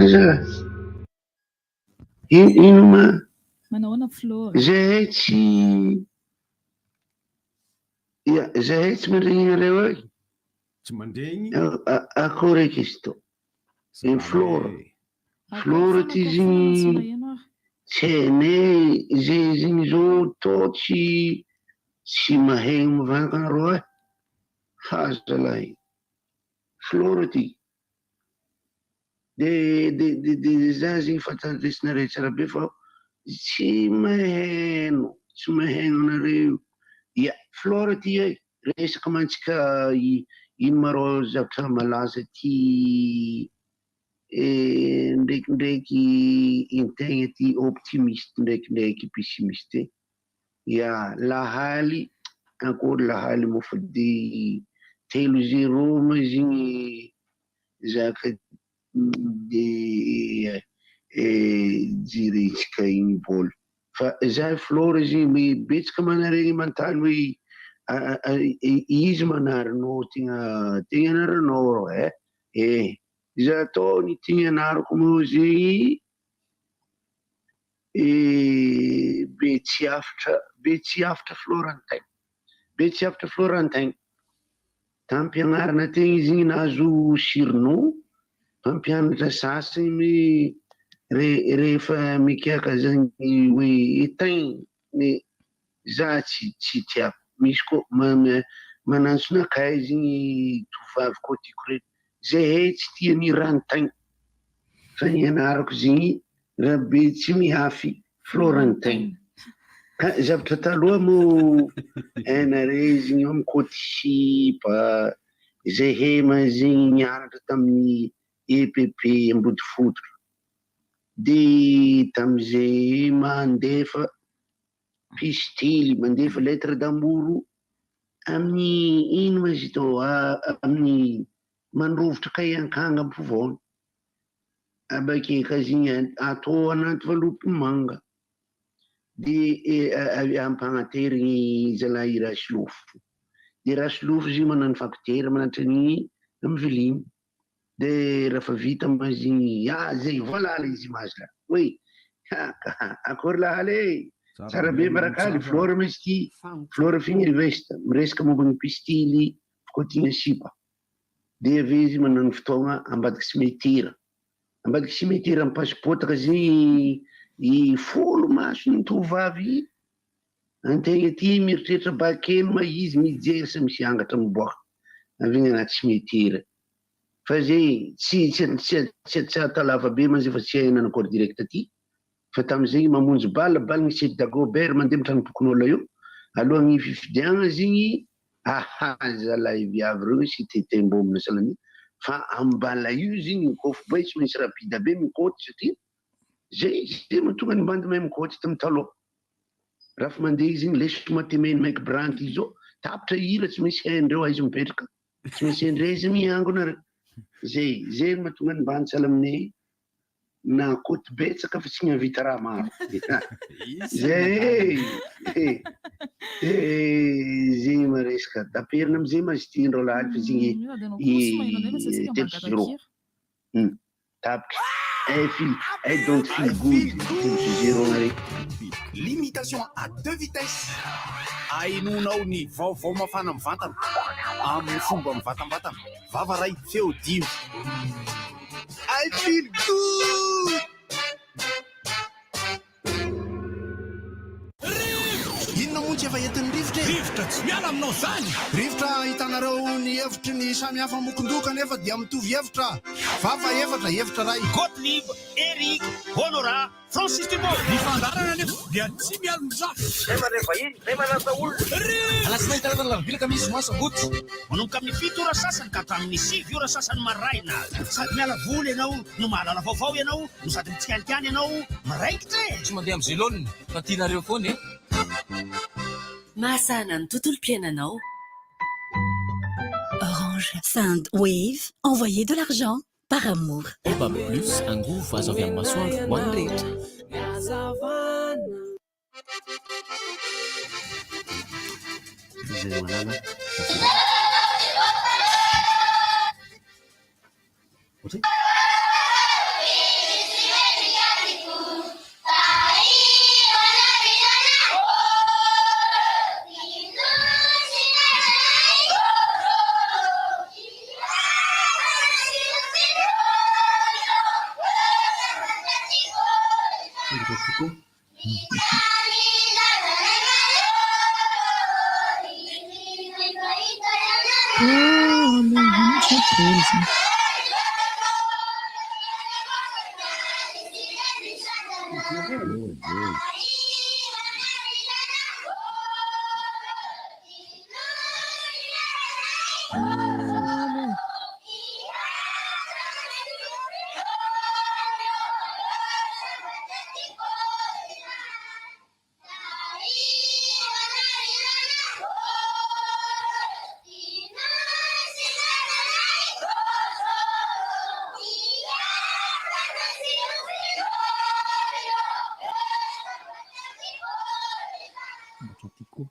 Aza ino ma? Manahoana Flora? Zahay tsy ya zahay tsy mandregny anareo ay. Tsy mandregny? Akory eky izy tô? Salama Flora. e. Flora ty zegny tsy hainay zay zegny zao tô tsy tsy mahay mivantana anareo ay fa zalahy Flora ty. De de de de za zegny fa tandresinareo tsara be fa tsy maheno tsy maheno anareo. Ya, Flore ty e, resaka mantsy ka ino ma rô zavatra malaza ty ndraikindraiky integna ty optimiste ndraikindraiky pessimiste e. Ya, lahaly akory lahaly moa fa de telo zero ma zegny Zaka de jerentsika igny bôl fa za Flore izy betsaka manaregny manontany hoe izy manarinao tegna tegna anaranao rô eh eh za tô ny tegna anarako moa zegny Betsiafitra Betsiafitra Florentin Betsiafitra Florentin Tampianarana tegna izy igny nahazo surnom, mpampianatra sasany re rehefa mikiaka zagny hoe éteint za tsy tsy tiako, misy koa manantsona akay zegny tovovavy koa tiako regny, zahay tsy tia ny rantegna fa ny anarako zegny Rabetsimihafy Florentin. Ka zavatra taloha moa hainareo izy igny mikôty sipa, zahay ma zegny nianatra tamin'ny EPP Ambodifototra de tamizay mandefa pistily, mandefa lettre d'amour amin'ny ino ma izy tô amin'ny mandrovitra kay ankanga ampovoany. Abake ka zegny atao anaty valopy manga de ampagnaterigny zalahy Rasolofo, de Rasolofo zegny manano facteur manatitra an'igny amy viligny, de rafa vita ma zegny ah zay voilà les images là, oui akory lahaly e, tsara be barakaly, Flore ma izy ty, Flore Fignervest, miresaka momba ny pistily fikotiana sipa. Dia avy eo izy manano fotoagna ambadiky cimetière, ambadiky cimetière Ampasipotaka zegny i folo mason'ny tovovavy antegna aty mieritreritra bakely ma izy mijery sa misy angatra miboaka avy agny anaty cimetière fa zegny tsy tsy tsy tsy tsy atao lava be ma zay fa tsy hay nanakôry direct aty fa tamizegny mamonjy bal bal ny chez Dagobert mandeha amy tranompokonolona io alohan'ny fifidiagna zegny Aha zalahy viavy reo misy tetem-bomba sahala fa ambala io zegny mikôfy be tsy maintsy rapide be mikôty satria zay zay mahatonga ny bandy mahay mikôty tam taloha rafa mandeha izy igny laisse-moi t'aimer ny Mike Brandt izy zao tapitra hira tsy maintsy haindreo aiza mipetraka tsy maintsy haindreo izy miangona reo zay zay mahatonga ny bandy sahala amin'ny Na koto betsaka fa tsy mihavita raha maro. Zay e! Zegny ma resaka. Taperina amizay ma izy ty ndrô lahy fa zegny i telo sy zero. Tapitra. I feel, I don't feel good telo sy zero nare. Limitation à deux vitesses. Ahenoanao ny vaovao mafana mivantana amin'ny fomba mivantambatana. Vava ray, feo dimy. I feel good! Inona moa tsy efa entin'ny rivotra e? Rivotra tsy miala aminao zany! Rivotra ahitanareo ny hevitry ny samy hafa mokon-doha kanefa dia mitovy hevitra. Vava efatra, hevitra iray. Gottlieb, Eric, Honorat, Francis Thibault! Ny fandaharana anefa dia tsy mialon-drafy. Zay mandray vahiny, zay manasa olona. Alatsinainy, talata, alarobia, alakamisy, zoma, sabotsy. Manomboka amin'ny 7 ora sasany ka hatramin'ny 9 ora sasany maraina. Sady miala voly ianao no mahalala vaovao ianao no sady mitsikalikany ianao miraikitra e! Tsy mandeha amin'izay laoniny fa tianareo foana e! Mahasahana ny tontolom-piainanao. Orange. Send Wave, envoyez de l'argent. Par amour. Baobab Plus, angovo azo avy amin'ny masoandro ho an'ny rehetra. Izay malala Mahafinaritra tokoa.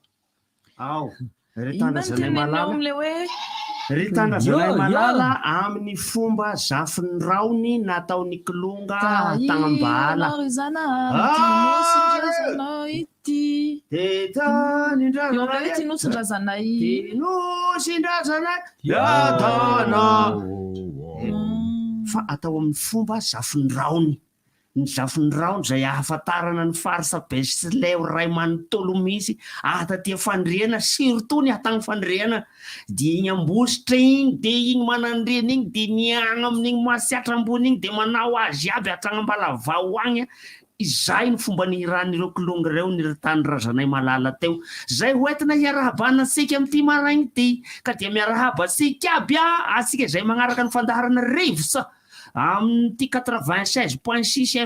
Ao, ry Inona no tanindrazanay tenenao malala. amin'ilay hoe Ry tanindrazanay malala amin'ny fomba zafin'ny raony nataon'ny kilonga tagnambala. Tahiranao ry Zanahary ity nosin-drazanao ity. Dia tanindrazanay. Eo amin'ilay hoe ity nosin-drazanay. Ity nosin-drazanay. Yadana. Fa atao amin'ny fomba zafin'ny raony. Ny zafin'ny rahona izay ahafantarana ny faritra Betsileo iray manontolo mihitsy ahataty Fandriana surtout ny ahatagny Fandriana dia igny Ambositra igny dia igny Manandriana igny dia ny agny amin'igny Matsiatra ambony igny dia manao azy aby hatragny Ambalavao agny izay ny fomba nihiran'ireo kilonga ireo ny ry tanindrazanay malala teo izay ho entina hiarahabana antsika amin'ity maraigny ity ka dia miarahaba antsika aby antsika izay magnaraka ny fandaharana Rivotra Amin'ity 96.6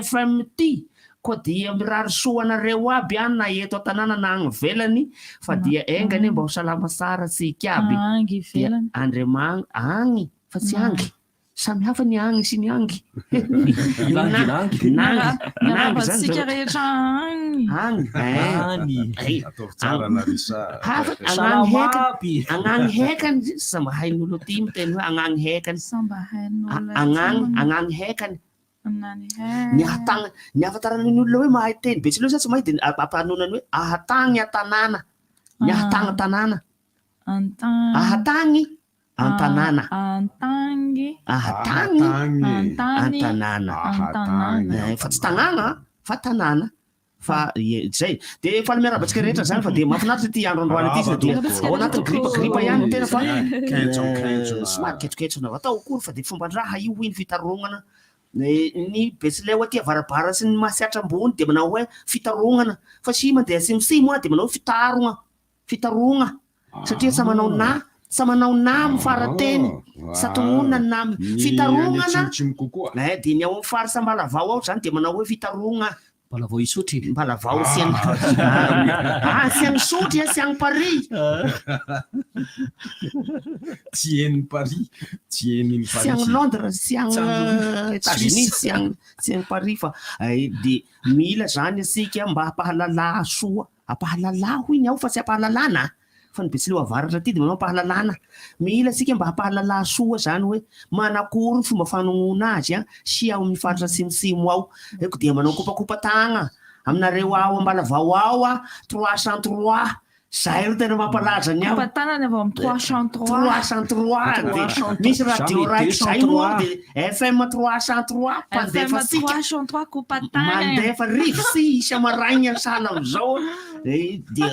FM ity koa dia mirary soa anareo aby an na eto an-tanàna na agny ivelany fa dia enga anie mba ho salama tsara tsika aby Agny dia ivelany. Andriamagn agny fa tsy angy samy hafa ny agny sy ny angy Ilangy, ilangy. nangy nangy Miarahaba zany antsika zao rehetra agny. agny Agny. eh Ataovy tsara Larissa. hafa agnagny Salama hekany aby. agnagny hekany sa mba hain'olo aty miteny hoe agnagny hekany Samba hain'olona agnagny aty agnagny hekany Agnagny ny hekany. ahatagna ny ahafantarana ny olona hoe mahay teny betsileo sa tsy mahay dia ampanonany hoe ahatagny an-tanàna ny ahatagny an-tanàna Antagny. ahatagny an-tanàna Antagny. ahatagny Antany. an-tanàna An-tanàna. Eh, fa tsy tanàna fa tanàna fa ie, zay dia faly miarahaba antsika rehetra zany fa dia mahafinaritra ity andro androany ity fa dia ao anatin'ny gripa gripa ihany ny tena fa Kentsonkentsona. somary ketsokentsona atao akory fa dia fomban-draha io hoy ny fitarognana ny betsileo aty avarabara sy ny Matsiatra ambony dia manao hoe fitarognana fa sy mandeha atsimotsimo a dia manao hoe fitarogna fitarogna satria sa manao na sa manao na amin'ny farateny sa tognonina ny na fitarognana Atsimotsimo kokoa. eh dia ny ao amin'ny faritra Ambalavao ao zany dia manao hoe fitarogna Mbalavao Isotry. Mbalavao sy any ah sy any Isotry sy any Paris Tsy eny Paris, tsy eny sy any Paris. Londres sy any Tsy any États-Unis sy any sy any Paris fa eh, dia mila zany isika mba hampahalala soa hampahalala hoy ny ao fa tsy hampahalalana fa ny betsileo avaratra aty dia manao hampahalalana mila isika mba hampahalala soa zany hoe manakory ny fomba fanonona azy a sy ao amin'ny faritra atsimotsimo ao eko dia manao kopakopa tagna aminareo ao Ambalavao ao a 303 zay ro tena mampalaza ny ao Kopatanana avy ao amin'ny 303. 303 dia misy radio raiky zay moa dia FM 303 mpandefa FM sika 303 kopatanana. mandefa rivo sy isa-maraigna sahala amizao eh, dia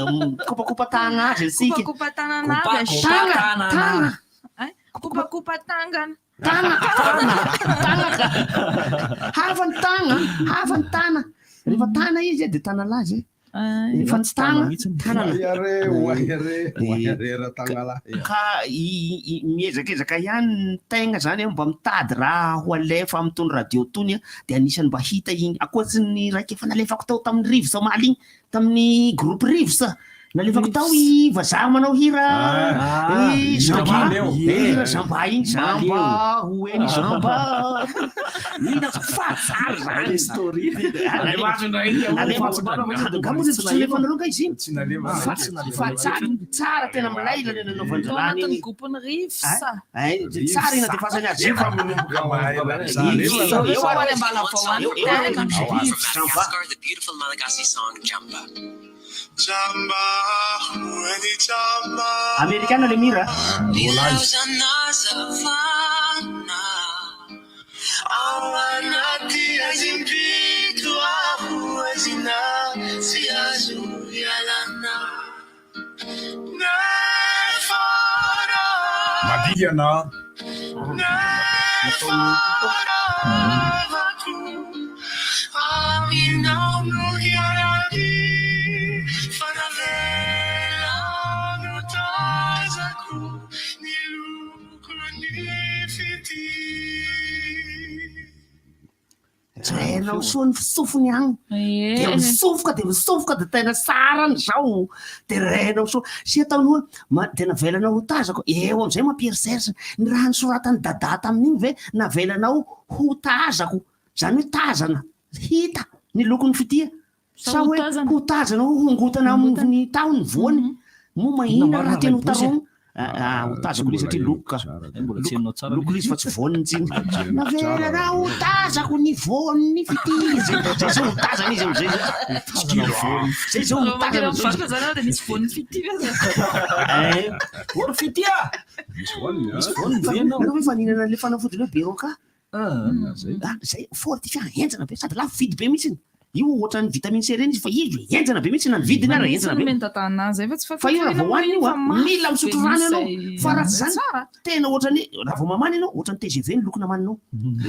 kopakopatagna azy isika Kopakopatanana aby. tagna tagna Eh, Kopakopatangana. tagna tagna tagna ka hafa ny tagna hafa ny tana rehefa tana izy dia tana lahy zay rehefa tsy tagna tanana Oaiare, oaiare, oaiare rahatanalahy. ka miezakezaka ihany ny tegna zany mba mitady raha ho alefa amin'itony radio tony a dia anisan'ny mba hita igny akoatsy ny raiky efa nalefako tao tamin'ny rivotra omaly igny tamin'ny groupe rivotra nalefako tao i vazaha manao hira Ah, eh, hira zamba Maleo. eh, hira zamba igny zamba ho eny zamba ina fa tsara zany story. Angamba tsy nalefanareo nga izy iny Tsy nalefa. fa fa tsara tsara tena milay ilay Tao nanaovan-dralàna anatin'ny iny groupe-n'ny rivotra. Ay, tsara iny nadefasany azy Efa manomboka mahay Larissa. Eo- Eo any Ambalavao any eo- eo- tena. eo- Zamba. The beautiful Malagasy song Jamba. Jamba, eny jamba. Amerikana le mira Ao anaty azimpito aho. Iana. Renao soa ny fisofony agny. Dia misofoka dia misofoka dia tena tsara zao. Dia renao soa. Sy ataony hoe ma- dia navelanao ho tazako. Eo amin'izay mampieritreritra. Ny raha nosoratan'i Dada tamin'iny ve navelanao ho tazako. Izany hoe tazana, hita ny lokon'ny fitia. Sa hoe ho tazana ho hongotana amin'ny tahony voany. Moa mahina raha tena ho tarogno. Ah, ho tazako ilay satria loko ka. Loko ilay izy fa tsy voany tsiny. Navelanao ho tazako ny voan'ny fitia. Zay zay zao ho tazana izy amin'izay. Zay zao ho tazana Mivarotra zany dia misy voan'ny fitia aza. Eh, voan'ny fitia. Misy voany. Misy voany ve ianao? Nareo ve efa nihinana an'ilay fanafody ilay hoe Beroka? Ah, zay fortifiant henjana be sady lafo vidy be mihitsy. Io ohatran'ny vitamine C ireny izy fa izy henjana be mihitsy na ny vidiny ara henjana be. Fa io raha vao hohanina io a, mila misotro rano ianao fa raha tsy zany tena ohatran'ny raha vao mamany ianao ohatran'ny TGV ny lokona maninao.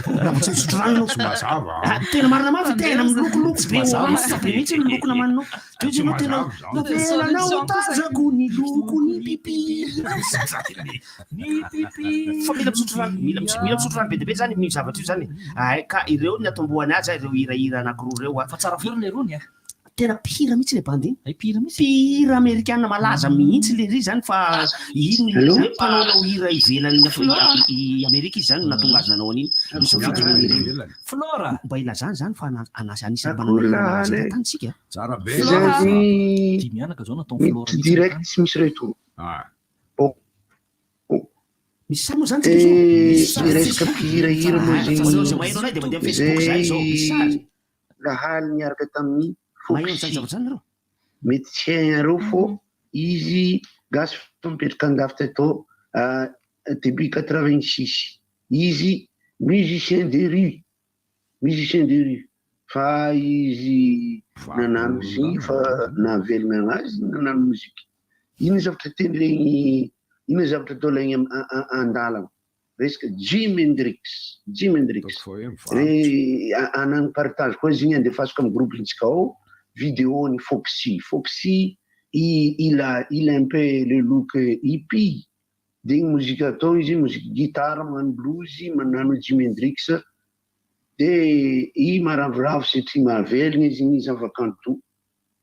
Raha vao tsy misotro rano ianao. Tsy mazava. Ah, tena marina mafy tena milokoloko be orange be mihitsy ny lokona maninao. Dia izy ianao tena navelanao tazako ny lokon'ny pipi. Fa mila misotro rano, mila mila misotro rano be dia be zany amin'io zavatra io zany e. Ay ka ireo ny atombohany azy a, ireo hirahira anankiroa ireo a. Fa tsara feo ry lerony a. Tena mpihira mihitsy le bandy iny. Hay mpihira mihitsy. Mpihira amerikana malaza mihitsy le ry zany fa iny Allô? hoe mpanaonao hira ivelan'ny i Amerika izy zany no nahatonga azy nanao an'iny. Nosafidy ny hira iny. Flora. Mba ilazana zany fa ana- ana- anisan'ny mpanana hira malaza eran-tany isika. Tsara be. Zany Dimy anaka zao nataon'i Flora miditra mihitsy direct zany. tsy misy retour. Ah. Bon. Misy sary moa zany tsika zao? Eh, Misy sary resaka Facebook. mpihirahira moa Ah, zegny fa zay maheno anay dia mandeha amin'ny Facebook zahay zao. Misy sary. zay lahaly niaraka tamin'ny Maheno an'izany Foxy. zavatra zany nareo? Mety tsy hainareo fô izy gasy fa mipetraka andafy teto ah, début 86. Izy musicien de rue, musicien de rue. Fa izy nanano zegny fa nahavelogna anazy nanano mozika. Ino zavatra tendregny, ino zavatra atao laigny an-dalana. Resaka Jimi Hendrix, Jimi Hendrix. Re anano partage koa izy igny andefasiko amin'ny groupe-ntsika ao vidéo ny Foxy. Foxy il a il a un peu le look hippie. De igny mozika atao izy, mozika guitare, magnano blues, manano Jimi Hendrix. De i maravoravo satria mahavelogna izy igny zava-kanto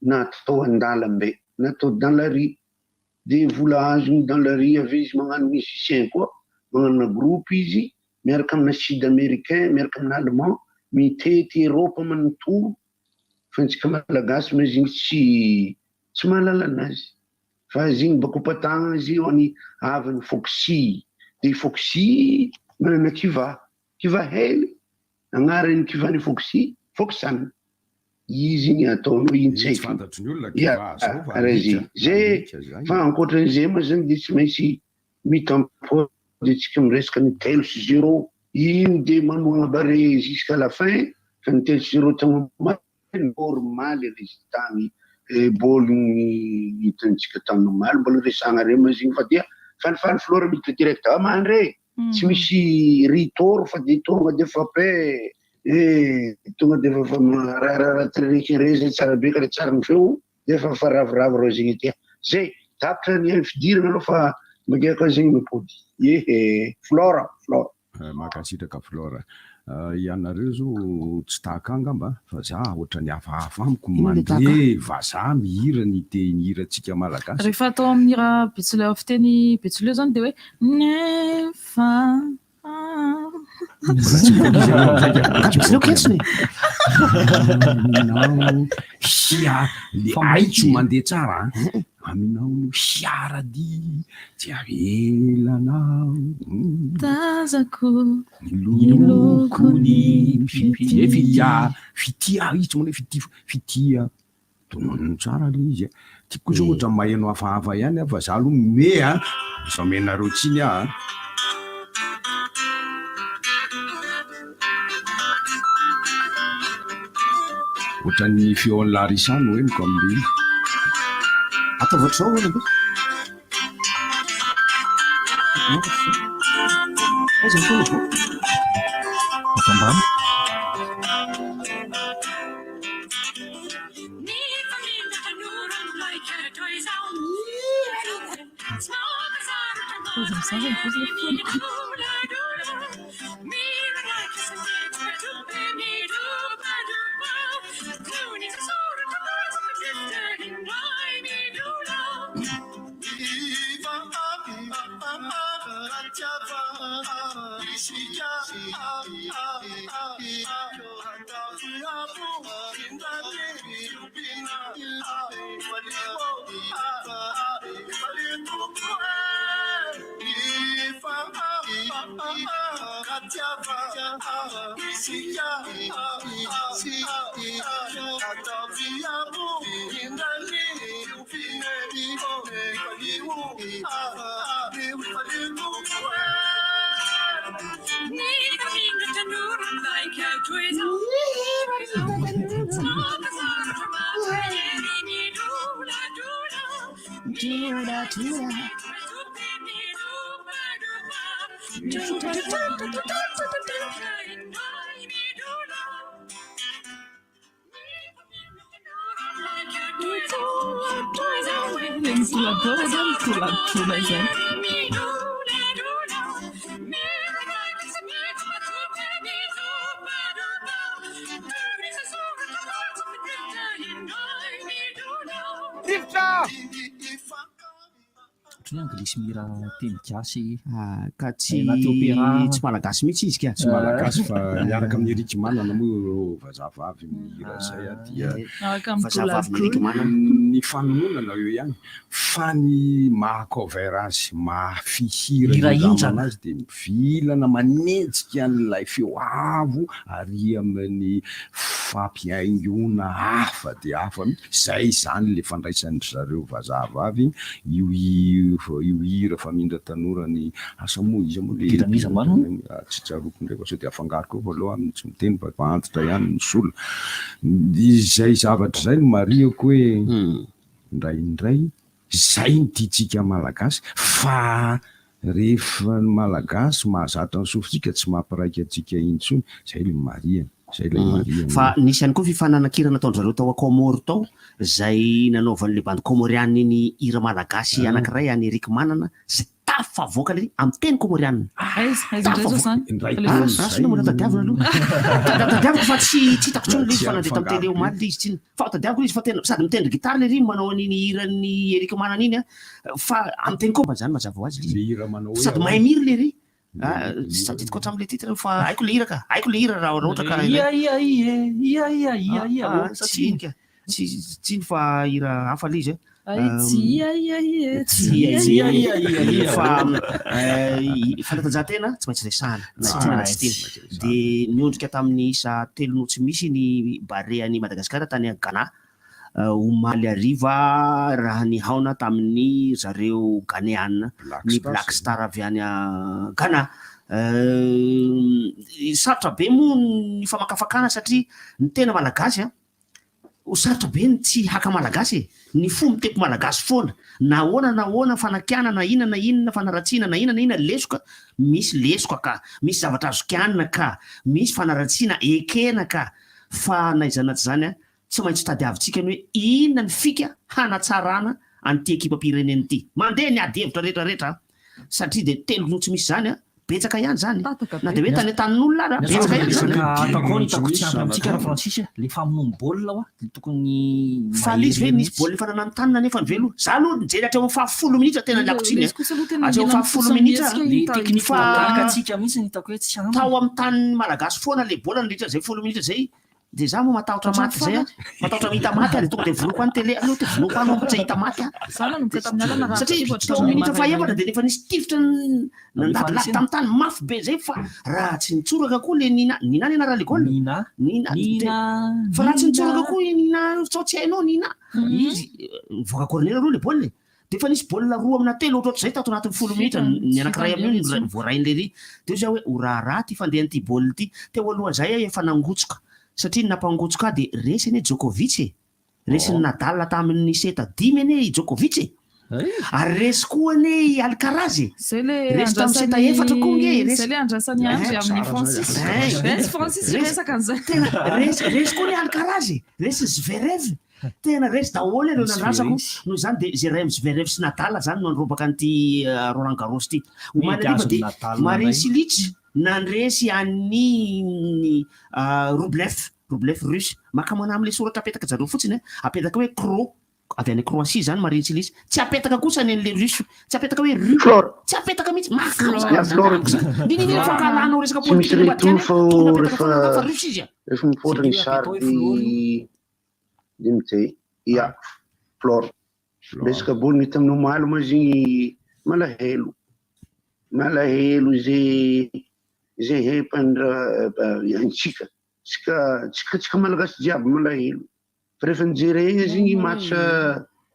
natao an-dalambe, natao dans la rue. De vola azony dans la rue avy izy magnano musicien koa, magnano groupe izy miaraka amina sud américain, miaraka amina allemand, mitety Europe manontolo. Fa antsika malagasy moa izy igny tsy tsy mahalala anazy. Fa izy igny baka opatagna izy io any avy Foxy. De Foxy manana kiva, kiva hely, agnarany kivany Foxy, Foxan. Izy igny ataonao ino tsy Tsy haiko. fantatry ny olona Ya, kiva zao fa karaha alika, zay. Zay alika zay. fa ankoatran'izay moa zany de tsy maintsy mitampody antsika miresaka ny 3-0. Iny de manohana Barea jusqu'à la fin fa ny 3-0 tao normal résultat ny baoliny hitantsika tamin'ny omaly mbola resahana reo moa izy igny fa dia falifaly Flora miditra direct ah mandre tsy misy retour fa de tonga de fa paix eh tonga de fa raha rehetra tsara be ka le tsara ny feo de fa fa ravoravo reo zegny aty zay tapitra ny fidirana aloha fa mageka zegny mipody ehe Flora Flora. Mankasitraka Flora. Ianareo zao tsy tahaka angamba fa za ohatran'ny hafahafa amiko Inona le tahaka? mandre vazaha mihira ny teny hirantsika malagasy. Rehefa atao amin'ny hira betsileo fiteny betsileo zany dia hoe nefa Mbola tsy voakizy ianao amin'izay ka. Ka betsileo kentsony e. Aminao hia le Fa aitso mainty. mandeha tsara an. Aminao no hiara-dia tsy avelanao. tazako Ny lokony fitia fitia fitia izy tsy manao hoe fitia fitia tononony tsara le izy a. Tiako kosa ohatra maheno hafahafa ihany aho fa za aloha me a zao amenareo tsiny aho a. Ohatran'ny feon'i Larissa no henoko amin'ilay izy. Ataovy ohatr'izao hono. Aiza ny feony vao? Ato ambany. Aiza mizaza ny vozy ilay feony. Ilay midoladola zany midoladola izany. Ohatran'ny hoe anglisy mihira teny gasy. Ah, ka tsy Anaty opéra. tsy malagasy mihitsy izy ka. Tsy malagasy fa miaraka amin'ny Eric Manana moa ireo vazaha vavy mihira izay a, dia Miaraka amin'ny Vazaha vavy doladola. Eric Manana. ny fanononana eo ihany fa ny maha cover azy, maha fihira Hira indramana indrana. azy dia mivilana manenjika an'ilay feo avo ary amin'ny fampihaingoana hafa dia hafa mihitsy. Izay izany ilay fandraisan-dry zareo vazaha vavy io io hira famindra tanora ny asa moa iza moa le Hiran'iza marina? Tsy tsaroako indray fa sao dia afangaroko eo fa aleo aho tsy miteny fa efa antitra ihany ny sola. Izay zavatra izay no marihako hoe indraindray izay no tiantsika Malagasy fa rehefa ny Malagasy mahazatra ny sofintsika tsy mampiraika antsika intsony, izay ilay marihana, izay ilay marihana. Fa nisy ihany koa fifananankira nataon-dry zareo tao Comores tao izay nanaovan'ilay bandy Comoriana iny hira malagasy anankiray an'i Eric Manana izay tafavoaka ilay amin'ny teny Comoriana. Aiza, aiza indray zao izany? Indray Alefa. taona Raha sinoa mbola tadiavina aloha. Tadiaviko fa tsy tsy hitako intsony ilay izy fa nandeha tamin'ny télé omaly ilay izy tsinona. Fa tadiaviko ilay izy fa tena sady mitendry gitara ilay ry manao an'iny hiran'i Eric Manana iny an. Fa amin'ny teny Comores izany mazava ho azy ilay izy. Le hira manao hoe Sady mahay ahoana? mihira ilay ry. Ah, tsy tadidiko hatramin'ilay titre fa haiko ilay hira ka. Haiko ilay hira raha ohatra ka Ia ia ie, ia ia ia ia Ah, ô, sa tsy tsy iny ka. Tsy tsy iny fa hira hafa ilay izy. Ay, tsy ia ia ie, tsy Tsy ia ia ia ia ie. ia ia. Fa fanatanjahantena tsy maintsy resahana na tiana na tsy tiana. Dia niondrika tamin'ny isa telo no tsy misy ny Barean'i Madagasikara tany Ghana omaly hariva raha nihaona tamin'ny zareo Ghaneana ny Black Star avy any Ghana. Sarotra be moa ny famakafakana satria ny tena Malagasy an, ho sarotra be ny tsy haka Malagasy e! Ny fo mitepo Malagasy foana, na ahoana na ahoana fanakianana na inona na inona fanaratsiana na inona na inona lesoka, misy lesoka ka, misy zavatra azo kianina ka, misy fanaratsiana ekena ka, fa na izany na tsy izany an, tsy maintsy tadiavintsika ny hoe inona ny fika hanatsarana an'ity ekipam-pirenena ity. Mandeha ny ady hevitra rehetra rehetra an! Satria dia telo no tsy misy izany an! Betsaka ihany izany na dia hoe tany an-tanin'olona ary an! Betsaka ihany izany Resaka atao koa ny hitako tsy ampy amintsika raha Francis a! Le famonoam baolina hoa dia tokony Fa le izy ve mahery nisy mihitsy. baolina efa nananontanona nefa ve aloha? Za aloha nijery hatreo amin'ny faha folo minitra tena nialako tsiny a! Hatreo amin'ny faha folo minitra Le technique fa matanjaka antsika mihitsy no hitako hoe tsy ampy. tao amin'ny tanin'ny Malagasy foana le baolina nandritra izay folo minitra izay. Dia za moa matahotra maty zay a, matahotra mahita maty aho dia tonga dia vonoiko any télé, aleo te vonoiko any moa tsy hahita maty aho. Za nanomboka tamin'ny alina raha Satria arivo teo hatramin'ny minitra maraina fahefatra io. dia efa nisy tifitra nandadilady tamin'ny tany mafy be zay fa raha tsy nitsoraka koa le Nina, Nina ny anaran'le goal? Nina, Nina, Nina, fa raha tsy nitsoraka Nina. koa i Nina sao tsy hainao Nina, izy nivoaka corner aloha le baolina e. Dia efa nisy baolina roa amina telo ohatrohatr'izay tato anatin'ny folo minitra, ny anankiray amin'io no voarain'i Lery. Dia hoy izaho hoe ho raharaha ity fandehan'ity baolina ity. Teo alohan'izay aho efa nangotsoka, satria ny nampangotsoka ahy dia resy anie Djokovic e! Resin'i Nadal tamin'ny seta dimy anie i Djokovic e! Ary resy koa anie i Alcaraz e. Zay le Resy tamin'ny seta efatra koa nge e, resy. Zay le andrasan'i Andry amin'ny Francis. Hein. Resy Francis Resy. resaka an'izay. Tena resy, resy koa ny Alcaraz e. Resy Zverev. Tena resy daholo ireo nandrasako. Noho izany dia Zverev, Zverev sy Nadal zany no nandrobaka an'ity Roland Garros ity. Omaly Mety hariva azon'i dia Nadal Marin nandray. Cilic nandresy an'i Rublev, Rublev russe. Maka manamle soratra apetaka zareo fotsiny a. Apetaka hoe Cro. Avy any Croatie zany Marin Cilic. Tsy apetaka kosa ny an'le russe. Tsy apetaka hoe ru. Tsy apetaka mihitsy. Maka Ya, Flore. Nini fankahalanao resaka Tsy misy politika retour fa tokony apetaka rehefa foana fa russe izy a. rehefa mipoitra ny sary de de mijery. Ya, Flore. Resaka baolina tamin'ny omaly moa zegny malahelo. Malahelo zay zay hepandra antsika. Tsika tsika tsika malagasy jiaby malahelo. Fa rehefa nijery zegny match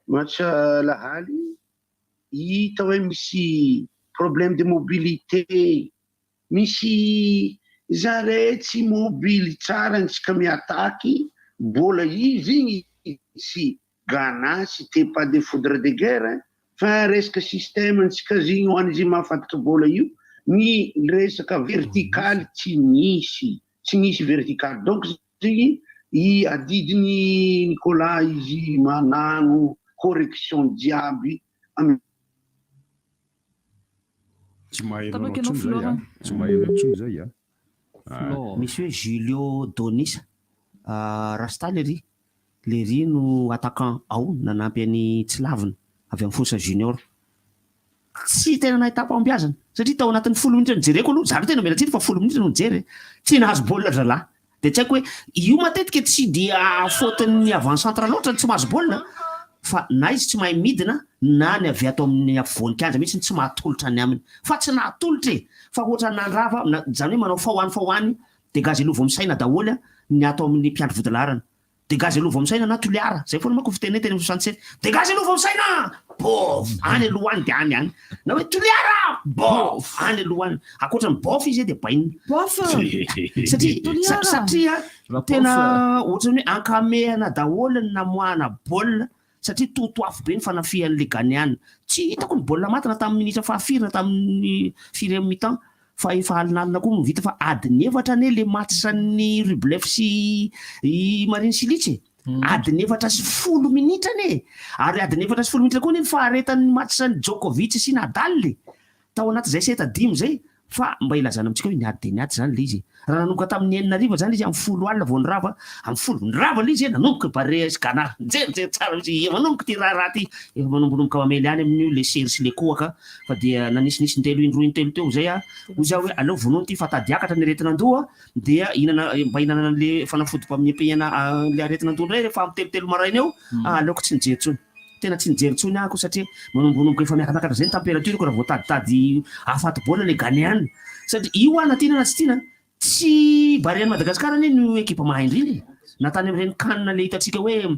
match lahaly hita hoe misy problème de mobilité, misy zare tsy mobily tsara antsika miataky mbola izy igny tsy Ghana c'était pas des foudres de guerre fa resaka système antsika zegny ho an'izy mahafantatra bola io ny resaka verticaly tsy nisy tsy nisy verticaly donc zegny i adidiny Nicolas izy manano correction jiaby amy Tsy maheno Tapaka anao ianao intsony zay Flora. a. Tsy maheno intsony zay a. Misy hoe Julio Donis Rasta lery. Lery no attaquant ao nanampy an'i Tsilavina avy amin'ny Fosa Junior. Tsy tena nahitàm-pahombiazana satria tao anatin'ny 10 minitra nijereko aloha, za aloha tena miala tsiny fa 10 minitra no nijery, tsy nahazo baolina ry zalahy. Dia tsy haiko hoe io matetika tsy dia faute-n'ny avant-centre loatra ny tsy mahazo baolina fa na izy tsy mahay midina na ny avy ato amin'ny afovoan'ny kianja mihitsy tsy mahatolotra ny aminy. Fa tsy nahatolotra e! Fa ohatran'ny nandrava, na izany hoe manao faoany faoany, dégage aloha vao misaina daholo ny ato amin'ny mpiandry vodilaharana. Dégage aloha vao misaina na Toliara, zay foana manko ny fitenenay teny amin'ny 67, dégage aloha vao misaina! Bof! Any aloha any dia any any. Na hoe Toliara! Bof! Any aloha any. Ankoatra ny bof izy dia bainina. Bof! Satria Toliara! satria Raha bof, tena ohatran'ny hoe ankamehana daholo ny namoahana baolina satria totoafo be ny fanafihan'ilay Ghanéana. Tsy hitako ny baolina maty na tamin'ny minitra fahafiry na tamin'ny firy amin'ny mi-temps fa efa alinalina koa no vita fa adiny efatra anie le match an'ny Rublev sy i Marin Cilic e. Adiny 4 sy 10 minitra anie. Ary adiny 4 sy 10 minitra koa anie ny faharetan'ny match an'i Djokovic sy Nadal e. Tao anaty zay seta dimy zay fa mba ilazana amintsika hoe niady de niady zany le izy. Raha nanomboka tamin'ny 6 hariva zany izy amin'ny 10 alina vao nirava, amin'ny 10 nirava le izy nanomboka Barea sy Ghana. Nijerijery tsara mihitsy, efa manomboka ty raharaha ty, efa manombonomboka mamely any amin'io le sery sy le kohaka fa dia nanisinisy intelo indroa intelo teo zay a. Hoy zaho hoe aleo vonono ty fa tady hiakatra ny aretin'andoha dia hinana mba hinanana an'le fanafody mpampiaina le aretin'andoha indray rehefa amin'ny telotelo maraina eo, aleoko tsy nijery intsony. Tena tsy nijery intsony aho satria manombonomboka efa miakatakatra zay ny température ko raha vao taditady ahafaty baolina le Ghanéen. Satria io a na tiana na tsy tiana tsy Barea Madagasikara anie no ekipa mahay indrindra e. Na tany amin'ireny CAN le hitantsika hoe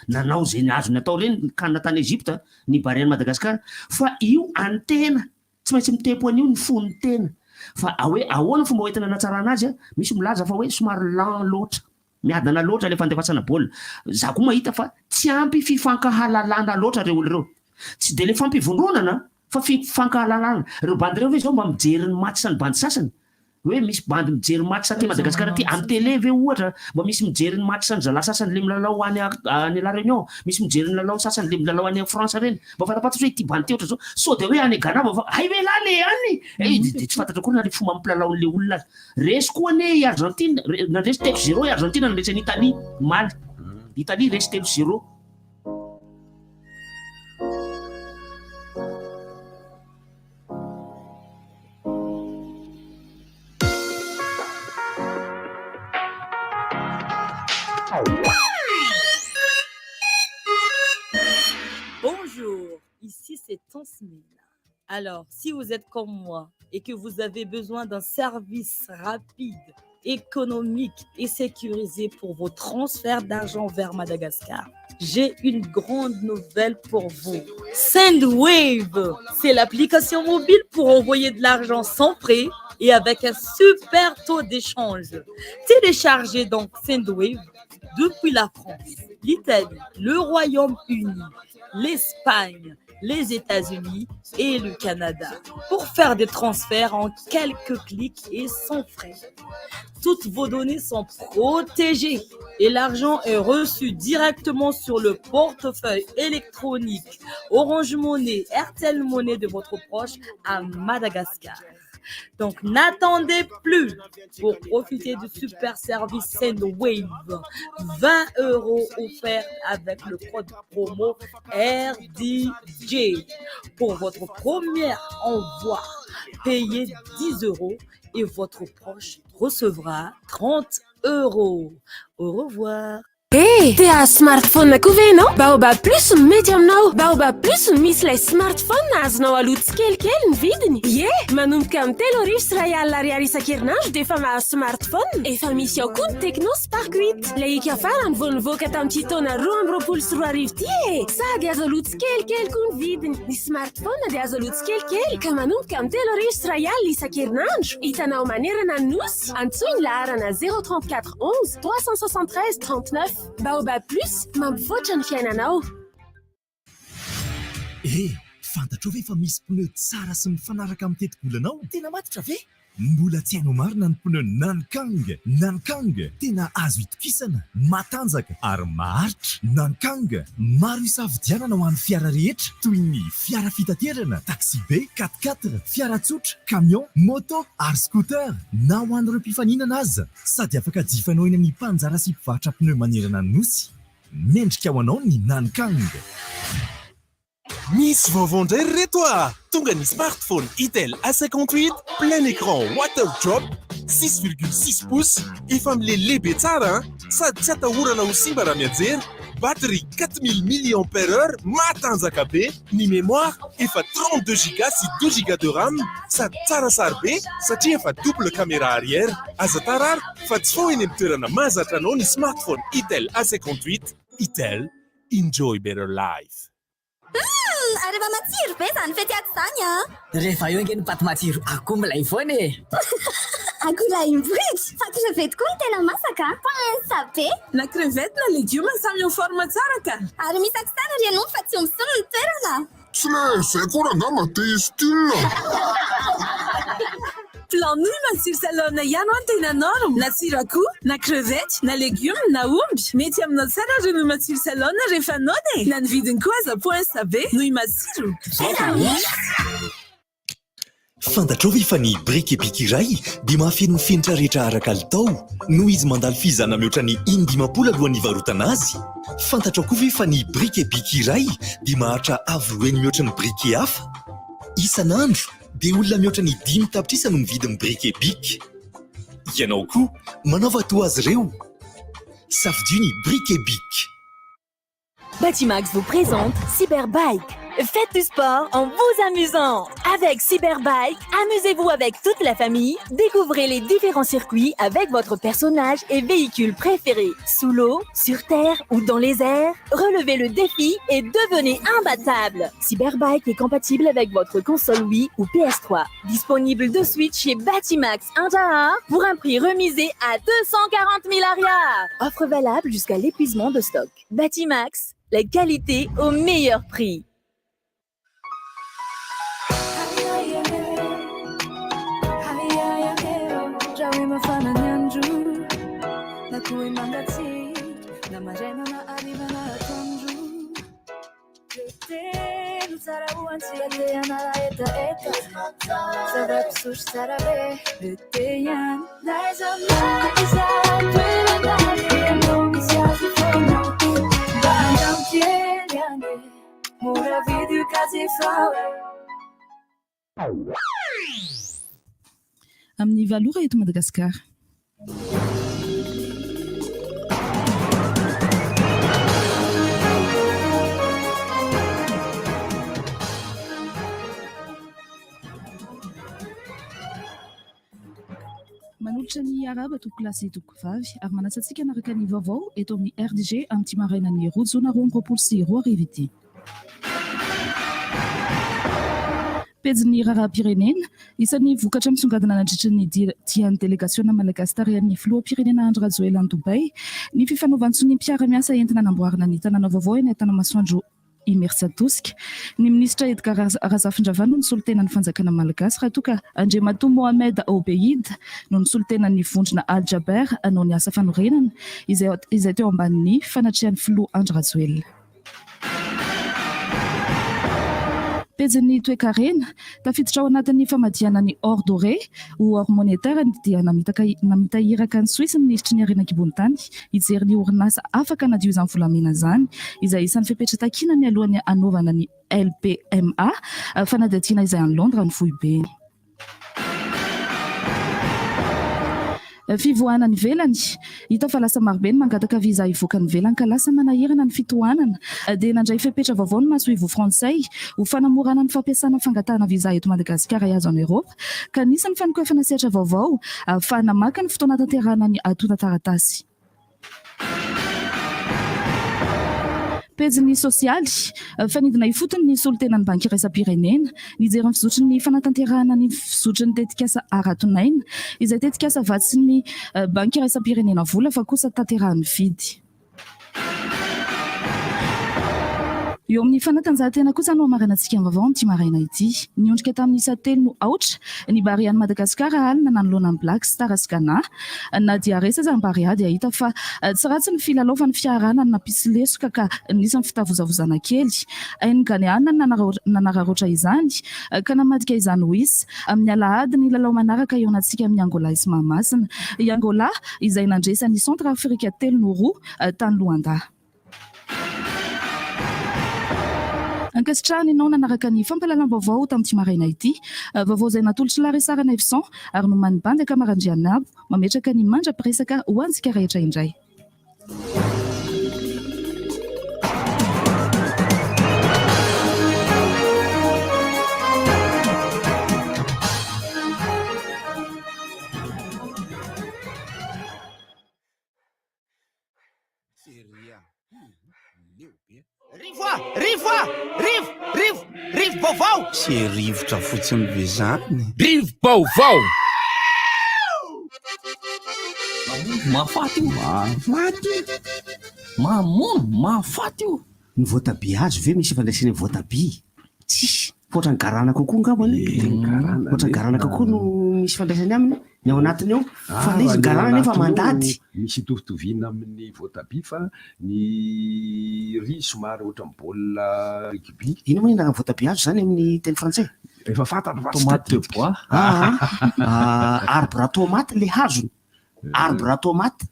nanao zay ny azony atao ireny CAN tany Egypte ny Barea Madagasikara fa io antena tsy maintsy mitepo an'io ny fon'ny tena. Fa hoe ahoana fomba hoentina anatsarana azy a? Misy milaza fa hoe somary lent loatra. Miadana loatra le fandefasana baolina. Za koa mahita fa tsy ampy fifankahalalana loatra reo olo reo. Tsy de le fampivondronana fa fifankahalalana. Reo bandy reo ve zao mba mijery ny match ny bandy sasany? Hoe misy bandy mijery match aty Madagasikara aty amin'ny télé ve ohatra mba misy mijery ny match ny zalahy sasany le milalao any any La Réunion, misy mijery ny lalao sasany le milalao any France reny. Mba fantapantatry hoe ity bandy ty ohatra zao. Sao de hoe any Ghana mba hay ve lahy le any? Eh de tsy fantatra koa na le fomba mampilalaon'le olona azy. Resy koa anie i Argentine, nandresy 3-0 i Argentine nandresy an'i Italie omaly. Italie resy 3-0. Bonjour, ici c'est Tansmina. Alors, si vous êtes comme moi et que vous avez besoin d'un service rapide, économique et sécurisé pour vos transferts d'argent vers Madagascar, j'ai une grande nouvelle pour vous. Sendwave, c'est l'application mobile pour envoyer de l'argent sans frais et avec un super taux d'échange. Téléchargez donc Sendwave depuis la France, l'Italie, le Royaume-Uni, l'Espagne, les États-Unis et le Canada pour faire des transferts en quelques clics et sans frais. Toutes vos données sont protégées et l'argent est reçu directement sur le portefeuille électronique Orange Money, Airtel Money de votre proche à Madagascar. Donc n'attendez plus pour profiter du super service Sendwave. 20 euros offerts avec le code promo RDJ. Pour votre premier envoi, payez 10 euros et votre proche recevra 30 euros. Au revoir. Eh! Te hahazo smartphone koa ve ianao? Baobab Plus no mety aminao! Baobab Plus no misy ilay smartphone azonao aloa tsikelikely ny vidiny. Ie! Manomboka amin'ny 3100 ariary isan-kerinandro dia efa mahazo smartphone. Efa misy ao koa ny Tecno Spark 8. Ilay hika farany vao nivoaka tamin'ity taona 2022 ity e! Sady azo aloa tsikelikely koa ny vidiny. Ny smartphone dia azo aloa tsikelikely ka manomboka amin'ny 3100 isan-kerinandro. Hitanao manerana ny Nosy. Antsoy ny laharana 034 11 373 39. Baobab Plus, mampivoatra ny fiainanao. Eh! Fantatrao ve fa misy pneu tsara sy mifanaraka amin'ny tetibolanao? Tena matotra ve? Mbola tsy hainao marina ny pneu Nankang! Nankang! Tena azo itokisana, matanjaka ary maharitra. Nankang! Maro isafidianana ho an'ny fiara rehetra toy ny fiara fitaterana, taxi-be, quatre-quatre, fiara tsotra, camion, moto ary scooter, na ho an'ireo mpifaninana aza. Sady afaka jifainao eny amin'ny mpanjara sy mpivarotra pneu manerana ny Nosy. Mendrika ho anao ny Nankang. Misy vaovao indray ry reto a! Tonga ny smartphone Itel A58 plein écran water drop 6,6 pouces efa milelehibe tsara an! Sady tsy atahorana ho simba raha mianjera, batterie 4000 milliampère heure matanjaka be, ny mémoire efa 32 giga sy 2 giga de ram sady tsara sary be satria efa double caméra arrière. Aza tara ary fa tsy fao eny amin'ny toerana mahazatra anao ny smartphone Itel A58. Itel, enjoy better life. Humm! Ary efa matsiro be izany fety ato izany an! Rehefa eo ange ny paty matsiro akoho milay foana e! Akoholahy mivohitra! Fa crevette koa no tena masaka an! Pince be! Na crevette na legioma samy en forme tsara ka! Ary misy aksara ry ianao fa tsy omby solo ny toerana! Tsy le zay koa rangaha mba te hi-style. Plan nouille matsiro salone ihany hoa no tena norme, na tsiro akoho, na crevette, na legume, na omby. Mety aminao tsara ry nouille matsiro salone rehefa noana e! Na ny vidiny koa aza poince be, nouille matsiro. Tena mihitsy! Fantatrao ve fa ny briquet bic iray dia mahafeno ny fenitra rehetra ara-kalitao noho izy mandalo fizahana mihoatra ny in-dimampolo alohan'ny hivarotana azy? Fantatrao koa ve fa ny briquet bic iray dia maharitra avo roa heny mihoatra ny briquet hafa? Isan'andro dia olona mihoatra ny 5 tapitrisa no mividy ny briquet bic. Ianao koa, manaova toa azy ireo! Safidio ny briquet bic. Batimax vous présente Cyberbike. Faites du sport en vous amusant. Avec Cyberbike, amusez-vous avec toute la famille. Découvrez les différents circuits avec votre personnage et véhicule préféré. Sous l'eau, sur terre ou dans les airs, relevez le défi et devenez imbattable. Cyberbike est compatible avec votre console Wii ou PS3. Disponible de suite chez Batimax 1 pour un prix remisé à 240 000 ariary. Offre valable jusqu'à l'épuisement de stock. Batimax, la qualité au meilleur prix. Raha hoe mafana ny andro na koa hoe mangatsiaka na maraina na hariva na atoandro le thé no tsara ho antsika te hanala hetaheta zava-pisotro tsara be le thé ihany n'aiza n'aiza toerana alehanao misy azy foana mba andramo kely ihany e mora vidy io ka jifao Amin'ny valo ora eto Madagasikara. Manolotra ny arahaba tompokolahy sy tompokovavy ary manasa antsika hanaraka ny vaovao eto amin'ny RDG amin'ity marainan'ny 2 jona 2022 ity. Pejin'ny raharaham-pirenena, isan'ny vokatra misongadina nandritra ny dian'ny delegasiona malagasy tarihan'ny filoham-pirenena Andry Rajoelina any Dubaï ny fifanaovan-tsonia mpiara-miasa entina hanamboarana ny tanàna vaovao eny Antanamasoandro. Imerintsiatosika. Ny minisitra Edgard Razafindravahy no nisolo tena ny fanjakana malagasy raha toa ka Andriamatoa Mohamed Obeid no nisolo tena ny vondrona Al Jaber hanao ny asa fanorenana izay teo ambanin'ny fanatrehan'ny filoha Andry Rajoelina. Pejin'ny toekarena, tafiditra ao anatin'ny famadihana ny or doré ho or monétaire ny dia namitaka namita iraka any Soisy ny minisitry ny harena an-kibon'ny tany hijery ny orinasa afaka hanadio izany volamena izany izay isan'ny fepetra takiana mialohan'ny hanaovana ny LPMA, fanadihadiana izay any Londres ny foibeny. Fivoahana any ivelany, Hita fa lasa marobe ny mangataka visa hivoaka any ivelany ka lasa manahirana ny fitohanana. Dia nandray fepetra vaovao ny masoivoho frantsay ho fanamorana ny fampiasana fangatahana visa eto Madagasikara hihazo an'i Eoropa ka nisy ny fanokafana sehatra vaovao ahafahana maka ny fotoana hatanterahana ny antontan-taratasy. Pejin'ny sosialy, Fanidina ifotony ny solontenan'ny Banky iraisam-pirenena, nijery ny fizotry ny fanatanterahana ny fizotry ny tetikasa Haratonaina, izay tetikasa vatsin'ny Banky iraisam-pirenena vola fa kosa tanterahan'ny Fidy. Eo amin'ny fanatanjahantena kosa no hamaranantsika ny vaovao amin'ity maraina ity. Niondrika tamin'ny isa telo no aotra ny Barean'i Madagasikara alina nanoloana ny Black Stars Ghana. Na dia resy aza ny Barea dia hita fa tsy ratsy ny filalao fa ny fiarahana no nampisy lesoka ka nisy ny fitavozavozana kely. Hain'ny Ghaneana ny nanararaotra izany ka namadika izany ho isa. Amin'ny alahady ny lalao manaraka hihaonantsika amin'i Angola sy Mahamasina. I Angola izay nandresy an'i Centrafrique telo no roa tany Luanda. Ankasitrahana ianao nanaraka ny fampahalalam-baovao tamin'ity maraina ity. Vaovao izay natolotr'i Larissa Ranaivoson ary nomanin'i Bandy Akama Randrianabo. Mametraka ny mandra-piresaka ho antsika rehetra indray. Rivo a! Rivo a! Rivo! Rivo! Rivo-baovao! Tsy rivotra fotsiny ve zany? Rivo-baovao! Mahafaty io. Mahafaty. Mamono, mahafaty io. Ny voatabia hazo ve misy ifandraisany amin'ny voatabia? Tsisy. Fa ohatran'ny garana kokoa angambany e. Ohatran'ny garana kokoa no misy ifandraisany aminy, ny ao anatiny ao. Fa ilay izy garana nefa mandady. Misy itovitovina amin'ny voatabia fa ny riz somary ohatran'ny baolina rugby. Inona moa ny anaran'ny voatabia hazo izany amin'ny teny frantsay? Efa fantatra fa tsy Tomate de tadidiko. bois. Aa, arbre à tomate ilay hazony. Arbre à tomate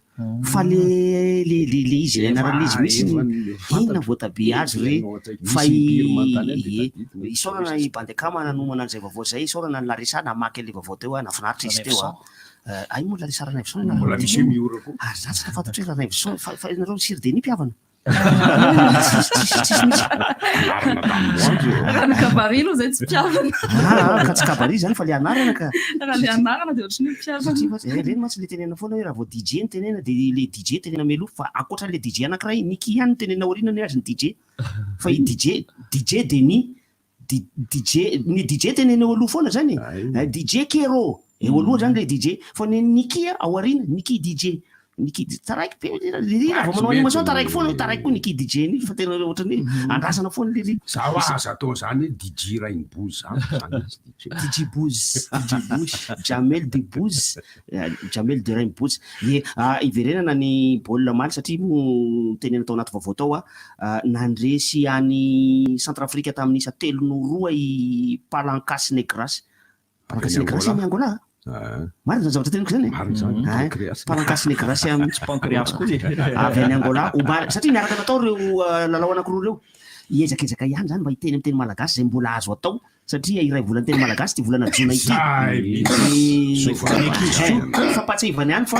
fa le le le le izy le anaran'izy izy mihitsy inona voatabia azy re fa i isaorana i Bandy Akama nanomana an'izay vaovao izay isaorana an'i Larissa namaky an'ilay vaovao teo a nahafinaritra izy teo a ay moa Larissa Ranaivoson Mbola misy miora koa. Ary za tsy nahafantatra hoe Ranaivoson fa fa ianareo Sir Denis mpihavana Tsisy mihitsy. Raha ny kabary aloha izay tsy mpihavana. Ah, ka tsy kabary izany fa le anarana ka. Raha le anarana dia ohatran'ny hoe mpihavana. Satria ireny mantsy le tenenina foana hoe raha vao DJ no tenenina dia le DJ tenenina mialoha fa ankoatran'le DJ anankiray, Nicky ihany no tenenina aoriana ny azy ny DJ. Fa i DJ, DJ Denis, DJ, ny DJ tenenina eo aloha foana zany e. DJ Kero, eo aloha zany le DJ. Fa ny Nicky ao aoriana, Nicky DJ. Nicky DJ, taraiky be le raha vao manao animation taraiky foana hoe taraiky koa Nicky DJ iny fa tena ohatran'ny hoe andrasana foana le ry. Za hoa aza atao zany hoe DJ Rainibozy zany fa zany izy DJ. DJ Bozy, DJ Bozy, Jamel Debbouze. Jamel de Rainibozy. Ie, iverenana ny baolina omaly satria moa notenenina tao anaty vaovao tao, nandresy an'i Centrafrique tamin'ny isa 3-2 i Palancas Negras. Palancas Negras any Angola? Marina izany zavatra teneniko izany e? Marina izany, pancréas. Palancas Negras Tsy pancréas koa e. avy any Angola omaly, satria niaraka natao ireo lalao anankiroa ireo. Hiezakezaka ihany izany mba hiteny amin'ny teny malagasy izay mbola azo atao Satria iray volan'ny teny malagasy ity volana jona ity. Fampahatsiahivana ihany fa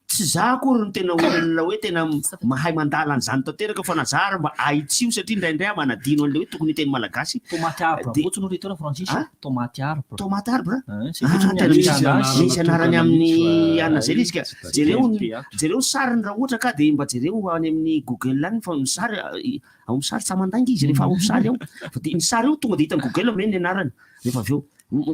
tsy za akory no tena olona hoe tena mahay mandala an'izany tanteraka fa na za ary mba ahitsio satria indraindray aho manadino an'ilay hoe tokony hiteny malagasy. Tomate arbre fotsiny hoy Retour Francis. Tomate arbre. Tomate arbre? Ah, tena misy misy anarany amin'ny anona zay ilay izy ka. Jereo jereo ny sariny raha ohatra ka dia mba jereo any amin'ny google any fa ny sary Ao amin'ny sary tsa mandainga izy rehefa ao amin'ny sary ao. Fa dia ny sary eo tonga dia hitan'i Google ame ny anarany rehefa avy eo.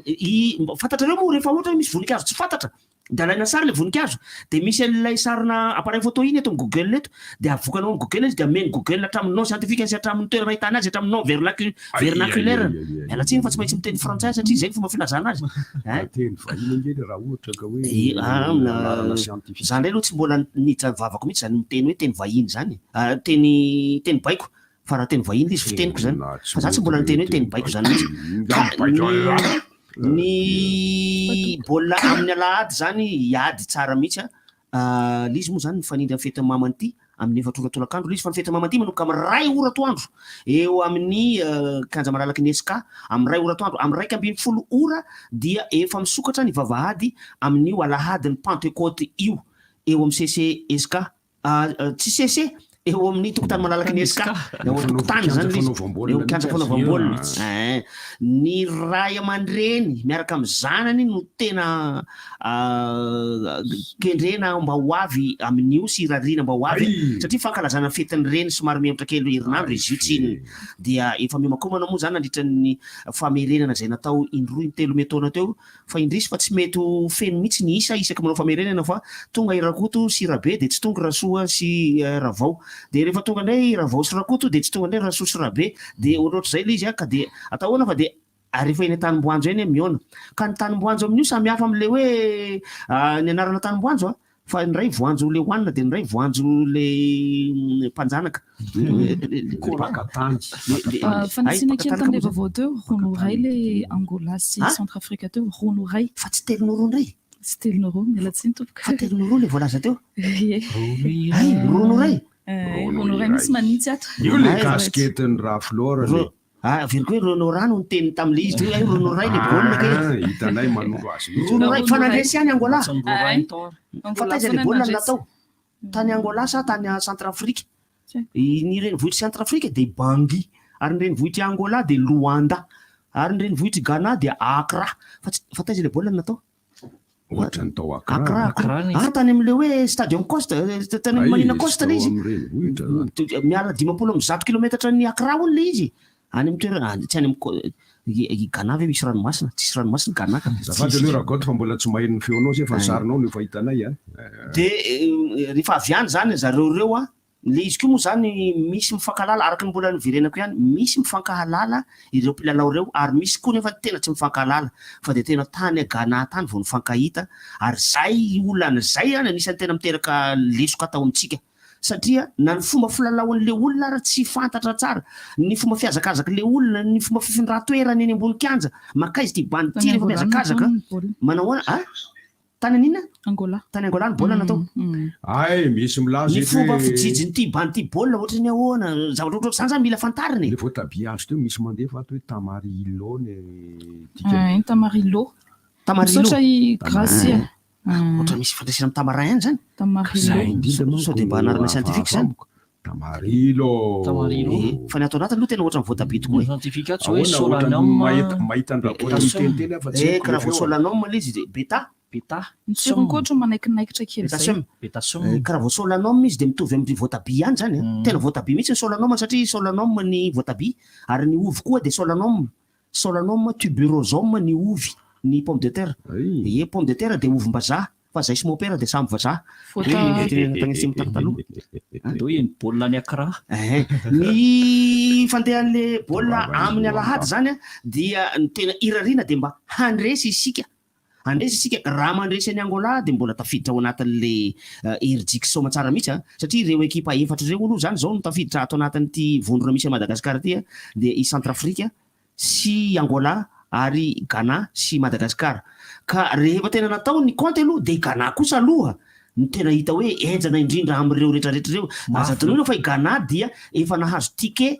I, fantatrareo moa rehefa ohatra hoe misy voninkazo tsy fantatra. De alaina sary le voninkazo, de misy an'ilay sarina appareil photo iny eto amin'ny Google eto, de avoakanao amin'ny Google izy de amen'i Google hatramin'ny nom scientifique-ny sy hatramin'ny toerana ahitana azy, hatramin'ny nom vernacu- vernaculaire-ny. Miala tsiny fa tsy maintsy miteny frantsay aho satria izay ny fomba filazana azy. Hein. Teny vahiny ange le raha ohatra ka hoe Eh, ah, amina, anarana scientifique. za ndray aloha tsy mbola niditra ny vavako mihitsy zany miteny hoe teny vahiny zany e. Ah, teny teny baiko. Fa raha teny vahiny le izy fiteniko zany. Fa za tsy mbola niteny hoe teny baiko zany mihitsy. Ka ny ny baolina amin'ny alahady zany hiady tsara mihitsy a. Le izy moa zany mifanindry amin'ny fetin'ny mamany ity amin'ny efatra ora tolakandro le izy fa ny fetin'ny mamany ity manomboka amin'ny iray ora atoandro eo amin'ny kianja malalaky ny Esca amin'ny iray ora atoandro. Amin'ny 11 ora dia efa misokatra ny vavahady amin'io alahadin'ny Pantekoty io eo amin'ny CC Esca. Tsy CC, eo amin'ny tokotany malalaky ny ESCA, eo amin'ny tokotany zany ilay izy, eo amin'ny kianja fanaovam-baolina. Ein, ny ray aman-dreny miaraka amin'ny zanany no tena kendrena mba ho avy amin'io sy irariana mba ho avy, satria fankalazana ny fetin'ny reny somary mihemotra kely herinandro izy io tsy inona. Dia efa miomankomana moa zany nandritra ny famerenana izay natao indroa intelo metaona teo Fa indrisy fa tsy mety ho feno mihitsy ny isa isaky manao famerenana fa tonga i Rakoto sy Rabe dia tsy tonga Rasoa sy Ravao. Dia rehefa tonga indray i Ravao sy Rakoto dia tsy tonga indray Rasoa sy Rabe. Dia ohatrohatr'izay ilay izy ka dia atao ahoana fa dia ary rehefa eny an-tanimboanjo eny mihaona. Ka ny tanimboanjo amin'io samy hafa amin'ilay hoe ny anarana tanimboanjo a! Fa ny iray voanjo le hohanina dia ny iray voanjo le mpanjanaka. Mpaka tany. Fanisiana kely tamin'ilay vaovao teo, roa no iray le Angola sy Centrafrique teo, roa no iray. Fa tsy telo no roa indray? Tsy telo no roa, miala tsiny tompoko. Fa telo no roa le voalaza teo. Ie. Hay, roa no iray? Roa no iray, misy manitsy ato. Io le casquette-n'i Raflora le. Ah, averiko hoe Renaud no niteny tamin'ilay izy teo hoe Renaud Ray le baolina kay. Ah, hitanay manoro azy mihitsy. Renaud Ray, fa nandresy ihany Angola. Fa taiza le baolina no natao? Tany Angola sa tany Centrafrique? Ny renivohitr'i Centrafrique dia Bangui, ary ny renivohitr'i Angola dia Luanda, ary ny renivohitr'i Ghana dia Accra. Fa tsy, fa taiza le baolina no natao? Ohatran'ny tao Accra. Accra, Accra. Ah, tany amin'ilay hoe Stadium Coast, tany amin'ny Marina Coast ilay izy. Miala 150 kilometatra ny Accra hono ilay izy. Any amin'ny toerana, tsy any amin'ny, i Ghana ve misy ranomasina? Tsisy ranomasina Ghana ka. Azafady aloha Ragotte fa mbola tsy maheno ny feonao zay fa ny sarinao no efa hitanay a. Dia rehefa avy any izany zareo ireo an, Le izy koa moa zany misy mifankahalala araka ny mbola niverenako ihany, misy mifankahalala ireo mpilalao ireo ary misy koa nefa tena tsy mifankahalala fa dia tena tany Ghana tany vao nifankahita ary zay olana zay any anisan'ny tena miteraka lesoka tao amintsika satria na ny fomba filalaon'le olona ara tsy fantatra tsara, ny fomba fihazakazak'le olona, ny fomba fifindran-toerany eny ambony kianja, mankaiza ity bandy ity rehefa mihazakazaka, manao ahoana a? Tany an'inona? Angola. Tany Angola ny baolina natao. Hay, misy milaza Ny eto fomba hoe. fijijin'ity bandy ity baolina ohatry ny ahoana? Zavatra ohatrohatr'izany zany mila fantarina e. Le voatabia azo teo misy mandefa ato hoe tamarillo ny dikany. Ein, tamarillo. Tamarillo. Misaotra i Gracia. Ohatra misy ifandraisana amin'ny tamarin ihany zany? Tamarillo. Zay indrindra manko Sao dia mba anarana no scientifique hafahafa zany? amiko. Tamarillo. Tamarillo. Eh, fa ny ato anatiny aloha tena ohatran'ny voatabia tokoa e. Ny scientifique ato hoe Ahoana ohatran'ny solanum. mahita mahita an-dRakoto miteniteny aho fa tsy Eh, haiko karaha le feo vao a. solanum ilay izy dia beta. Beta. Ny tsirony koa ohatran'ny manaikinaikitra kely Beta izay. sum. Beta sum. Eh, karaha vao solanum izy dia mitovy amin'ny voatabia ihany izany a. Tena voatabia mihitsy ny solanum satria solanum ny voatabia ary ny ovy koa dia solanum. Solanum tuberosum ny ovy, ny pomme de terre. Ie, pomme de terre dia ovim-bazaha. Fa zay sy mopera dia samy vazaha. Voata. Hoe ny fitenenana tany atsimo tany taloha. Andao iny baolina any Accra. Ehe. Ny fandehan'le baolina amin'ny alahady zany dia ny tena irariana dia mba handresy isika. Handresy isika. Raha mandresy an'i Angola dia mbola tafiditra ao anatin'le herijika soamatsara mihitsy an. Satria ireo ekipa efatra ireo aloha zany izao no tafiditra ato anatin'ity vondrona misy an'i Madagasikara ity dia i Centrafrique, sy i Angola ary Ghana sy Madagascar. Ka rehefa tena natao ny compte aloha dia i Ghana kosa aloha no tena hita hoe henjana indrindra amin'ireo retraretra ireo. Aza adinoina fa i Ghana dia efa nahazo ticket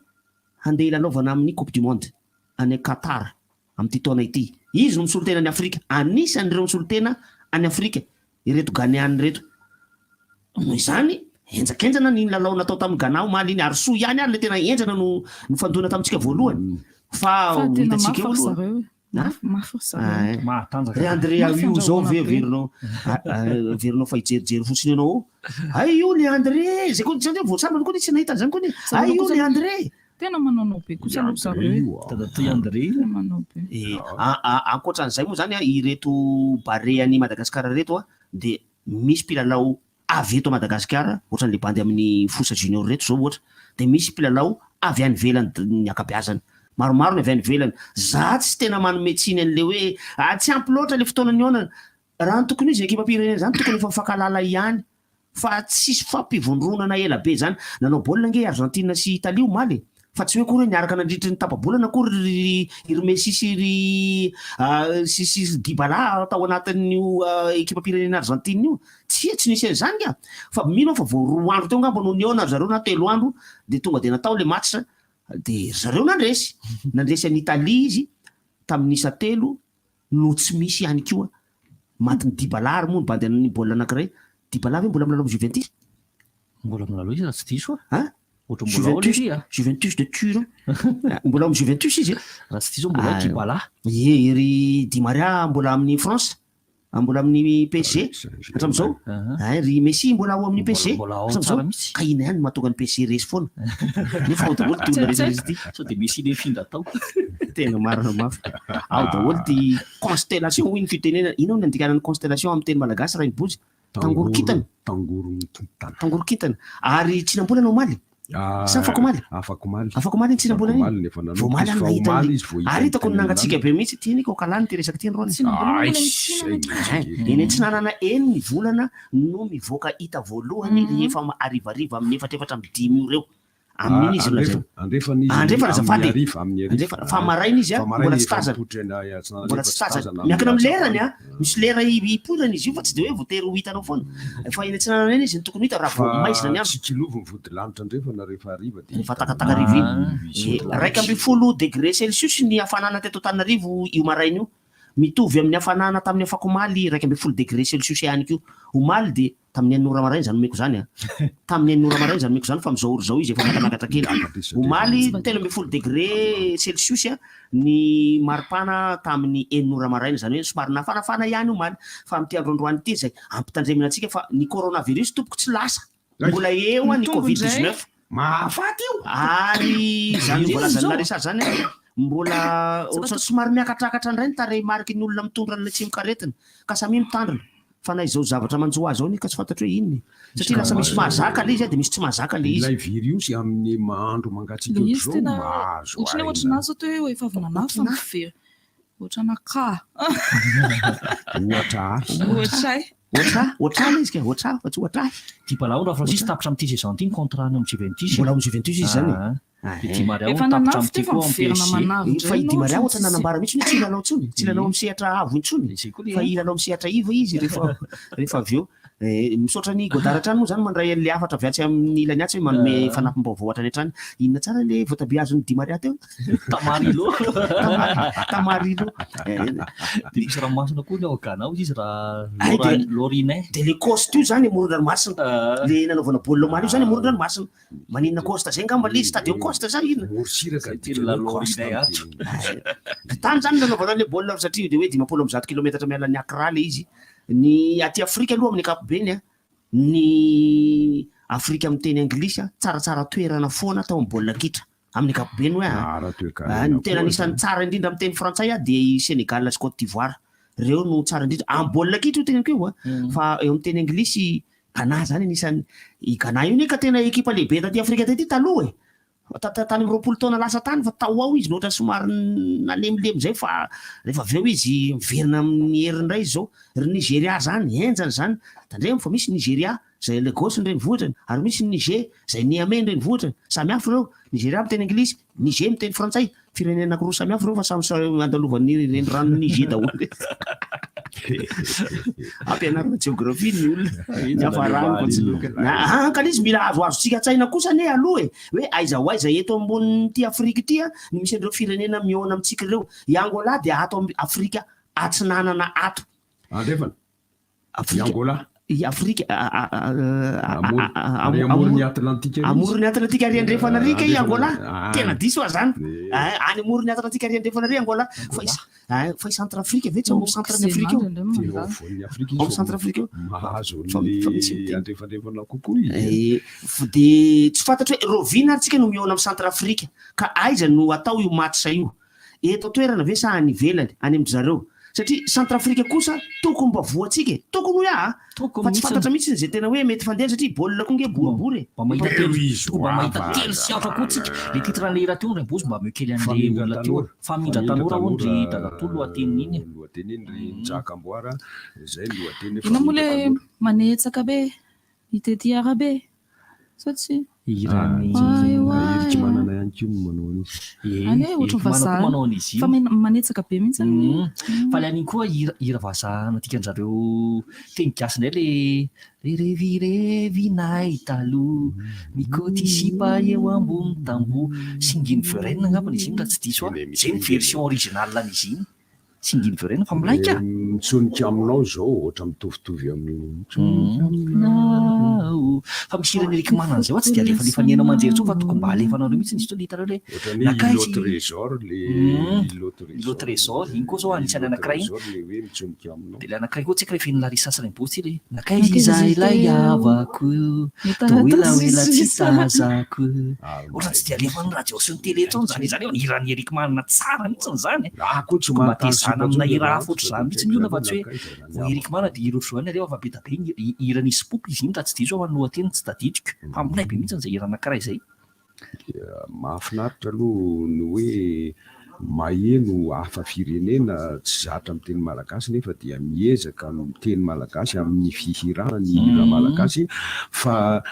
handeha hilalaovana amin'ny coupe du monde any Qatar amin'ity taona ity. Izy no misolo tena an'i Afrika. Anisan'ireo misolo tena an'i Afrika ireto Ghanéan ireto. Noho izany, henjakenjana ny lalao natao tamin'i Ghana omaly iny ary soa ihany ary ilay tena henjana no nifandona tamintsika voalohany fa Fa ho tena hitantsika mafy eo ry aloha. zareo e. Mafy, mafy ry zareo. Ah, Mahatanjaka. Ry André Mafy io zao ve andrahoana be. averinao averinao fa hijerijery fotsiny ianao ao. Hay io le André, zay koa zany voatsambany koa ny tsy nahita an'izany koa ny. Zareo Hay io kosa le André. Tena manaonao be kosa aloha zareo e. Dadatoa André io. Tena manao be. Eh, ankoatran'izay moa zany a, ireto Barea-n'i Madagasikara ireto a, dia misy mpilalao avy eto Madagasikara, ohatran'le bandy amin'ny Fosa Junior ireto zao ohatra, dia misy mpilalao avy any ivelany ny ankabeazany. Maromaro ny avy any ivelany. Za tsy tena manome tsiny an'le hoe ah tsy ampy loatra le fotoana nihaonana. Raha ny tokony ho izy ny ekipam-pirenena izany tokony efa mifankahalala ihany fa tsisy fampivondronana ela be izany. Nanao baolina ange i Argentine sy Italie omaly e! Fa tsy hoe akory hoe niaraka nandritry ny tapa-bolana akory ry ry Messi sy ry sy sy ry Dybala tao anatin'io ekipam-pirenena Argentine io. Tsia, tsy nisy an'izany ka! Fa mino aho fa vao roa andro teo angamba no nihaona ry zareo na telo andro dia tonga dia natao ilay match dia ry zareo nandresy. Nandresy an'i Italie izy tamin'ny isa telo no tsy misy ihany koa. Matin'i Dybala ary moa ny bandy an'ny baolina anankiray. Dybala ve mbola milalao amin'ny Juventus? Mbola milalao izy raha tsy diso aho. An? Ohatran'ny mbola ao Juventus, lery a. Juventus de Turin. Mbola ao amin'ny Juventus izy e? Raha tsy diso mbola ao Dybala. Ie, ry Di Maria mbola amin'ny France. Mbola amin'ny PSG hatramin'izao. Hay ry Messi mbola ao amin'ny PSG hatramin'izao. Ka inona ihany no mahatonga ny PSG resy foana? Nefa ao daholo ity olona rehetra rehetra ity. Sao dia Messi nifindra tao. Tena marina mafy. Ao daholo ity constellation hoy ny fitenenana. Inona no andikana ny constellation amin'ny teny malagasy Rainibozy? Tangoro-kintana. Tangoron-kintana. Tangoro-kintana. Ary tsinam-bolana omaly? Sa afakomaly? Afakomaly. Afakomaly iny tsinam-bolana iny? Afakomaly no efa Vao nanomboka omaly izy aho fa nahita omaly an'ilay. izy vao hita Ary hitako teny nangatsiaka an-dalana. be mihitsy ity anie kokalany ity resaka ity androany. Tsinam-bolana mbola Aish, mitsinana zay akia. mihitsy Hein, eny Antsinanana eny ny volana no mivoaka hita voalohany rehefa harivariva amin'ny efatrefatra amby dimy ora eo. Amin'iny izy no lazaina. Andrefana izy Andrefana amin'ny azafady e. hariva, amin'ny hariva. Andrefana, fa maraina izy Fa a, maraina mbola tsy efa tazana. mipoitra eny atsinanana Mbola efa tsy tsy tazana. tazana Miankina amin'ny amin'ny lerany a, hazavana. misy lera hipoirana izy io fa tsy dia hoe voatery ho hitanao foana. Fa eny Antsinanana eny izy no tokony ho hita raha vao Fa maizina ny andro. tsy kilovy ny vodilanitra andrefana rehefa hariva dia Rehefa hita takataka hariva iny. misy vodilanitra. 11 degré celsius ny hafanana teto Antananarivo io maraina io. Mitovy amin'ny hafanana tamin'ny afakomaly 11 degré celsius ihany koa. Omaly dia tamin'ny enina ora maraina izany omeko izany an. Tamin'ny enina ora maraina izany omeko izany fa amin'izao ora izao izy efa miakamiakatra kely. Omaly 13 degré celsius ny maripana tamin'ny enina ora maraina, izany hoe somary nafanafana ihany omaly. Fa amin'ity andro androany ity izay ampitandremana antsika fa ny coronavirus tompoko tsy lasa. Mbola eo an ny Mitombo covid indray. 19. Mahafaty io! Ary izany Inona voalazan'i izao? Larissa izany an, mbola ohatran'ny somary miakatrakatra indray ny tarehimariky ny olona mitondra an'ilay tsimokaretina. Ka samia mitandrina. Fa na izao zavatra manjo azy izao anie ka tsy fantatro hoe inona e. Satria lasa misy mahazaka ilay izy an, dia misy tsy mahazaka ilay izy. Ilay viriosy amin'ny mahandro mangatsiaka Ilay izy ohatr'izao tena mahazo ohatran'ny hoe aina. ohatranà zao toa hoe efa avy nanafy fa miverina. Ohatrana ka. Ohatra ahy. Ohatra ahy. Ohatra ahy, ohatra ahy ilay izy ka, ohatra ahy fa tsy ohatra ahy. Dybala hono Rafrantsisy tapitra amin'ity saison ity ny contrat-ny amin'ny Juventus. Mbola ao amin'ny Juventus izy izany e. Ah, dia Di Maria Efa hono tapitra nanafy amin'ity teo fa koa amin'ny miverina PSG. manavy indray Fa i Di ianao Maria ohatran'ny ohatra tsisy. nanambara mihitsy hoe tsy hilalao intsony, tsy hilalao amin'ny sehatra avo intsony, Izay koa le fa hilalao amin'ny sehatra iva izy rehefa rehefa avy eo. Eh, misaotra an'i Godard hatrany moa izany mandray an'ilay hafatra avy atsy amin'ny ilany atsy hoe manome fanampim-baovao hatrany hatrany. Inona tsara ilay voatabia azon'i Di Maria teo? Tamarillo. Tamarillo. Eh, Dia misy ranomasina koa ny ao Ghana hozy izy raha Ay, Lora- dia- Lorinin. Dia le Coste io izany amoron-dranomasina. Le nanaovana baolina omaly io izany amoron-dranomasina. Maninona Coste zay angamba le izy, Stade Coste sa inona? Morontsiraka Zay tena Lorinin ato. Tany izany nanaovana an'ilay baolina satria dia hoe 150 kilometatra miala an'i Accra ilay izy. Ny aty Afrika aloha amin'ny ankapobeny a, ny Afrika miteny anglisy a, tsaratsara toerana foana tao amin'ny baolina kitra amin'ny ankapobeny hoe a. Ara-toekarena Ny tena koa anisan'ny zany. tsara indrindra amin'ny teny frantsay a dia i Sénégal sy Côte d'Ivoire. Ireo no tsara indrindra amin'ny baolina kitra io teneniko io a. Fa eo amin'ny teny anglisy Ghana zany anisan'ny, i Ghana io anie ka tena ekipa lehibe taty Afrika taty taloha e. Tany amin'ny 20 taona lasa tany fa tao ho ao izy no ohatra somary nalemilemy izay fa rehefa avy eo izy miverina amin'ny heriny indray izy izao. Ry Nigeria izany, henjana izany. Tandremo fa misy Nigeria izay Lagos ny renivohitrany ary misy ny Niger izay Niamey ny renivohitrany. Samy hafa ireo. Nigeria miteny anglisy, Niger miteny frantsay. Firenena anankiroa samy hafa ireo fa samy andalovan'ny reniranon'i Niger daholo. Ampianarina jeografia ny olona. Ny hafarany fa tsy loka. Ah, ka izy mila azoazontsika an-tsaina kosa anie aloha e. Hoe aiza ho aiza eto ambonin'ity Afrika ity no misy an'ireo firenena mihaona amintsika ireo. I Angola dia ato Afrika atsinanana ato. Andrefana. Afrika. I Angola. I Afrika amoron'ny Atlantika amoron'ny Atlantika ary andrefana ary kay i Angola. Tena diso aho zany. Any amoron'ny Atlantika ary andrefana ary Angola. Fa i fa i Centrafrique ve tsy ao amin'ny centre-n'i Afrika ao? Tena ao afovoan'ny Afrika izy. Ao amin'ny Centrafrique ao. Mahazo an'ilay andrefandrefana kokoa izy. Dia tsy fantatro hoe rahoviana ary tsika no mihaona amin'ny Centrafrique ka aiza no atao io match io? Eto an-toerana ve sa any ivelany, any amin-dry zareo? Satria Centrafrique kosa tokony mba voantsika e! Tokony hoy aho a! Fa tsy fantatra mihitsy izay tena hoe mety fandehany satria baolina koa nge boribory e! Mba mahita telo, tokony mba mahita telo sy aotra koa tsika. Le titre an'le hira teo ry Bozy mba omeo kely an'le olona teo e! Famindra tanora hono ry dadatoa lohatenin'iny e! Lohateniny ry Njaka Amboara, izay ny lohateny hoe Inona moa Famindra le tanora. manetsaka be Hitety arabe sa tsia? Hiran'i Eric Manana ihany koa no manao an'izy. Any hoe ohatran'ny vazaha manao an'izy io. Fa manetsaka be mihitsy ny. Fa le an'iny koa hira hira vazaha nadikan-dRareo teny gasy indray le le revirevinay taloha mikoty sipa eo ambony tamboho Singing the Rain angambany izy iny raha tsy diso aho. Izay ny version originale an'izy iny. Singing the Rain fa milay ka! Mitsonika aminao izao ohatra mitovitovy amin'ny mitsonika aminao. Fa misy hiran'i Eric Manana izay hoa tsy dia alefalefan'ny haino aman-jery intsony fa tokony mba alefanareo mihitsy izy itony hitanareo le Ohatran'ny hoe nankaiza Îlot Trésor le Îlot Trésor. Îlot Trésor, iny koa izao anisan'ny anankiray iny. Îlot Trésor le hoe mitsonika aminao. Dia ilay anankiray koa tsy haiko rehefa iny Larissa sy Rainiboto ity le nankaiza izahay ilay havako toa elaela tsy tazako. Ohatran'ny tsy dia alefan'ny radio sy ny télé intsony izany izany eo, ny hiran'i Eric Manana tsara mihitsy izany e. Ah koa tsy Tokony mba manontany tezana sipa amina intsony hira raha hafa ohatr'izany tsy mihitsy ny olona fa tsy hoe nankaiza raha ny vao Eric havako. Manana dia hira ohatr'izao ihany alefa fa be dia be ny hiran'i Spoop izy iny raha tsy diso aho fa ny lohateny tsy tadidiko fa milay be mihitsy izay hira anankiray izay. Dia mahafinaritra aloha ny hoe maheno hafa firenena tsy zatra miteny malagasy nefa dia miezaka miteny malagasy amin'ny fihirana ny hira malagasy fa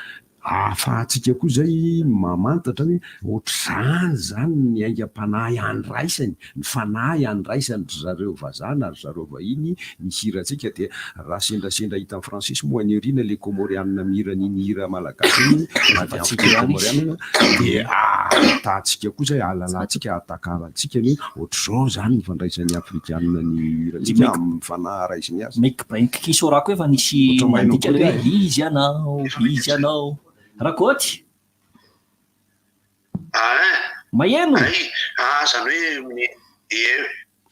Ahafahantsika koa izay mamantatra hoe ohatr'izany izany ny aingam-panahy andraisany, ny fanahy andraisan-dry zareo vazaha na ry zareo vahiny ny hirantsika. Dia raha sendrasendra hitan'i Francis moa any aoriana ilay Kômôrianina mihira an'iny hira malagasy iny na dia amin'ny fiteny kômôrianina dia ahitantsika koa izay, ahalalantsika, ahatakarantsika ny hoe ohatr'izao izany ny fandraisan'ny Afrikanina ny hirantsika amin'ny fanahy raisiny azy. Make Brink Kisorako efa nisy nandika le hoe izy ianao, izy ianao. Rakoty! Ain! Maheno? Ay! Ah, zany hoe eh,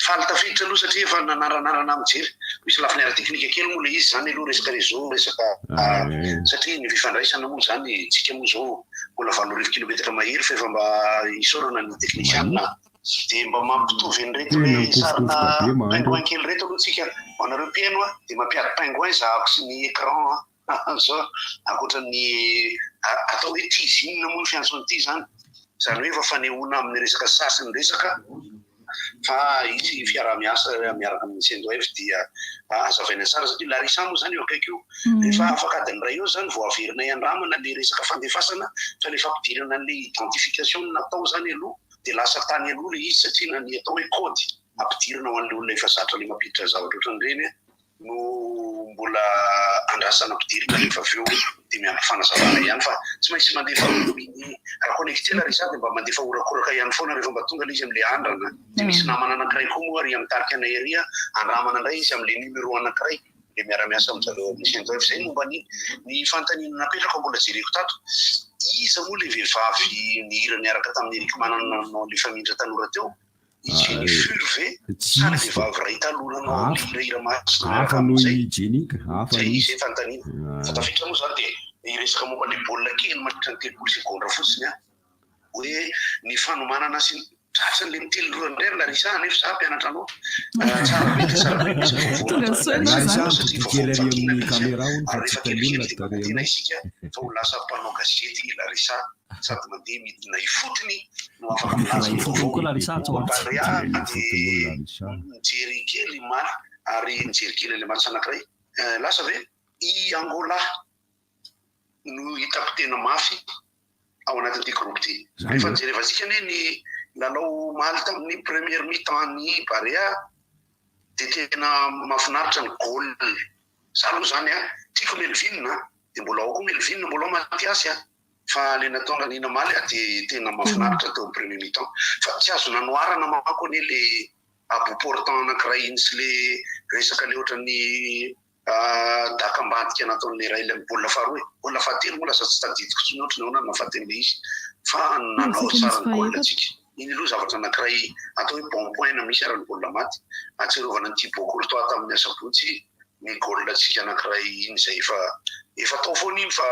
faly tafiditra aloha satria efa nanaranarana mijery. Misy lafiny ara-teknika kely moa ilay izy zany aloha resaka réseau, resaka satria ny fifandraisana moa zany tsika moa zao mbola 8000 kilometatra mahery fa efa mba isaorana ny teknisianina Dia mba mampitovy an'ireto Tena le mikofokofoka sarina be mahandro. pingouin kely ireto aloha tsika. Ho anareo mpihaino a, dia mampiady pingouin zahako sy ny écran a. Zao ankoatra ny atao hoe teasing moa ny fiantso an'ity izany. Izany hoe efa fanehoana amin'ny resaka sary sy ny resaka fa hisy fiaraha-miasa miaraka amin'ny Sendwave dia hazavaina tsara satria Larissa moa izany eo akaiky eo. Rehefa afaka adiny iray eo izany vao averinay andramana ilay resaka fandefasana fa ilay fampidirana an'ilay identification no natao izany aloha. dia lasa tany aloha ilay izy satria na ny atao hoe code ampidirina ho an'ilay olona efa zatra ilay mampiditra zavatra ohatran'ireny no mbola andrasana ampidirina rehefa avy eo dia miampy fanazavana ihany fa tsy maintsy mandefa mini raha connecté Larissa dia mba mandefa horakoraka ihany foana rehefa mba tonga ilay izy amin'ilay andrana dia misy namana anankiray koa moa ary mitarika anay ery andramana indray izy amin'ilay numéro anankiray Dia miara-miasa amin-dry zareo amin'ny Sendwave. Izay ny momba an'iny. Ny fanontaniana napetrako mbola jereko tato, iza moa ilay vehivavy nihira niaraka tamin'i Eric Manana nanao an'ilay famindra tanora teo? I Jennifer ve Tsy sa ilay izy fa vehivavy iray taloha nanao an'ilay hafa, hirahira masina miaraka hafa noho amin'izay? i Jenny ka, hafa Izay noho izay izy. fanontaniana. Fa tafiditra moa izany dia hiresaka momba ilay baolina kely mandritra ny 30 segondra fotsiny aho. Hoe ny fanomanana sy ny tratran'ilay miteny roa indray ry Larissa nefa za mpianatra anao. Tsara be dia tsara be mihitsy ny vaovao Tonga nataon'i soa ianao Larissa izany. satria Kely vaovao ary mivakina amin'ny ilay izy caméra hono fa ary tsy rehefa hitan'ny olona kelikely dia tarehinao. manantena isika fa ho lasa mpanao gazety i Larissa sady mandeha midina ifotony no afaka milaza ny Ifotony vaovao koa Larissa atsy ho momba atsy. Barea Midina dia ifotony hono Larissa. nijery kely omaly ary nijery kely an'ilay match anankiray. Lasa ve i Angola no hitako tena mafy ao anatin'ity groupe ity. Rehefa nijerevantsika anie ny lalao omaly tamin'ny première mi-temps ny Barea dia tena mahafinaritra ny goal. Za aloha izany an, tiako Melvin an, dia mbola ao koa Melvin, mbola ao Mathias an, fa ilay nataon'i Ranina omaly an dia tena mahafinaritra teo amin'ny premier mi-temps. Fa tsy azo nanoharana manko anie ilay à bout portant anankiray iny sy ilay resaka ilay ohatran'ny. Daka ambadika nataon'ny iray ilay baolina faharoa e. Baolina fahatelo moa lasa tsy tadidiko intsony ohatry ny ahoana no nahafaty an'ilay izy fa nanao tsara ny goal antsika. Iny aloha zavatra anankiray atao hoe bon point na misy ara ny baolina maty. Ahatsiarovana an'i Thibaut Courtois tamin'ny asabotsy ny goal antsika anankiray iny izay efa efa tao foana iny fa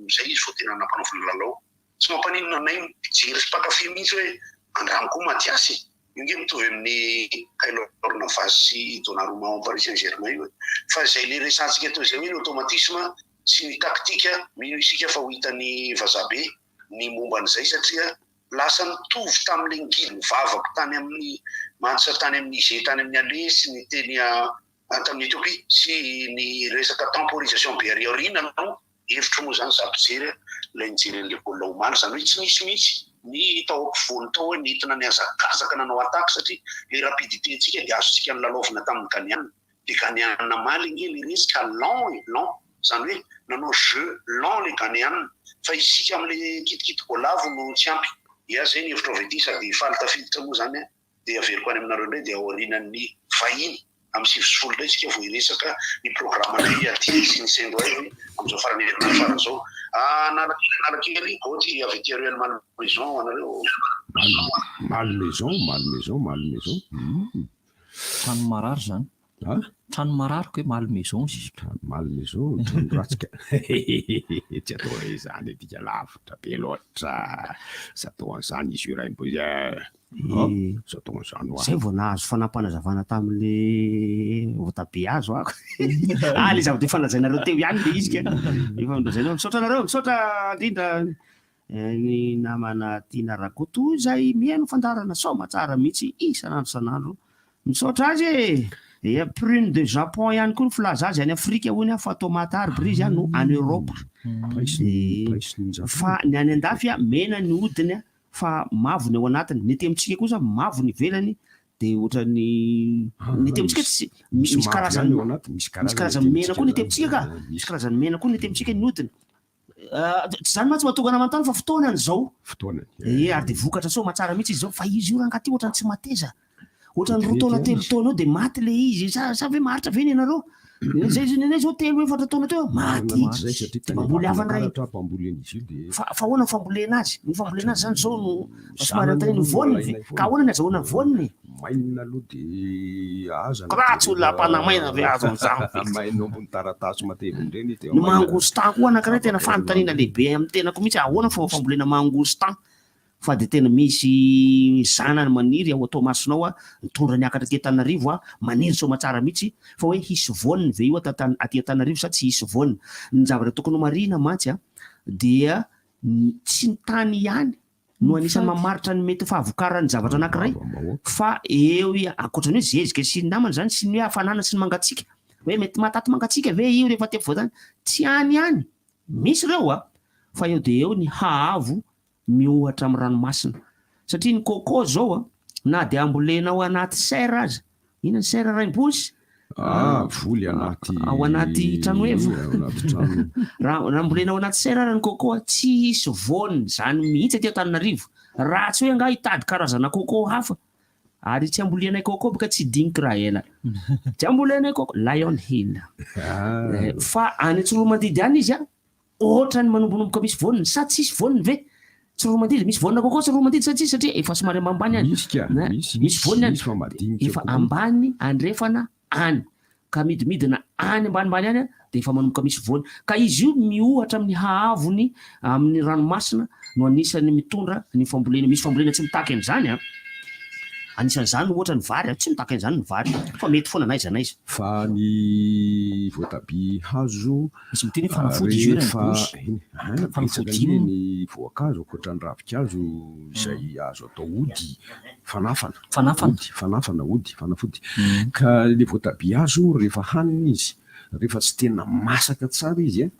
izay izy vao tena nampanaovina lalao. Tsy mampaninona anay mpijery sy mpankafy mihitsy hoe andramo koa Mathias e! Io nge mitovy amin'ny Keylor Navas sy Donnarumma ao Paris Saint Germain io e! Fa izay le resahantsika teo izay hoe ny automatisme sy ny tactique, mino isika fa ho hitan'ny vazaha be ny momba an'izay satria lasa nitovy tamin'ilay ngidy nivavako tany amin'ny match tany amin'ny Niger tany amin'ny aller sy ny teny tamin'ny Ethiopie sy ny resaka temporisation be ary aoriana no Hevitro moa izany za mpijery a, ilay nijery an'ilay baolina omaly, izany hoe tsy nisy mihitsy ny tao ampovoany tao hoe nentina nihazakazaka nanao attaque satria ilay rapidité ntsika dia azontsika nolalaovina tamin'ny Ghanéana, dia Ghanéana omaly ange ilay resy ka lent e, lent, izany hoe nanao jeu lent ilay Ghanéana fa isika amin'ilay kitikity voalavo no tsy ampy. Ia zay ny hevitro avy aty sady faly tafiditra moa izany a. Dia averiko any aminareo indray dia aorianan'ny vahiny amin'ny 19 indray isika vao hiresaka ny programanay aty sy ny Sendwave amin'izao faran'ny herinandro farany izao. Analakely Analakely, Gaoty avy aty Ruelle Malmaison ho anareo. Malmaison, Malmaison, Malmaison. Trano marary izany. A? Trano marary ko hoe malmaison izy. Trano malmaison, trano ratsy ka. Tsy atao hoe izany adika lavitra be loatra. Tsy atao an'izany izy io Raimbozy a. Tsy atao an'izany hoa. Zay vao nahazo fanapanazavana tamin'le voatabia hazo aho. Ah, le zavatra efa lazainareo teo ihany le izy ka. Efa nolazainareo. Misaotra anareo, misaotra indrindra ny namana Tiana Rakoto izay mihaino fandaharana soamatsara mihitsy isan'andro isan'andro. Misaotra azy e! Dia prune de Japon ihany koa ny filaza azy any Afrika hoy ny aho fa tomate arbre izy no any Europe. Fa ny any andafy mena ny hodiny fa mavo ny ao anatiny. Ny aty amintsika kosa mavo ny ivelany dia ohatran'ny ny aty amintsika tsy misy karazany misy karazany mena koa ny aty amintsika ka! Misy karazany mena koa ny aty amintsika ny hodiny. Tsy izany mantsy mahatonga anah manontany fa fotoanany izao. Fotoanany. Ee, ary dia vokatra soamatsara mihitsy izy izao. Fa izy io rangahy ity ohatran'ny tsy mateza. Ohatran'ny roa taona telo taona eo dia maty ilay izy. Sa sa ve maharitra ve ny anareo? Zay izy nenay izao telo efatra taona teo maty. Maty izay satria Dia mamboly hafa indray. Karatra mpamboly an'izy io dia. Fa fa ahoana ny fambolena azy? Ny fambolena azy izany izao no somary Zanany anontaniana. aloha no Voaniny ve? alainay Ka foana. ahoana ny azahoana voaniny e? Maina aloha dia aza Ka raha tsy olona ampanamaina ve azo an'izany ve? Maina ambony taratasy matevina ireny dia Ny maina. mangostan koa anankiray tena fanontaniana lehibe amin'ny tenako mihitsy, ahoana fomba fambolena mangostan? Fa dia tena misy zanany maniry ao Toamasina ao, nitondra niakatra aty Antananarivo aho, maniry soamatsara mihitsy, fa hoe hisy voany ve io aty Antananarivo sa tsy hisy voany? Ny zavatra tokony homarihina mantsy dia tsy ny tany ihany no anisan'ny mamaritra ny mety fahavokaran'ny zavatra anankiray fa eo ankoatra ny hoe zezika sy ny namany izany sy ny hoe hafanana sy ny mangatsiaka hoe mety mahataty mangatsiaka ve io rehefa aty afovoantany tsy any ihany misy ireo a fa eo dia eo ny haavo miohatra amin'ny ranomasina satria ny coco zao a na dia ambolena ao anaty serre aza Inona ny serre raimbozy? Ah, voly anaty. Ao anaty tranoheva. Ao anaty trano. Raha raha ambolena ao anaty serre ary ny coco, tsy hisy voany izany mihitsy aty Antananarivo. Raha tsy hoe angaha hitady karazana coco hafa. Ary tsy ambolenay coco boka tsy diniko raha ela. Tsy ambolenay coco. Lion Hill. Fa any Antsoromandidy any izy an, Ohatran'ny manombonomboka misy voaniny sa tsisy voaniny ve? Tsiroaromandidy, misy voanina kokoa Tsiroaromandidy sa tsisy satria efa somary ambanimbany any. Misy ka, misy, misy voaniny any. Misy fa madinika Efa kokoa. ambany andrefana any ka midimidina any ambanimbany any dia efa manomboka misy voany. Ka izy io miohatra amin'ny haavony amin'ny ranomasina no anisan'ny mitondra ny fambolena. Misy fambolena tsy mitaky an'izany an! Anisan'izany ohatra ny vary an! Tsy mitaky an'izany ny vary fa mety foana n'aiza n'aiza. Fa ny voatabia hazo Misy miteny hoe fanafody izy io rehefa Rainibozy. eny an, Fanafody betsaka anie inona? ny voankazo ankoatra ny ravinkazo izay azo atao ody fanafana. Fanafana. Ody fanafana, ody fanafody. Ka ilay voatabia hazo rehefa hanina izy, rehefa tsy tena masaka tsara izy an,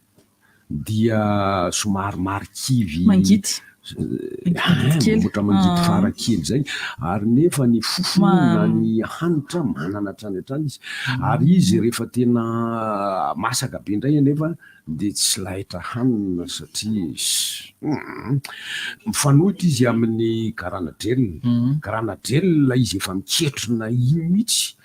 dia somary marikivy Mangidy. Mangidy kely. Ohatra mangidy fara kely izay. Ary nefa ny fofony na ny hanitra manana hatrany hatrany izy. Ary izy rehefa tena masaka be indray anefa dia tsy laitra hanina satria mifanohitra izy amin'ny garanadrelina. Garanadrelina izy efa miketrona iny mihitsy.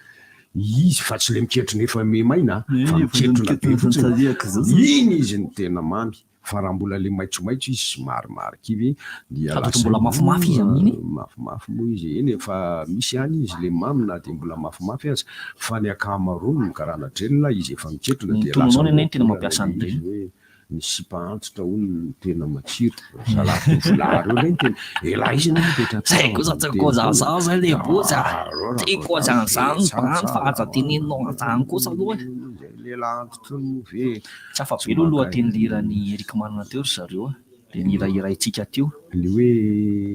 Izy fa tsy le miketrona efa memaina fa miketrona be fotsiny. Iny izy no tena mamy. Fa raha mbola le maitsomaitso izy somary marikivy dia Sady lasa mbola mafimafy izy amin'iny e. Mafimafy moa izy. Eny e, fa misy ihany izy le mamy na dia mbola mafimafy aza. Fa ny ankamaroany ny karanadrelona izy efa miketrona Ny dia lasa tononao ny anay no tena roapolo mampiasa ilay an'ireny. izy hoe ny sipa antitra hono no tena matsiro. Zalahy tovolahy reo ndray no tena elah izy anie mipetrapetraka Zay kosa tsy miteny koa foana. zany zay le bozy a. Ah, reo raha Tsy vao koa zany zany zany dia bany fa tsara aza teneninao an'izany kosa aloha e. Zay lehilahy antitra moa ve Tsy afa-be tsy aloha maka lohateny hiran'i Eric Manana teo ry zareo a. Le nihira hiraintsika teo. Le hoe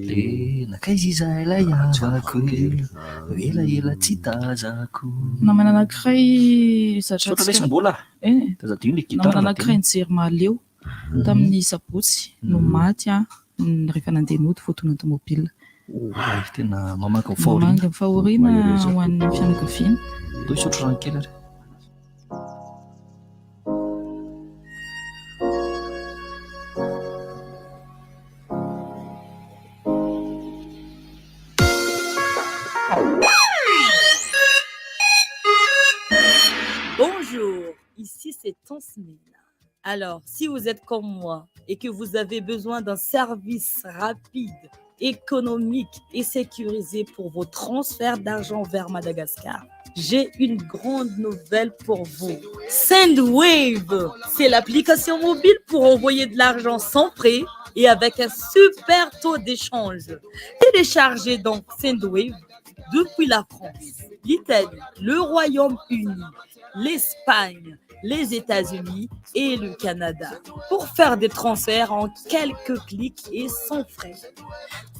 Le nankaiza izahay ilay havako e, elaela tsy tazako. Namana anankiray zatra Misaotra lesy mbola. Eh. Aza adino le gitara Namana anankiray nijery Mahaleo tamin'ny sabotsy no maty an, rehefa nandeha nody voadona tomobile. Oay, tena mamangy ny fahoriana. Mamangy ny fahoriana ho an'ny fianakaviana. Ndao hisotro rano kely ary. Bonjour, ici c'est Tansmina. Alors, si vous êtes comme moi et que vous avez besoin d'un service rapide, économique et sécurisé pour vos transferts d'argent vers Madagascar, j'ai une grande nouvelle pour vous. Sendwave, c'est l'application mobile pour envoyer de l'argent sans frais et avec un super taux d'échange. Téléchargez donc Sendwave depuis la France, l'Italie, le Royaume-Uni, l'Espagne, les États-Unis et le Canada pour faire des transferts en quelques clics et sans frais.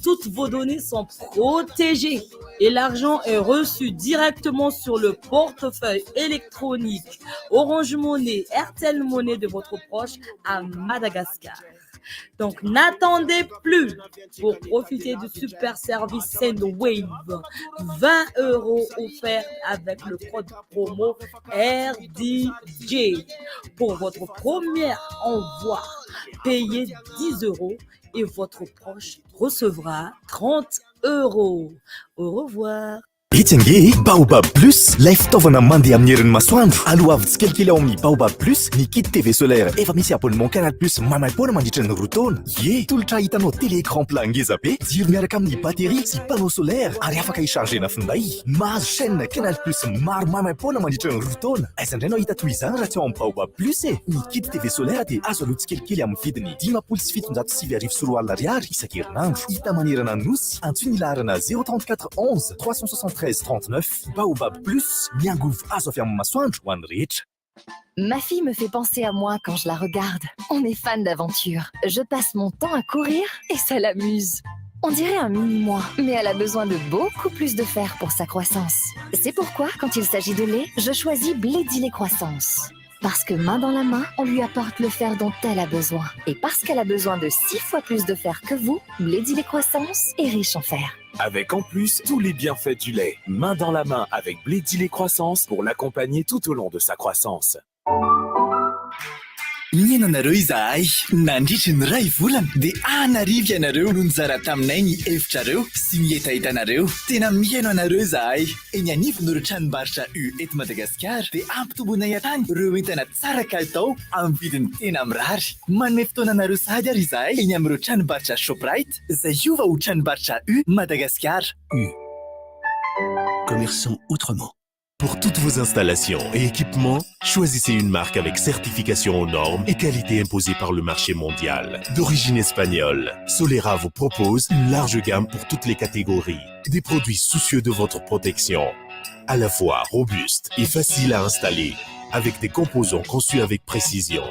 Toutes vos données sont protégées et l'argent est reçu directement sur le portefeuille électronique Orange Money, Airtel Money de votre proche à Madagascar. Donc n'attendez plus pour profiter du super service Sendwave. 20 euros offerts avec le code promo RDJ. Pour votre premier envoi, payez 10 euros et votre proche recevra 30 euros. Au revoir. Etsy ange e! Baobab Plus, ilay fitaovana mandeha amin'ny herin'ny masoandro. Aloavy tsikelikely ao amin'ny Baobab Plus ny kit TV solaire efa misy abonnement Canal Plus maimaim-poana mandritra ny 2 taona. Ie! Tolotra ahitanao télé écran plat ngeza be, jiro miaraka amin'ny batterie sy panneau solaire ary afaka hi-charger-na finday. Mahazo chaîne Canal Plus maro maimaim-poana mandritra ny 2 taona. Aiza indray no hahita toy izany raha tsy ao amin'ny Baobab Plus e! Ny kit TV solaire dia azo aloa tsikelikely amin'ny vidiny 250 250 ariary isan-kerinandro. Hita manerana ny Nosy, antsoy ny laharana 034 11 373 39. Baobab Plus, ny angovo azo avy amin'ny masoandro ho an'ny rehetra. Ma fille me fait penser à moi quand je la regarde. On est fan d'aventure. Je passe mon temps à courir et ça l'amuse. On dirait un mini-moi, mais elle a besoin de beaucoup plus de fer pour sa croissance. C'est pourquoi, quand il s'agit de lait, je choisis Blédilait Croissance. Parce que main dans la main, on lui apporte le fer dont elle a besoin. Et parce qu'elle a besoin de 6 fois plus de fer que vous, Blédilait Croissance est riche en fer. Avec en plus tous les bienfaits du lait. Main dans la main avec Blédilait Croissance pour l'accompagner tout au long de sa croissance. Nihaino anareo izahay nandritry ny ray volana dia anarivo ianareo no nizara taminay ny hevitrareo sy ny hetahetanareo. Tena mihaino anareo izahay. Eny anivon'ireo tranombarotra U eto Madagasikara dia ampitomboinay hatrany ireo entana tsara kalitao amin'ny vidiny tena mirary. Manome fotoana anareo sahady ary izahay eny amin'ireo tranombarotra Shoprite izay hiova ho tranombarotra U Madagasikara. U. Commerçons autrement. Pour toutes vos installations et équipements, choisissez une marque avec certification aux normes et qualité imposée par le marché mondial. D'origine espagnole, Solera vous propose une large gamme pour toutes les catégories. Des produits soucieux de votre protection. À la fois robustes et faciles à installer, avec des composants conçus avec précision.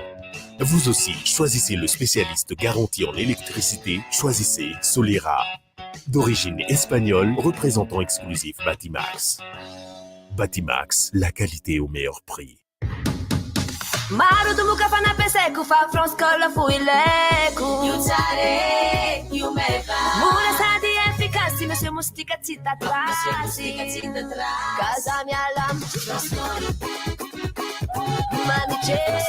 Vous aussi, choisissez le spécialiste garanti en électricité, choisissez Solera. D'origine espagnole, représentant exclusif Batimax. Batimax, la qualité au meilleur prix. Maro domoka fa nampiasaiko fa Franscol fo ilaiko. Io tsara e, io meva. Mora sady efficace, monsieur moustique tsy tatrasy. Ka za miala am Franscol. Manitra e,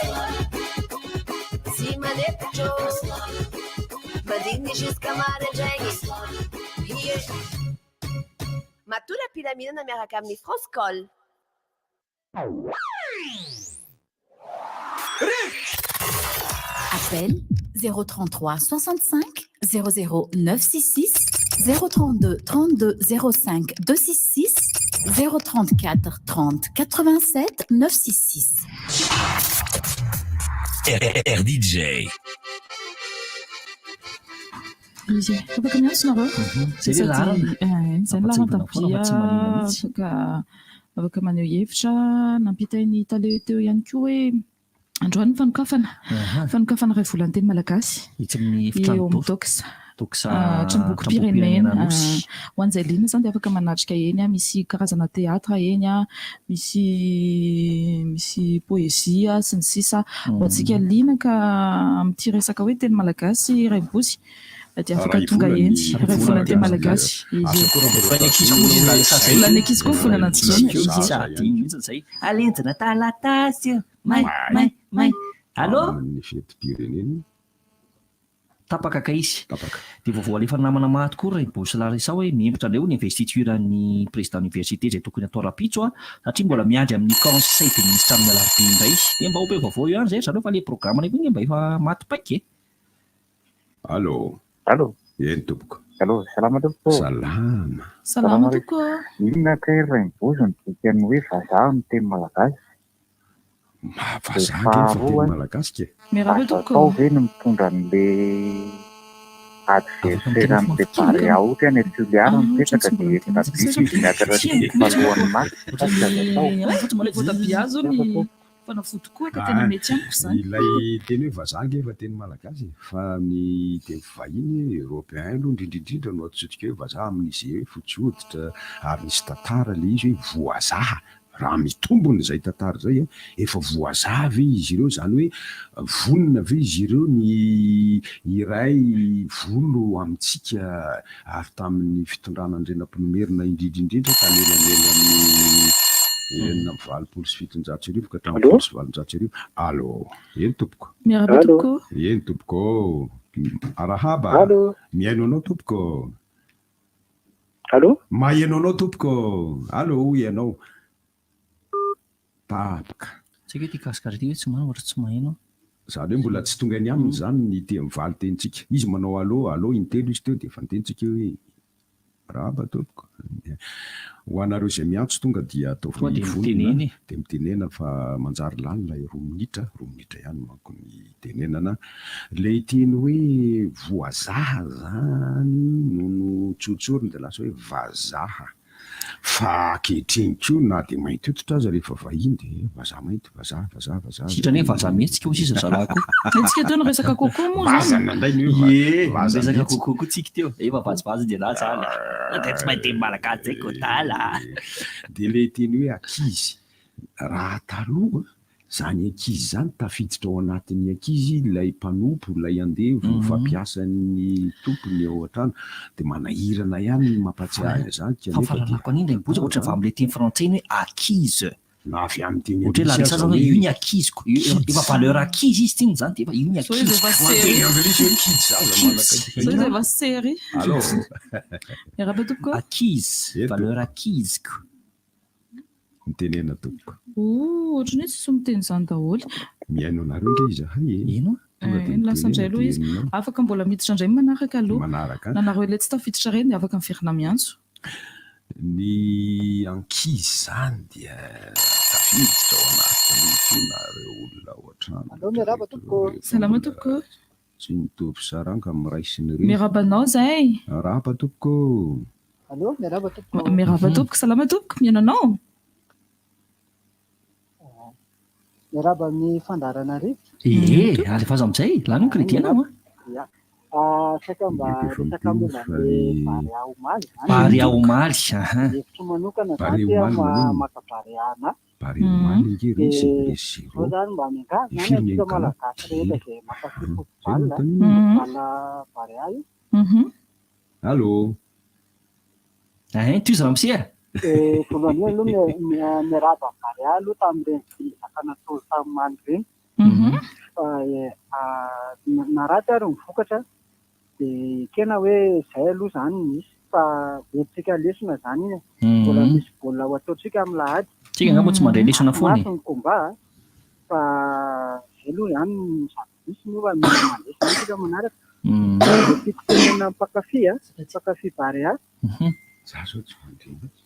tsy manepotro. Mandigny jusqu'à maraindraigny. Yeah. Matory am-pilaminana miaraka amin'ny Franscol. Appel 033 65 00 966 032 32 05 266 034 30 87 966. RDJ. Izy e. Afaka miantso nareo. Zay le laharana. Eh, Zay ny Ampatsiahivina foana fa tsy manina laharan-tarobia mihitsy. afaka afaka maneho hevitra. Nampitain'ny tale teo ihany koa hoe androany ny fanokafana. Fanokafana iray volan'ny teny malagasy. Etsy amin'ny Eo efitrano amin'ny Dox. Dox Ah, Tranombokim-pirenena. Anosy. Ah, Ho an'izay liana izany dia afaka manatrika eny, ah, misy karazana teatra eny, ah, misy misy poezia sy ny sisa. Ho antsika liana ka amin'ity resaka hoe teny malagasy Rainibozy dia afaka Iray tonga volana eny. ny- Iray volana teny malagasy. Asa koa raha mbola Volan'ny ankizy koa izy izay sady Volan'ny ankizy koa volana jona. Tsy Ie. adino mihitsy izay. Alenjina talatasy io. May, may, may. Allô? Amin'ny fetim-pirenena. Tapaka kay izy. Dia vaovao alefan'ny namana maty koa ry Bossy Larissa hoe mihemotra indray hono ny investiture ny président université izay tokony hatao rahampitso a, satria mbola miandry amin'ny conseil des ministres amin'ny alarobia indray. Dia mba omeo vaovao eo ihany izay ry zareo fa ilay programme-nay koa ange mba efa maty paika e. Allô. Allô. Eny tompoko. Allô, salama tompoko. Salama. Salama tompoko. Inona kay Rainibozy no dikan'ny hoe vazaha amin'ny teny malagasy? Vazaha ange efa teny malagasy ke. Miarahaba Azo tompoko. atao ve ny mitondra an'le adversaire amin'le Barea ohatra any Toliara mipetraka dia entina bus izy miakatra aty alohan'ny match sa tsy azo atao? Ilay voatabia zao ny fanafody koa ka tena mety amiko izany. Ilay teny hoe vazaha ange efa teny malagasy e, fa ny teny vahiny européen aloha indrindra indrindra no antsointsika hoe vazaha amin'izay hoe fotsy hoditra ary nisy tantara ilay izy hoe voazaha Raha mitombona izay tantara izay, efa voazaha ve izy ireo, izany hoe vonona ve izy ireo ny hiray volo amintsika ary tamin'ny fitondrana Andrianampoinimerina indrindra indrindra tanelanelan'ny 1786 ka hatramin'ny 1880. Allo, eny tompoko. Miarahaba tompoko. Eny tompoko. Arahaba. Mihaino anao tompoko. Allô? Maheno anao tompoko. Allô hoy ianao. Tapaka. Tsy haiko hoe ity kasikara ity hoe tsy manao ohatra tsy maheno aho. Izany hoe mbola tsy tonga any aminy izany ny teny valin-tenintsika. Izy manao allô, allô intelo izy teo dia efa nitentsika hoe Arahaba tompoko. Ho anareo izay miantso tonga dia ataovy Tonga dia vonona mitenena e. dia mitenena fa manjary lany ilay roa minitra, roa minitra ihany manko ny itenenana. Ilay teny hoe voazaha zany no notsotsoriny dia lasa hoe vazaha. Fa ankehitriny koa na dia mainty hoditra aza rehefa vahiny dia vazaha mainty, vazaha, vazaha, vazaha. Sitrany hoe vazaha mihetsika hoy sisa zalahy koa. Hetsika teo ny resaka coco moa zany. Vazana indray ny hoe Ie, vazaha resaka mihetsika. coco koa tsika teo. Efa vazivazy dia lasa any. Dia tsy mahay teny malagasy zay kodala. Dia ilay teny hoe ankizy, raha taloha Izany ankizy izany tafiditra ao anatin'ny ankizy ilay mpanompo, ilay andevo fampiasan'ny tompony ao an-trano. Dia manahirana ihany ny mampahatsiahy an'izany Fa kanefa dia. fahalalako an'iny ilay mibotsaka ohatran'ny avy amin'ilay teny frantsay iny hoe acquise. Na avy amin'ny teny Ohatra hoe anglisy Larissa aza zany hoe hoe io ny acquise-ko. Io kids. efa valeur acquise izy tsinona izany dia efa io ny Sao izy acquise-ko. efa Ho an'ny sery. teny anglisy hoe kids aza Sao manakaiky. izy efa sery. Allo. Miarahaba tompoko. Acquise, Eto. valeur acquise-ko. Mitenena tompoko. Ooh, ohatran'ny hoe tsisy miteny izany daholo. Mihaino anareo nge izahay e. Ino? Tonga dia Eh, lasa indray mitenena aloha dia izy. henonao. Afaka mbola miditra indray ny manaraka aloha. Manaraka. Na nareo ilay tsy tafiditra ireny dia afaka miverina miantso. Ny ankizy izany dia tafiditra ao anatin'ny koa nareo olona ao an-trano. Allo, miarahaba tompoko. Salama tompoko. Tsy mitovy saranga amin'ny ray sy ny reny. Miarahaba anao izay. Arahaba tompoko. Allo, miarahaba tompoko. Miarahaba tompoko, salama tompoko, mihaino anao. Miarahaba amin'ny fandaharana rivotra. Ee, alefaso amin'izay, lany ny crédit anao an. Ya. Ah, saika mba resaka momba ny Barea omaly izany. Barea omaly, aha. Hevitro manokana Barea izany omaly tea maninona? maka Barea ana. Barea omaly ange resy, Dia resy izao zéro. izany mba miangavy izany Firy ny antsika Ghana? Malagasy rehetra izay mankafy Zay football, no taniny. football Barea io. Allô. Ahin, tohizo ramose a! Dia voalohany aloha miarahaba an'i Barea aloha tamin'ireny ezaka natao tamin'ny omaly ireny. Fa na ratsy ary ny vokatra dia ekena hoe izay aloha izany no misy fa hoentintsika lesona izany iny e. Mbola misy baolina ho ataontsika amin'ny lahady. Tsika angamba tsy mandray lesona foana e. Mafy ny combat a, fa zay aloha izany ny zava-misy moa fa mila mandresy ihany tsika manaraka. Dia tiako tenenina amin'ny mpankafy a, mpankafy Barea. Za zao tsy mandre mihitsy.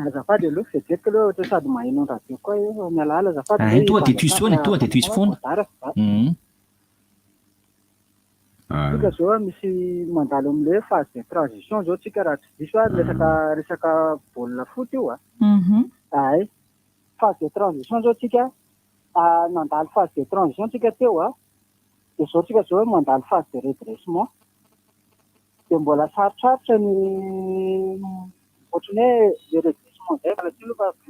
Azafady aloha, vetivety aloha ohatra sady maheno radio koa io fa miala ala azafady. Ay, tonga dia tohizo foana e, tonga dia tohizo foana. Tsika zao misy mandalo amin'ilay hoe phase de transition zao tsika raha tsy diso aho resaka resaka baolina foot io a. Ay, phase de transition zao tsika nandalo phase de transition tsika teo a, dia zao tsika zao mandalo phase de redressement. Dia mbola sarotsarotra ny ohatran'ny hoe le redressement zay miala tsiny aloha fa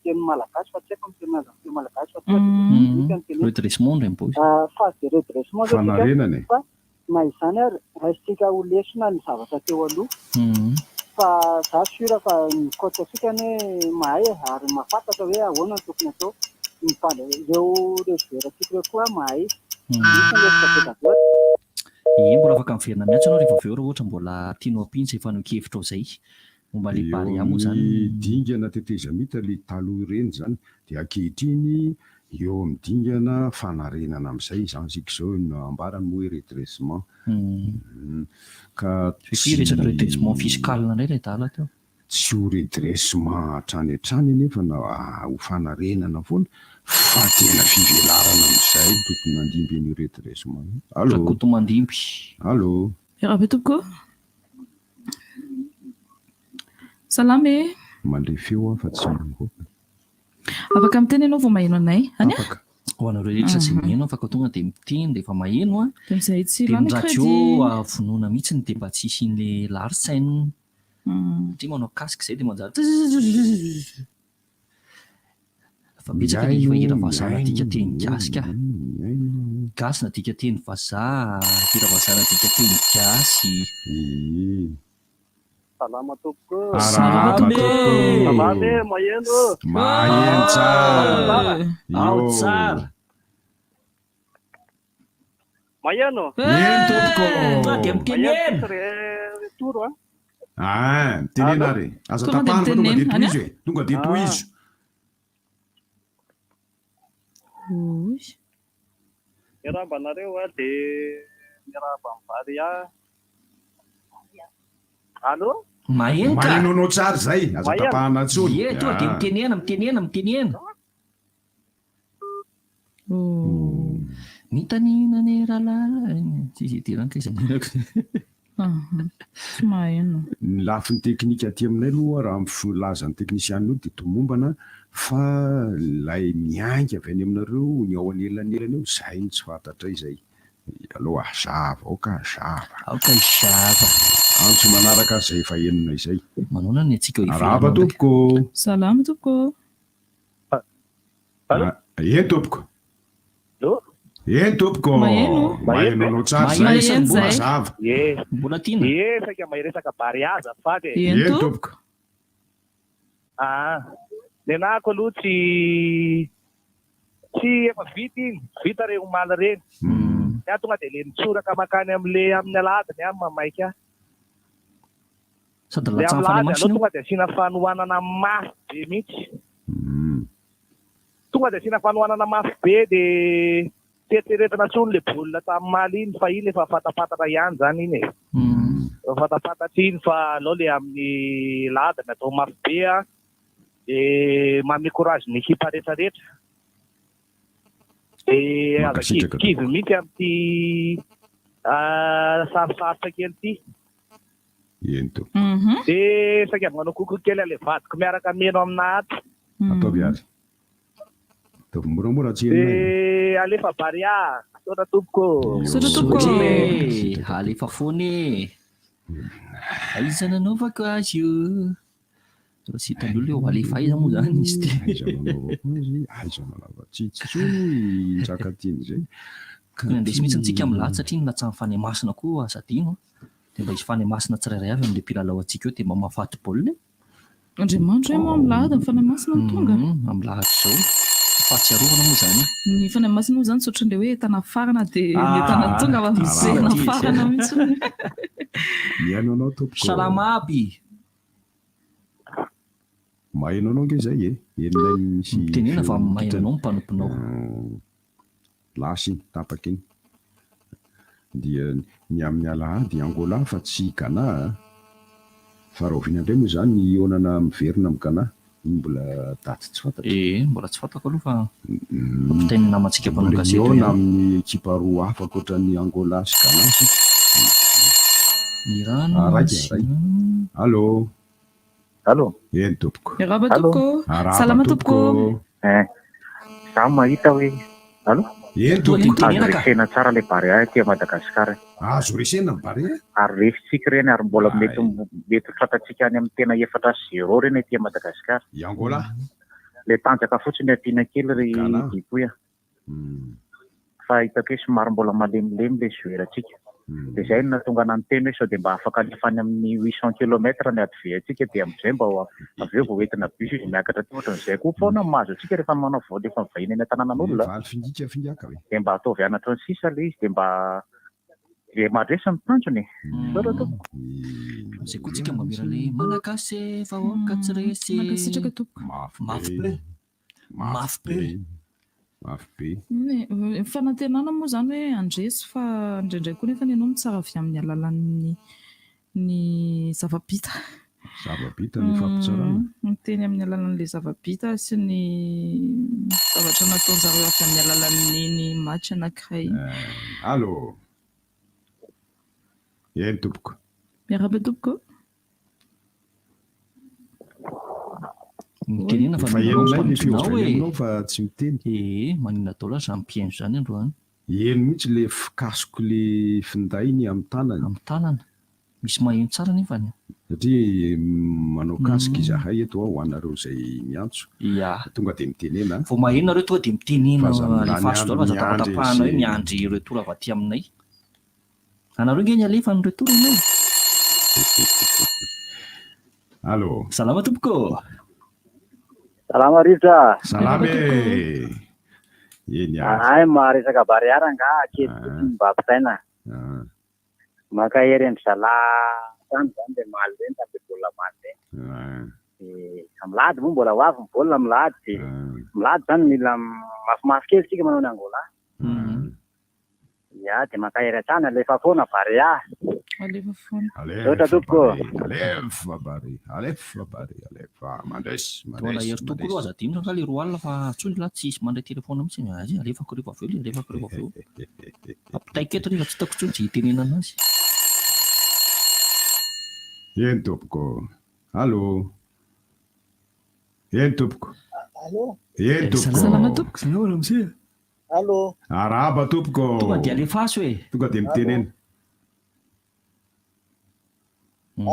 teny malagasy fa tsy haiko ny teny azo amin'ny teny malagasy fa tonga dia technique no teneniko. Redressement ndray mipoitra. Phase de redressement zao tsika Fanarenana e. fa na izany ary raisintsika ho lesona ny zavatra teo aloha fa za sûr fa ny coach antsika anie mahay e ary mahafantatra hoe ahoana no tokony atao, ny mpandray ireo ireo joueur antsika ireo koa mahay, misy ny resaka be dia be. Ie, mbola afaka miverina miantso ianao rehefa avy eo raha ohatra mbola tianao ampiana izay fanehoan-kevitrao izay momba ilay Eo Barea moa izany. amin'ny dingana tetezamita ilay taloha ireny izany dia ankehitriny eo amin'ny dingana fanarenana amin'izay izany isika izao no ambarany moa hoe redressement. Ka Fiffi, resaka redressement fiscal indray ilay adala teo. Tsy ho redressement hatrany hatrany anefa na ho fanarenana foana fa tena fivelarana amin'izay no tokony handimby an'io redressement io. Allô? Rakotomandimby. Allô? Miarahaba tompoko. Salama e. Mandre feo aho fa tsy mivoaka. Afaka miteny ianao vao maheno anay. Any a? Afaka. Ho anareo rehetra izay miheno afaka tonga dia miteny rehefa maheno a. Dia izay tsy Dia ny lany radio crédit. vonoina mihitsy dia mba tsy hisian'ilay larsen. Satria manao casque izay dia manjary tzzzzzzz. Fa betsaka ny efa hira vazaha nadika teny gasy ka. Gasy nadika teny vazaha, hira vazaha nadika teny gasy. Salama tompoko. Arahaba tompoko. Salama e, maheno. Maheno tsara. Ao tsara. Maheno? Eny tompoko. Tonga dia mitenena. Retour a. Ah, mitenena ary. Aza tapahana fa tonga dia tohizo e. Tonga dia tohizo. Oy. Miarahaba anareo a, dia miarahaba an'i Barea. Allô? Maheno ka. Maheno anao tsara izay. Aza tapahana intsony. Ie, tonga dia mitenena, mitenena, mitenena. Mitanina ny rahalahy. Tsy idirana kay izany. Tsy maheno. Ny lafiny teknika aty aminay aloha raha ny filazan'ny teknisianina io dia tomombana fa ilay miainga avy any aminareo ny ao anelanelany eo izay no tsy fantatray izay. Aleo hazava, aoka hazava. Aoka hizava. Antso manaraka aza efa henonay izay. Manaona ny antsika eo ivelany Arahaba ao ndraiky. tompoko. Salama tompoko. Allô? Eny tompoko. Allô? Eny tompoko. Maheno. Maheno anao tsara Maheno zay. sady mbola. Mazava. Ie. Mbola tiana. Ie, saika mahiresaka Barea azafady e. Eny Eny tompoko. tompoko. Ah, nenahako aloha tsy tsy efa vita iny, vita re omaly ireny. Ny ahy tonga dia le mitsoraka mankany amle amin'ny alahady ny ahy no mamaika ahy. Sady Le latsahan'ny amin'ny Fanahy lahady Masina aleo io. tonga dia asiana fanohanana mafy be mihitsy. Tonga dia asiana fanohanana mafy be dia tsy eritreretina intsony le baolina tamin'ny omaly iny fa iny efa fatapantatra ihany izany iny e. Efa fatapantatra iny fa aleo le amin'ny lahady no atao mafy be an, dia manome courage ny ekipa rehetra rehetra. Dia aza Mankasitraka kivikivy tompoko. mihitsy amin'ity sarosarotra kely ity. Eny tompoko. Dia saika manao coucou kely an'ilay vadiko miaraka mino aminà ato. Ataovy ary. Ataovy moramora tsy henonay. Dia alefa Barea. Misaotra tompoko. Misaotra tompoko. Misaotra e. Alefa foana e. Aiza nanaovako azy io. Raha tsy hitan'ny olona eo alefa aiza moa izany izy ity. Aiza nanaovako azy, aiza nanaovako tsy intsony Njakatiana izay. Tokony handresy mihitsy tsika amin'ny lahady satria ny latsahan'ny Fanahy Masina koa aza adino. Dia mba hisy Fanahy Masina tsirairay avy amin'ilay mpilalao antsika eo dia mba mahafaty baolina e. Andriamanitra hoe moa amin'ny lahady ny Fanahy Masina no tonga? Amin'ny lahady izao. Fahatsiarovana moa izany. Ny Fanahy Masina moa izany tsy ohatran'ilay hoe entana afarana dia ny entana tonga fa miverina afarana mihitsy. Mihaino anao tompoko. Salama aby. Maheno anao ange izay e. Henonay misy Mitenena fa feo maheno kitrana. anao ny mpanomponao. Lasa iny, tapaka iny. Dia ny amin'ny alahady Angola fa tsy Ghana a! Fa rahoviana indray moa izany ny hihaonana miverina amin'i Ghana? Iny mbola daty tsy fantatra. Ee, mbola tsy fantako aloha fa ampitain'ny namantsika mpanao Mbola gazety hihaona ihany. amin'ny ekipa roa hafa ankoatra an'i Angola sy Ghana isika. Ny rano Araika, araika. Allô. Allô. Eny tompoko. Miarahaba tompoko. Arahaba Salama tompoko. Eh, za mahita hoe Allô? Eny tompoko. Azo resena tsara ilay Barea aty Madagasikara. Azo resena ny Barea? Ary resintsika ireny ary mbola mety mety ho tratrantsika any amin'ny tena efatra sy zéro ireny aty Madagasikara. I Angola? Ilay tanjaka fotsiny ampiana kely ry Dipoy a. Fa hitako hoe somary mbola malemilemy ilay joueur-ntsika. Dia izay no nahatonga anah niteny hoe sao dia mba afaka alefa any amin'ny 800 kilomètres ny ADV antsika dia amin'izay mba avy eo vao entina bus izy miakatra aty. Ohatran'izay koa foana no mahazo antsika rehefa manao vol efa mivahiny any an-tanànan'olona. Valy fingika fingaka ve? Dia mba ataovy anatra ny sisa ilay izy dia mba dia mandresy ny tanjona e. Misaotra tompoko. Izay koa tsika mba mira le Malagasy e, vahoaka tsy resy. Mankasitraka tompoko. Mafy be. Mafy be. Mafy be. Ny fanantenana moa izany hoe handresy fa indraindray koa nefa ianao mitsara avy amin'ny alalan'ny ny zava-bita. Zava-bita ny fampitsarana. Miteny amin'ny alalan'ilay zava-bita sy ny zavatra nataon-jareo avy amin'ny alalan'iny match anankiray iny. Allô. Eny tompoko. Miarahaba tompoko. Mitenena fa Efa manao henonay le feo mpanomponao avy any e. aminao fa tsy miteny. Ee, maninona daholo aza izany mpihaino izany androany. Heno mihitsy le fikasoko le finday-ny amin'ny tanany. Amin'ny tanana. Misy maheno tsara nefany. Satria manao casque izahay eto ho anareo izay miantso. Ya. Tonga dia mitenena. Vao maheno nareo tonga dia mitenena Fa aza milany alefaso daholo fa aza andro miandry tapatapahana hoe sy- miandry retour avy aty aminay. Anareo nge ny alefa ny retour ianao. Allô. Salama tompoko. Salama Rivotra. Salama e. Eny ary. Ahay maharesaka Barea rangaha kely fotsiny mba ampitaina. Mankahery an-dry zalahy hatrany izany ilay maly ireny tamin'ilay baolina maly ireny. Dia amin'ny lahady moa mbola ho avy ny baolina amin'ny lahady dia amin'ny lahady izany mila mafimafy kely isika manao ny Angola. Ya, dia mankahery hatrany, alefa foana Barea. Alefa foana. Misaotra tompoko. Alefa Barea, alefa Barea, alefa. Mandresy, Toa mandresy, alahelo tokoa aloha mandresy. aza adino rangahy le roa alina fa antsoy ny lahy tsy hisy mandray téléphone mihitsy e. Aza alefako rehefa avy eo le alefako rehefa avy eo. Ampitaiko eto rehefa tsy hitako intsony izay hitenenana azy. Eny tompoko. Allô. Eny tompoko. Allô. Eny tompoko. Salama tompoko. Salama ramose. Allô. Arahaba tompoko. Tonga dia alefaso e. Tonga dia mitenena.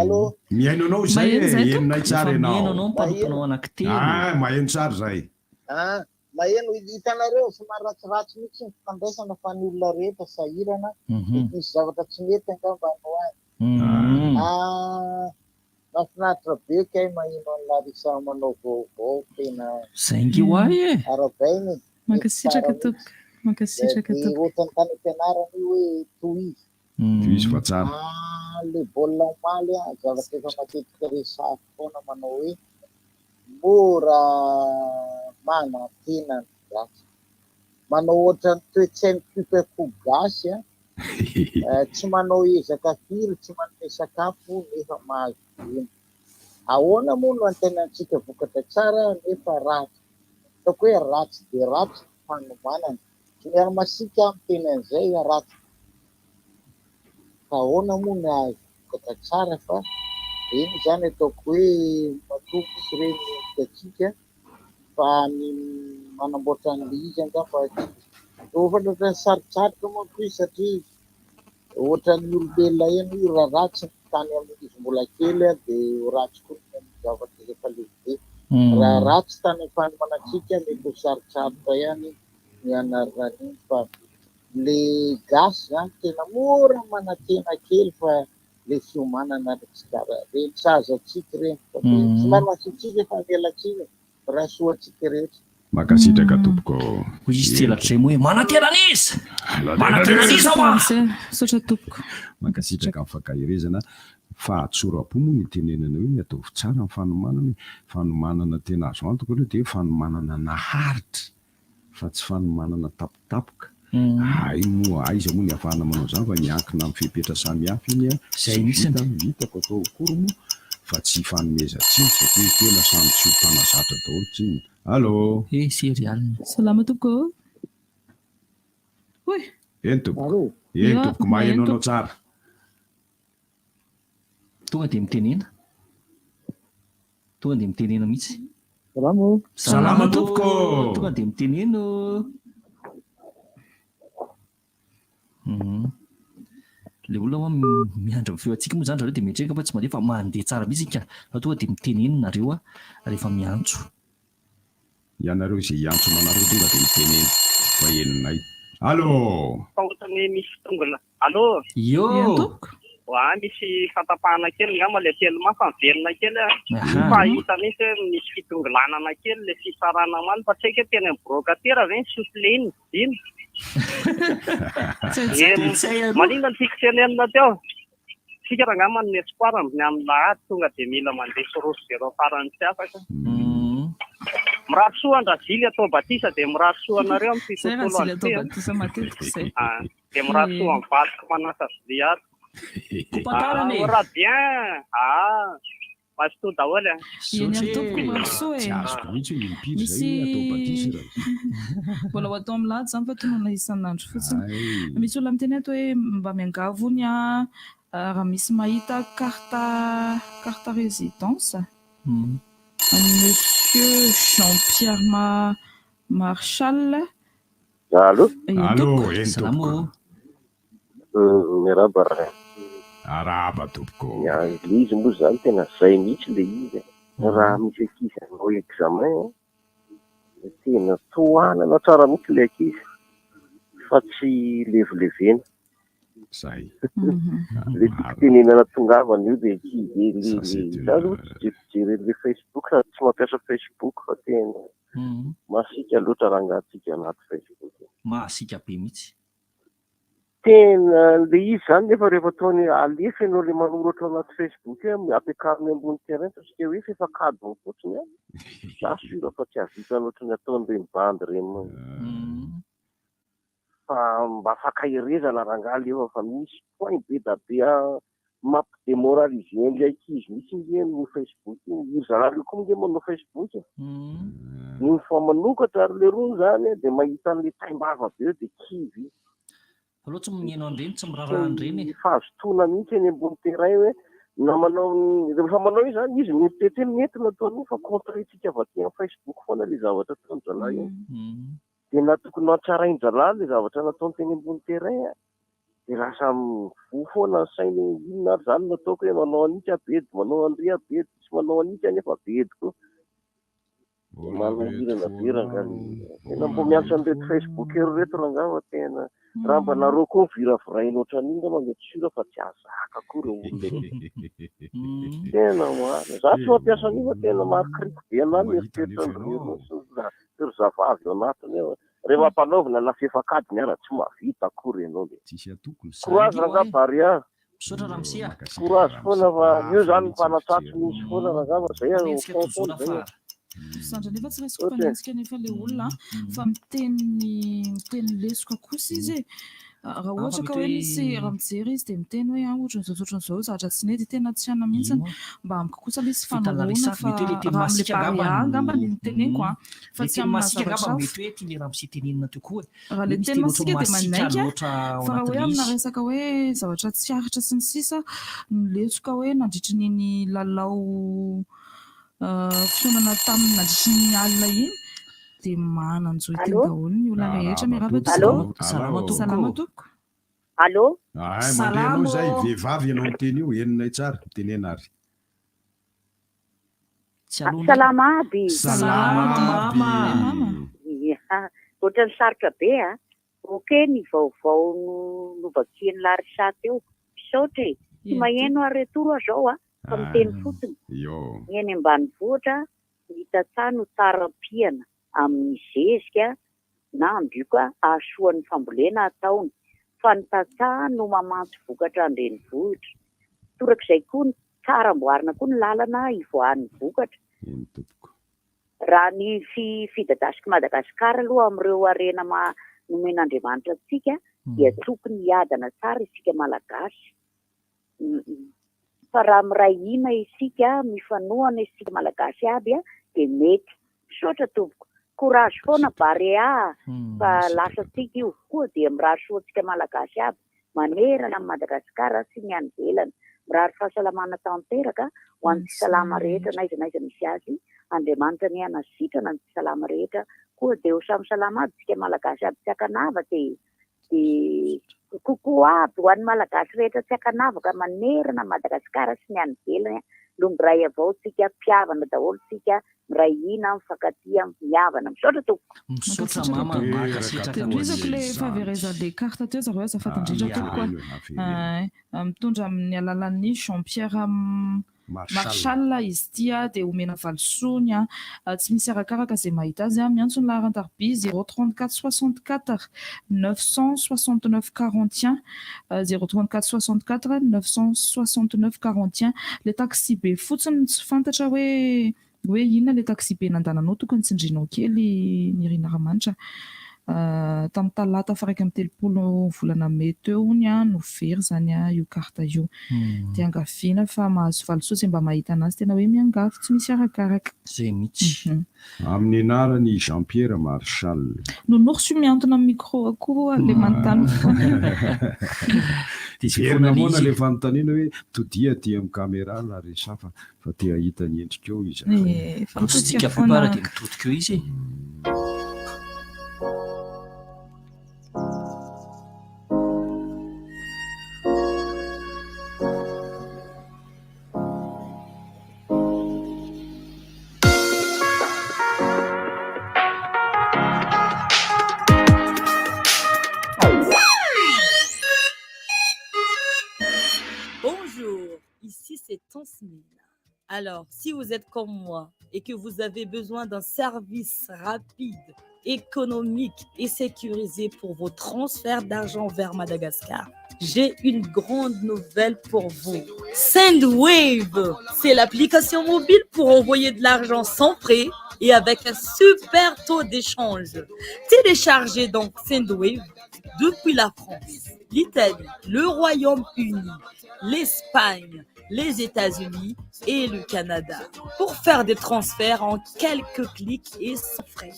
Allô. Mihaino anao izay Maheno e, izay henonay tompoko. tsara Efa ianao. mihaino anao ny mpanomponao anankitelo. Ah, maheno tsara izay. Ah, maheno, hitanareo somary ratsiratsy mihitsy ny fifandraisana fa ny olona rehetra sahirana, mety misy zavatra tsy mety angamba any ho any. Ah, mahafinaritra be kay maheno an'i Larissa manao vaovao tena. Zay nge ho ahy e. Arabaina e. Mankasitraka tompoko. Mankasitraka Dia tompoko. ohatran'ny tany am-pianarana io hoe tohizo. Tohizo fa tsara. Ah, le baolina omaly ah, zavatra efa matetika resahako foana manao hoe mora manantena ny gasy. Manao ohatran'ny toe-tsain'ny mpiompy akoho gasy ah, tsy manao ezaka firy, tsy manome sakafo nefa mahazo vola. Ahoana moa no antenantsika vokatra tsara nefa ratsy? Ataoko hoe ratsy dia ratsy ny fanomanana. Tsy miara-masiaka aho miteny an'izay ratsy. Fa ahoana moa no hahazo vokatra tsara fa iny izany ataoko hoe matoa misy ireny hitantsika fa ny manamboatra an'ilay izy angamba tsy ohatran'ny sarotsarotra manko izy satria ohatran'ny olombelona ihany io raha ratsy ny tany amin'izy mbola kely dia ho ratsy koa ny amin'ny zavatra izay efa lehibe. Raha ratsy tany amin'ny fanomanantsika mety ho sarotsarotra ihany ny hanarina an'iny fa le gasy zany tena mora manantena kely fa le fiomanana ry tsy kara reny sahaza antsika ireny fa be somary masiatsiaka fa miala tsiny e, raha soa antsika rehetra. Mankasitraka tompoko. Hoy izy tsy elatr'izay moa hoe manantena an'iza? Manantena an'iza hoa? Misaotra tompoko. Mankasitraka amin'ny fankaherezana. Fahatsoram-po moa no itenenana hoe ny ataovy tsara ny fanomanana e. Fanomanana tena azo antoka aloha dia fanomanana naharitra fa tsy fanomanana tampotampoka. Hay moa, aiza moa ny ahafahana manao izany fa miankina amin'ny fepetra samihafa iny an. Izay mihitsy. Vita ny vitako atao akory moa fa tsy ifanomezan-tsiny satria tena samy tsy ho mpanazatra daholo tsinona. Allô! He sery alina. Salama tompoko ô! Hoy! Eny tompoko. Eny tompoko, maheno anao tsara. Tonga dia mitenena. Tonga dia mitenena mihitsy. Salama ô. Salama tompoko. Tonga dia mitenena ô. Mhm. Le olona hoa miandry ny feo antsika moa zany zareo dia mieritreritra fa tsy mandeha fa mandeha tsara mihitsy ka. Fa tonga dia mitenena nareo a rehefa miantso. Ianareo izay hiantso manareo tonga dia mitenena fa henonay. Allô! Fa ohatran'ny misy tongona. Allô! Io! Eny tompoko. Oa misy fatapahana kely ngamba le telma fa miverina kely a. Fa hita mihitsy hoe misy fitongilanana kely le fitsarana omaly fa tsy haiko hoe teny amin'ny brocatera ve ny souffle iny? Ino? Maninona no tiako tenenina teo? Tsika rangahy manome espoir ny amin'ny lahady tonga dia mila mandresy 2-0 farany tsy afaka. Mirary soa an-dRazily atao batisa dia mirary soa anareo amin'ity Zay tontolo Razily andro atao ity. batisa matetika izay. Ah, dia mirary soa amin'ny vadiko manasa vilia ato. Kopatarana e. Ah, ora bien. Ah, mazotoa daholo e. Eny amin'ny tompoko mirary soa e. Tsy azoko mihitsy hoe impiry Misy izay atao batisa raha. mbola ho atao amin'ny lahady izany fa tononina isan'andro fotsiny. Ay. Misy olona miteny ato hoe mba miangavy hono aho raha misy mahita carte carte résidence an'i Monsieur Jean Pierre Ma Marchal. Allo. Eny Allo, tompoko. eny Salama tompoko. ô. Miarahaba ray. Arahaba tompoko. Ny an'ilay izy moa izany tena zay mihitsy ilay izy e. Raha misy ankizy hanao examen an, dia tena tohanana tsara mihitsy ilay ankizy fa tsy levilevena. Zay. Ilay tiako tenenana tongavana io dia ankizy Ça, c'est le une, za aloha tsy dia mpijery an'ilay Facebook sady tsy mampiasa Facebook fa tena masiaka loatra rangaha tsika anaty Facebook. Masiaka be mihitsy. Tena le izy zany nefa rehefa ataony alefa ianao le manoratra ao anaty Facebook io ampiakariny ambony terrain satria hoe f'efa cadeau fotsiny an, za sûr fa tsy hahavita ohatry ny ataon'ireny bandy ireny mantsy. Fa mba fankaherezana rangahy alefa fa misy point be da be mampi-demoraliser an'ilay ankizy mihitsy nge io Facebook io, ry zalahy ireo koa nge manao Facebook e. Une fois manokatra ry leroa zany dia mahita an'ilay taim-bava be eo dia kivy izy. Fa aloha tsy mihaino an'ireny, tsy miraharaha an'ireny e. Tsy fahazotoana mihitsy eny ambony terrain hoe na manao rehefa manao io zany izy mieritreritra hoe mety ny ataony io fa contre-tsika avy aty amin'ny Facebook foana ilay zavatra ataon-dralahy io. Dia na tokony nohatsarain-dralahy ilay zavatra nataony teny ambony terrain a, dia lasa mivoa foana ny sainy hoe inona ary izany no ataoko hoe manao an'itsy aho bedy, manao an'ry aho bedy, tsy manao an'itsy aho nefa bedy koa. Dia manahirana be rangahy le izy. Tena mbo miantso an'ireto Facebookers ireto rangahy fa tena raha mba nareo koa miviraviraina ohatran'iny angamba mety sûr fa tsy hahazaka koa ireo olona ireo. Tena marina. Za tsy mampiasa an'io fa tena maharikoriko be anah ny mieritreritra an'ireo sy ry zavavy ao anatiny ao. Rehefa ampanaovina na fefak'adiny ara tsy mahavita akory ianao le. Tsisy atokony. Courage rangaha Barea. Misaotra ramose a. Courage foana fa io zany mpanatratry misy foana rangaha fa zay au Mpanenjika fond foana tozona zay e. fara. Sandra nefa tsy raisiko mpanenjika nefa le olona fa miteny miteny lesoka kosa izy e. Raha ohatra ka hoe misy raha mijery izy dia miteny hoe ah ohatran'izao sy ohatran'izao zavatra tsy nety tena tsy ana mihitsy mba amiko kosa ilay izy fanoroana fa raha amin'ilay Barea angamba no teneniko an fa tsy amina zavatra hafa. Mety hoe tian'ilay ramose tenenina teo koa e. Raha ilay Misy teny teny ohatran'ny masiaka dia masiaka manaiky loatra ao fa raha hoe anatin'ilay amina izy. resaka hoe zavatra tsy aritra sy ny sisa ny lesoka hoe nandritry ny iny lalao fihaonana tamin'ny nandritry ny alina iny dia manan-jo hiteny Allô? daholo ny olona rehetra. Miarahaba Allô? tompoko. Salama tompoko. Salama tompoko. Allô? Ay, mandre anao izay, vehivavy ianao miteny io, henonay tsara, mitenena ary. Salama aby. Salama aby. Ia, ohatran'ny sarotra be a. Ok ny vaovao no novakian'i Larissa teo. Misaotra e. Tsy maheno aho retour aho zao a, fa miteny fotsiny. Ny eny ambanivohitra, ny tantsaha no tsara ampiana amin'ny zezika na ambioka hahasoa ny fambolena ataony, fa ny tantsaha no mamantsy vokatra an-drenivohitra. Torak'izay koa ny tsara amboarina koa ny lalana hivoahan'ny vokatra. Eny tompoko. Raha ny fi fidadasik'i Madagasikara aloha amin'ireo harena ma nomen'Andriamanitra antsika dia tokony hiadana tsara isika Malagasy. Fa raha miray hina isika, mifanohana isika Malagasy aby dia mety. Misaotra tompoko. Courage foana Barea a! Fa lasantsika io. Koa dia mirary soa antsika Malagasy aby manerana an'i Madagasikara sy ny any ivelany. Mirary fahasalamana tanteraka ho an'ny tsy salama rehetra n'aiza n'aiza misy azy. Andriamanitra anie hanasitrana ny tsy salama rehetra. Koa dia ho samy salama aby tsika Malagasy aby tsy ankanavaka e! Dia coucou aby ho an'ny Malagasy rehetra tsy ankanavaka manerana an'i Madagasikara sy ny any ivelany. Longo iray avao tsika, mpihavana daholo tsika, miray hina, mifankatia, mihavana. Misaotra tompoko. Misaotra mama, mankasitraka Dia tohizako ilay fahaverezan'ilay carte teo zareo azafady indrindra tompoko a. Mitondra amin'ny alalan'ny Jean Pierre Marshall izy ity dia omena valisoany tsy misy arakaraka izay mahita azy miantso ny laharan-tarobia 034 64 969 41 034 64 969 41 Ilay taxi be fotsiny no tsy fantatra hoe hoe inona ilay taxi be nandananao tokony tsindrinao kely Nirina Ramanitra Tamin'ny talata faha 31 volana mey teo hono no very izany io carte io. Dia angaviana fa mahazo valisoa izay mba mahita anazy tena hoe miangavy tsy misy arakaraka. Izay mihitsy. Amin'ny anaran'i Jean Pierre Marchal. Nounours io mihantona amin'ny micro koa le manontany foana. Dia izay foana Miverina le foana izy le e. fanontaniana hoe todia aty amin'ny caméra la resafa fa te hahita ny endrikao izahay. Efa Aleo tsy mitodika dika foana fopara dia mitodika eo izy e. Bonjour, ici c'est Tansmina. Alors, si vous êtes comme moi et que vous avez besoin d'un service rapide, économique et sécurisé pour vos transferts d'argent vers Madagascar, j'ai une grande nouvelle pour vous. Sendwave, c'est l'application mobile pour envoyer de l'argent sans frais et avec un super taux d'échange. Téléchargez donc Sendwave depuis la France, l'Italie, le Royaume-Uni, l'Espagne, les États-Unis et le Canada pour faire des transferts en quelques clics et sans frais.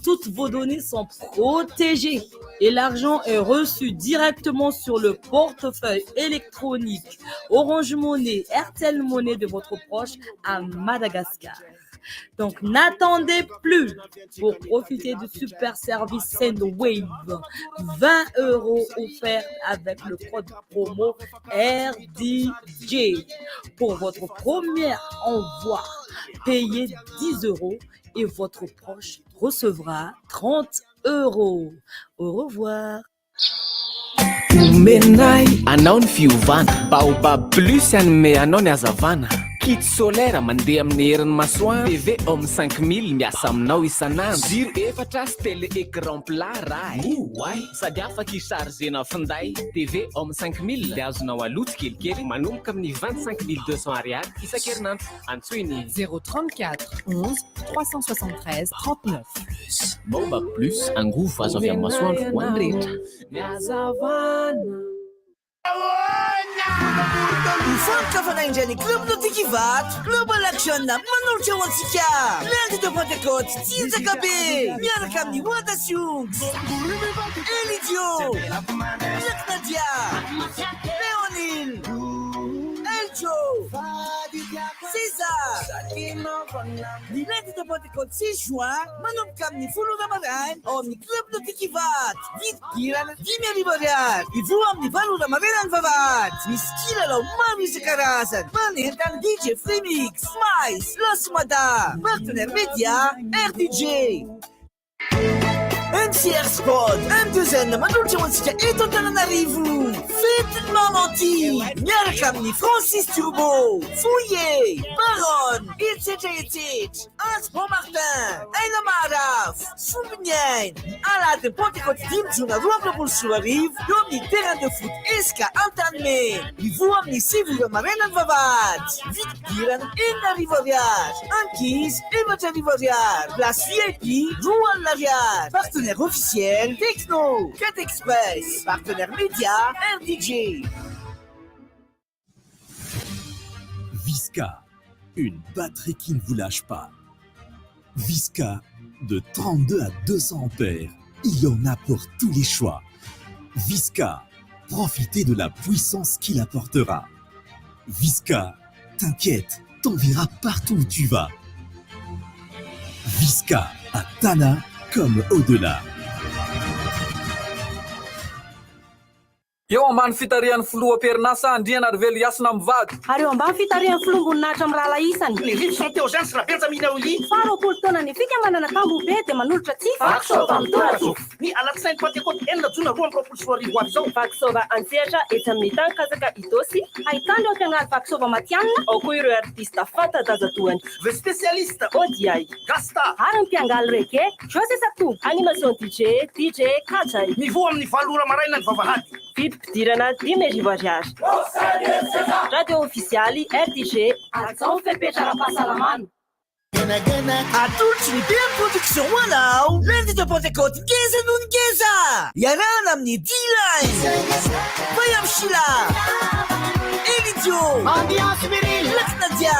Toutes vos données sont protégées et l'argent est reçu directement sur le portefeuille électronique Orange Money, Airtel Money de votre proche à Madagascar. Donc n'attendez plus pour profiter du super service Sendwave. 20 euros offerts avec le code promo RDJ. Pour votre premier envoi, payez 10 euros et votre proche recevra 30 euros. Au revoir. Omenay anao ny fiovana Baobab Plus hanome anao ny hazavana Kit solaire mandeha amin'ny herin'ny masoandro TV Home 5000 miasa aminao isan'andro Jiro efatra sy télé écran plat raha e Oay sady afaka hi-chargena finday TV Home 5000 dia azonao aloa tsikelikely manomboka amin'ny 25200 ariary isan-kerinandro Antsoy ny 034 11 373 39. Plus Baobab Plus angovo azo avy amin'ny masoandro ho an'ny rehetra. Mifankafana indray ny Club Nautique Ivato, Global Action manolotra ho antsika Lundi de Pentecôte tsinjaka be miaraka amin'ny Wanda Siongs, Elidio, Black Nadia, Léonine, Eljo, César. Ny lundi de Pentecôte 6 juin manomboka amin'ny 10 ora maraina ao amin'ny Club Nautique Ivato. Vidim-pidirana 5000 ariary. Hivoha amin'ny 8 ora maraina ny vavahady. Misy kilalao maro isan-karazany. Manentana DJ Fremix, Mais, Los Mada, Partenaire Média, RDJ. MCR Sport, M2N manolotra ho antsika eto Antananarivo. Fetin'ny Mamanty, miaraka amin'ny Francis Turbo, Fouillé, Baron, etsetra etsetra, Ange Bon Martin, Aina Maharafo, Sombiniaina, ny alahadin'ny Pantekoty dimy jona 2022 eo amin'ny terrain de foot Esca Antanimena. Mivoha amin'ny 9 ora maraina ny vavahady. Vidim-pidirana 6000 ariary. Ankizy 4000 ariary. Place VIP 20 000 ariary. Partenaire officiel Techno, Cat Express. Partenaire média RDJ. Visca, une batterie qui ne vous lâche pas. Visca, de 32 à 200 ampères, il y en a pour tous les choix. Visca, profitez de la puissance qu'il apportera. Visca, t'inquiète, t'enverra partout où tu vas. Visca, à Tana comme au-delà. Eo ambany fitarihan'ny filoha am-perinasa Andrianarivelo Hasina mivady. Ary eo ambany fitarihan'ny filoham-boninahitra amin'ny rahalahy isany. Levison Théogène sy Rabenjamina Willy. Faha 20 taona ny fikambanana Tambohobe dia manolotra tsy Vaky mitoratsofo. Ny alatsinainy Pantekoty 6 jona 2022 ho avy izao. Vakisôva an-tsehatra etsy amin'ny Tanikazaka Itaosy. Ahitana ireo mpiangaly vakisôva matihanina. Ao koa ireo artista fanta-daza toa an'i. The Specialist. Odiay. Gasta. Ary ny mpiangaly reggae, José Sato. Animation DJ, DJ Kajay. Mivoha amin'ny 8 ora maraina ny vavahady. Vidim-pidirana 5 500 ariary. Radio ofisialy RDG. Hajao ny fepetra ara-pahasalamana. Atolotry ny BM Production ho anao, lundi de Pentecôte ngeza noho ny ngeza! Iarahana amin'ny D-Line, Bayam Shila, Elidio, Black Nadia,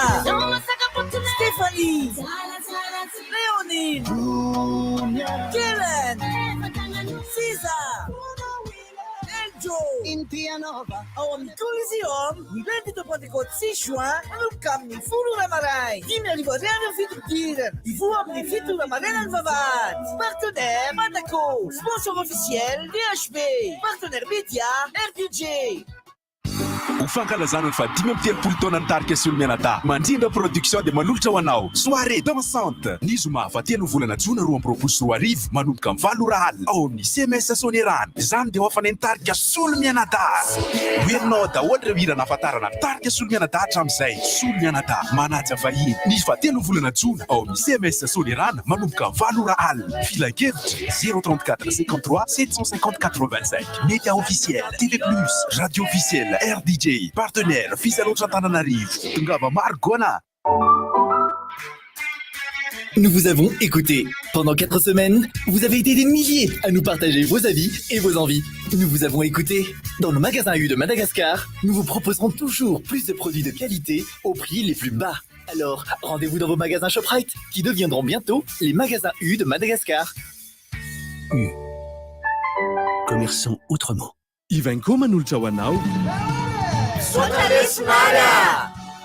Stéphanie, Léonine, Kellen, César, Eljo, ao amin'ny Coliseum, ny lundi de Pentecôte 6 juin, manomboka amin'ny 10 ora maraina. 5 500 ariary ny vidim-pidirana. Mivoha amin'ny 7 ora maraina ny vavahady. Partenaire Madaco, sponsor officiel DHB, partenaire média RDJ. Ho fankalazana ny faha-35 taonan'ny tarika Solomianadahy, Mandrindra Production dia manolotra ho anao Soirée dansante ny zoma fahatelo volana jona 2022 manomboka amin'ny 8 ora alina ao amin'ny CMS Soanierana. Izany dia ho hafanain'ny tarika Solomianadahy. Ho henonao ao daholo ireo hira nahafantarana ny tarika Solomianadahy hatramin'izay. Solomianadahy, manaja vahiny, ny fahatelo volana jona ao amin'ny CMS Soanierana manomboka amin'ny 8 ora alina. Filankevitra 034 53 750 85. Média officiel, TV Plus, Radio officielle, RDJ, partenaire, Fils Antananarivo. Tongava maro gona. Nous vous avons écouté. Pendant 4 semaines, vous avez été des milliers à nous partager vos avis et vos envies. Nous vous avons écouté. Dans nos magasins U de Madagascar, nous vous proposerons toujours plus de produits de qualité aux prix les plus bas. Alors, rendez-vous dans vos magasins Shoprite, qui deviendront bientôt les magasins U de Madagascar. U. Commerçant autrement. Ivanko manolotra ho anao.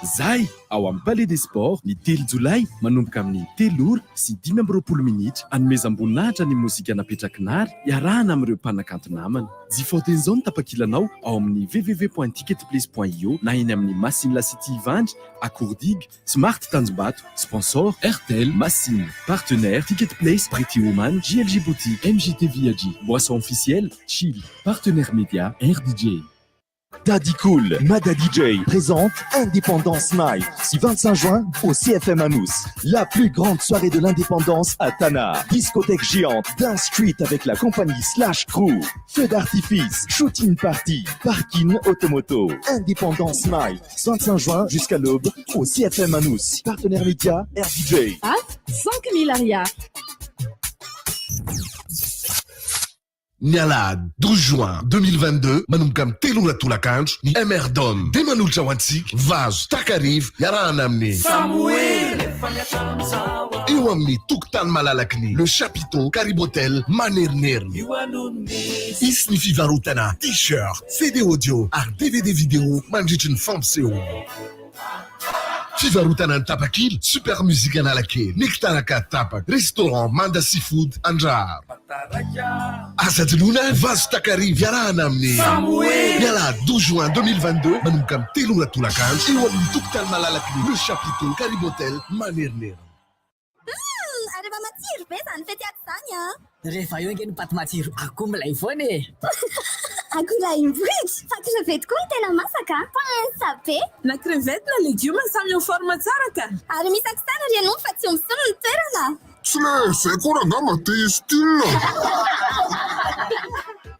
Zay ao amin'ny Palais des Sports ny 3 jolay manomboka amin'ny 3 ora sy 25 minitra anomezam-boninahitra ny mozika napetraky Nary iarahana amin'ireo mpanakanto namana. Jifao teny izao ny tapakilanao ao amin'ny www.ticketplace.io na eny amin'ny Massine La City Ivandry, Akourdigue, Smart Tanjombato, sponsor Airtel, Massine, partenaire Ticket Place, Pretty Woman, JLG Boutique, MJT Viaggi, boisson officielle, Chili, partenaire média RDJ. Daddy Cool, Mada DJ présente Independence Night, ce 25 juin au CFM Anosy. La plus grande soirée de l'indépendance à Tana. Discothèque géante, Dance Street avec la compagnie Slash Crew. Feu d'artifice, shooting party, parking automoto. Independence Night, 25 juin jusqu'à l'aube au CFM Anosy. Partenaire média RDJ. AF 5000 ariary. Ny alahady 12 juin 2022 manomboka amin'ny 3 ora tolakandro ny MR Dom dia manolotra ho antsika vazo takariva iarahana amin'ny Samoel eo amin'ny tokotany malalaky ny Le Chapiteau Karibotel Manerinerina. Isy ny fivarotana t-shirt, CD audio ary DVD vidéo mandritry ny fampisehoana. Fivarotana ny tapakila Super Music Analakely, Nectaraka tapaka, restaurant Manda Seafood Andraharo. Aza adinoina vazo takariva iarahana amin'ny Samoel. Ny alahady 12 juin 2022 manomboka amin'ny 3 ora tolakandro eo amin'ny tokotany malalaky ny Le Chapiteau Karibotel Manerinerina. Ary efa matsiro. Matsiro be izany fety ato izany an! Rehefa eo ange ny paty matsiro akoho milay foana e! Akoholahimboriky! Fa crevette koa no tena masaka an! Pince be! Na crevette na legioma samy en forme tsara ka! Ary misy aky ry ianao fa tsy omby solo ny toerana! Tsy le zay koa rangah mba te hi style.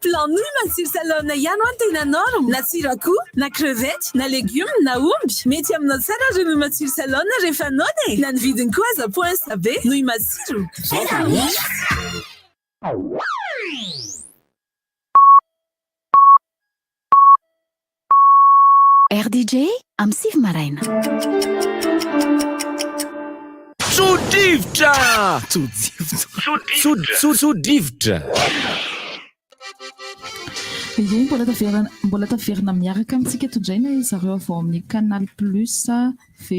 Plan nouille matsiro salone ihany hoa no tena norme, na tsiro akoho, na crevette, na legume, na omby. Mety aminao tsara ry nouille matsiro salone rehefa noana e! Na ny vidiny koa aza poince be, nouille matsiro. Tena misy! RDJ amin'ny 9 maraina. Tso-drivotra! Tso-drivotra! Tso-drivotra! Ie, mbola taverina, mbola taverina miaraka amintsika eto indray ny zareo avy ao amin'ny Canal Plus V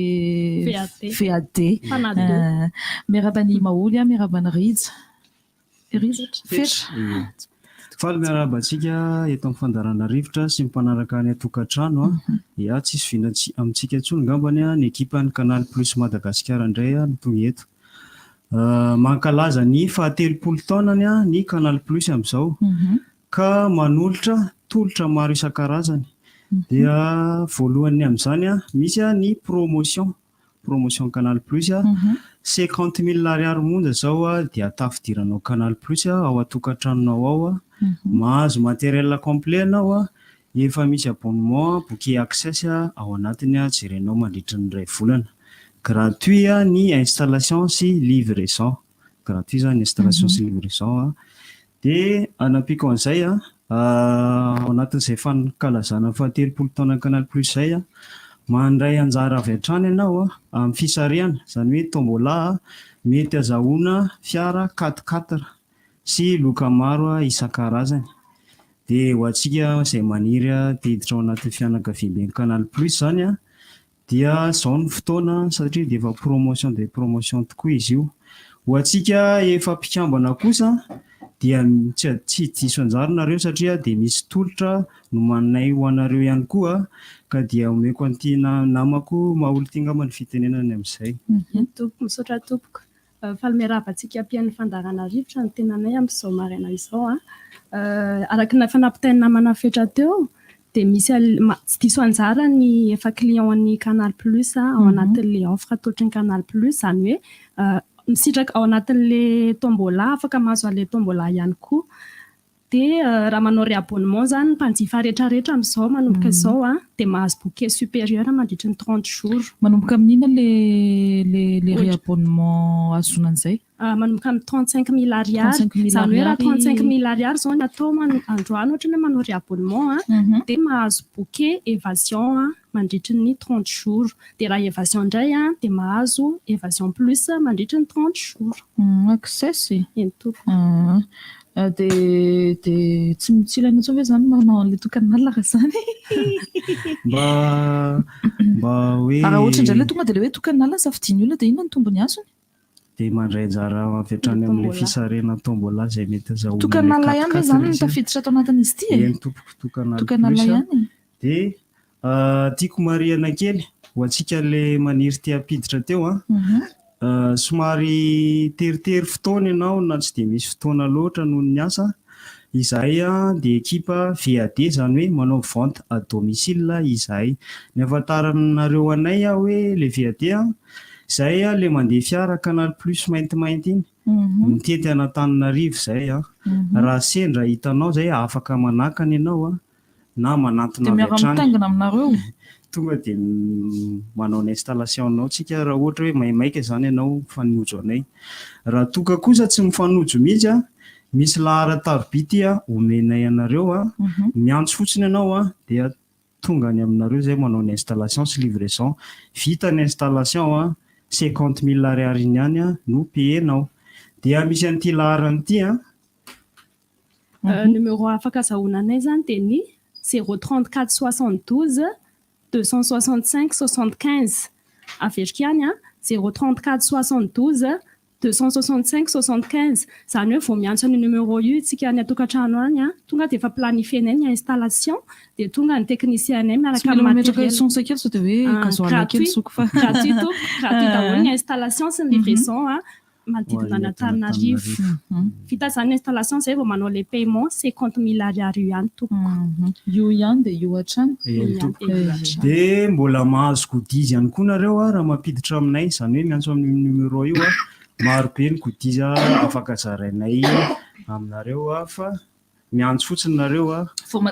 VAD. VAD. Fanal deux. Eh, miarahaba an'i Maholy, miarahaba an'i Rija. Rija, Fetra. Faly miarahaba antsika eto amin'ny fandaharana Rivotra sy ny mpanaraka any an-tokantrano a. Ya, tsisy vina amintsika intsony angambany ny ekipan'ny Canal Plus Madagasikara indray no tonga eto. Mankalaza ny fahatelopolo taonany ny Canal Plus amin'izao ka manolotra tolotra maro isan-karazany. Dia voalohany amin'izany misy ny promotion. Promotion canal plus a, 50 000 ariary monja zao a dia tafidiranao canal plus ao an-tokantranonao ao a, mahazo matériel complet ianao a, efa misy abonnement bouquet access ao anatiny a, jerenao mandritra ny iray volana. Gratuit ny installation sy livraison, gratuit zany installation sy livraison a. Dia anampiako an'izay a, ao anatin'izay fankalazana ny fahatelopolo taonan'ny Canal Plus izay a, mandray anjara avy hatrany ianao a, amin'ny fisarihana, izany hoe tombola a, mety azahoana fiara quatre quatre sy loka maro isan-karazany. Dia ho antsika izay maniry te hiditra ao anatin'ny fianakaviamben'ny Canal Plus izany a, Dia izao no fotoana satria dia efa promotion de promotion tokoa izy io. Ho antsika efa mpikambana kosa dia tsy tsy diso anjara nareo satria dia misy tolotra nomaninay ho anareo ihany koa ka dia omeko an'ity namako Maholy ity angamba ny fitenenana ny amin'izay. Eny tompoko, misaotra tompoko. Faly miarahaba antsika mpihaino ny fandaharana Rivotra ny tenanay amin'izao maraina izao. Araka ny efa nampitain'ny namana Fetra teo dia misy tsy diso anjara ny efa client ny Canal Plus ao anatin'ilay offre atolotry ny Canal Plus, izany hoe misitraka ao anatin'ilay tombola, afaka mahazo an'ilay tombola ihany koa. Dia raha manao réabonnement izany ny mpanjifa rehetra rehetra amin'izao manomboka izao an, dia mahazo bouquet supérieur mandritry ny 30 jours. Manomboka amin'inona le le le réabonnement ahazoana an'izay? Manomboka amin'ny 35 000 ariary. 35 000 Izany hoe raha ariary. 35 000 ariary izao ny atao androany ohatra ny hoe manao réabonnement an, dia mahazo bouquet évasion an mandritry ny 30 jours. Dia raha évasion indray an, dia mahazo évasion plus mandritry ny 30 jours. Access e? Eny tompoko. Dia dia tsy tsy ilaina intsony ve izany manao an'ilay tokan'alina raha izany? Mba mba hoe. Raha ohatra indray ilay tonga dia ilay hoe tokan'alina safidian'ny olona dia inona no tombony azony? Dia mandray anjara avy hatrany amin'ilay fisarihana tombola izay mety azahoana ilay Tokan'alina ihany ve izany no tafiditra ato anatin'izy ity e? Eny tompoko, tokan'alina Tokan'alina plus. ihany e? Dia Tiako marihana kely ho antsika le maniry te hampiditra teo an, somary teritery fotoana ianao na tsy dia misy fotoana loatra noho ny asa, izahay dia ekipa VAD izany hoe manao vente à domicile izahay. Ny ahafantaranareo anay hoe le VAD an, izahay le mandeha fiara canal plus maintimainty iny, mitety an'Antananarivo izahay an, raha sendra hitanao izay afaka manakana ianao an, na manantona Dia avy hatrany. miara-mitaingina aminareo? Tonga dia manao ny installation-nao tsika raha ohatra hoe maimaika izany ianao mifanojo anay. Raha toa ka kosa tsy mifanojo mihitsy an, misy laharan-taroby ity an, omenay anareo an, miantso fotsiny ianao an, dia tonga any aminareo izay manao ny installation sy livraison. Vita ny installation an, 50 000 ariary iny ihany an no payer-nao. Dia misy an'ity laharana ity an. Numéro afaka azahoana anay izany dia ny 0 34 72 265 75. Averiko ihany an, 0 34 72 265 75. Izany hoe vao miantso an'io numéro io isika any an-tokantrano any an, tonga dia efa planifier-nay ny installation dia tonga ny technicien-nay Tsy miaraka mila amin'ny mametraka matériel. essence kely sao dia hoe gasoil kely Gratuit, soko fa. gratuit tompoko, gratuit daholo ny installation sy ny livraison an. manodidina an'Antananarivo. Vita izany ny installation izay vao manao ilay paiement 50 000 ariary io ihany tompoko. Io ihany dia io hatrany. Eny tompoko. Dia mbola mahazo goodies ihany koa nareo raha mampiditra aminay, izany hoe miantso amin'io numéro io. Maro be ny goodies afaka zarainay aminareo fa miantso fotsiny nareo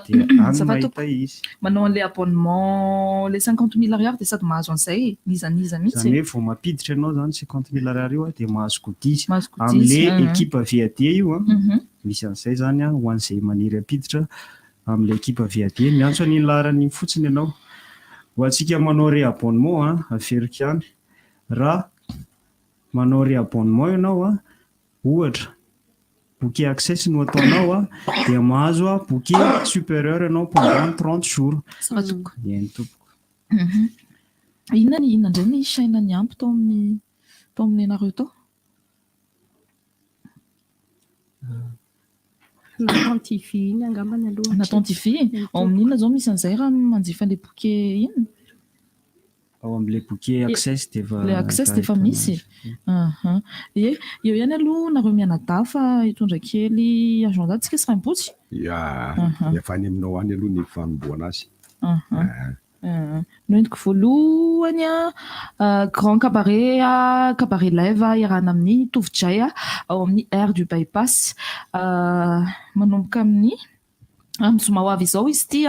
dia any mahita izy. Manao an'ilay abonnement ilay 50 000 ariary dia sady mahazo an'izay n'iza n'iza mihitsy. Izany hoe vao mampiditra ianao izany 50 000 ariary io dia mahazo goodies Mahazo goodies, amin'ilay ekipa VAD io. Misy an'izay izany ho an'izay maniry hampiditra amin'ilay ekipa VAD. Miantso an'iny laharana iny fotsiny ianao. Ho antsika manao réabonnement, averiko ihany, raha manao réabonnement ianao, ohatra bouquet access no ataonao dia mahazo bouquet supérieur ianao pendant 30 jours. Ça va tompoko. Eny tompoko. Inona ny inona indray ny chaîne niampy tao amin'ny tao amin'ny anareo tao? Nathan TV iny angambany aloha. Nathan TV? Ao amin'ny inona izao misy an'izay raha manjifa an'ilay bouquet iny? Ao amin'ilay bouquet access dia efa Ilay access dia efa misy? Aha. Ie, eo ihany aloha nareo mianadahy fa hitondra kely agenda tsika sy Raimbotsy? Ya, Aha. efa any aminao any aloha ny fanombohana azy. Aha. Ah. Noentiko voalohany Grand Cabaret, Cabaret Live iarahana amin'ny Tovo Jay ao amin'ny Air du Bypass. Manomboka amin'ny amin'ny zoma ho avy izao izy ity,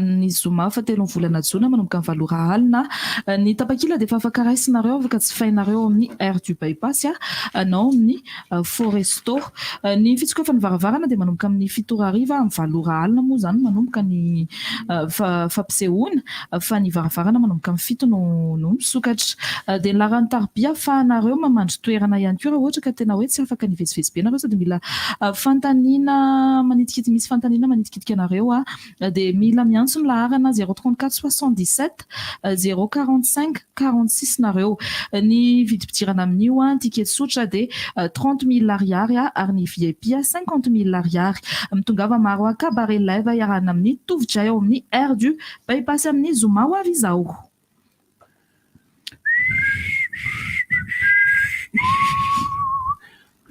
ny zoma fahatelon'ny volana jona manomboka amin'ny 8 ora alina. Ny tapakila dia efa afaka raisinareo, afaka jifainareo ao amin'ny Air du Bypass na ao amin'ny Foresto. Ny fitsokafan'ny varavarana dia manomboka amin'ny 7 ora hariva, amin'ny 8 ora alina moa izany manomboka ny fampisehoana fa ny varavarana manomboka amin'ny 7 no no misokatra. Dia ny laharan'ny tarobia ahafahanareo mamandry toerana ihany koa raha ohatra ka tena hoe tsy afaka ny hivezivezy be nareo sady mila fanontaniana manitikitika misy fanontaniana manitikitika anareo dia mila miantso ny laharana 034 77 045 46 nareo. Ny vidim-pidirana amin'io ticket tsotra dia 30 000 ariary ary ny VIP 50 000 ariary. Mitongava maro cabaret live iarahana amin'ny Tovo Jay ao amin'ny Air du Bypass amin'ny zoma ho avy izao.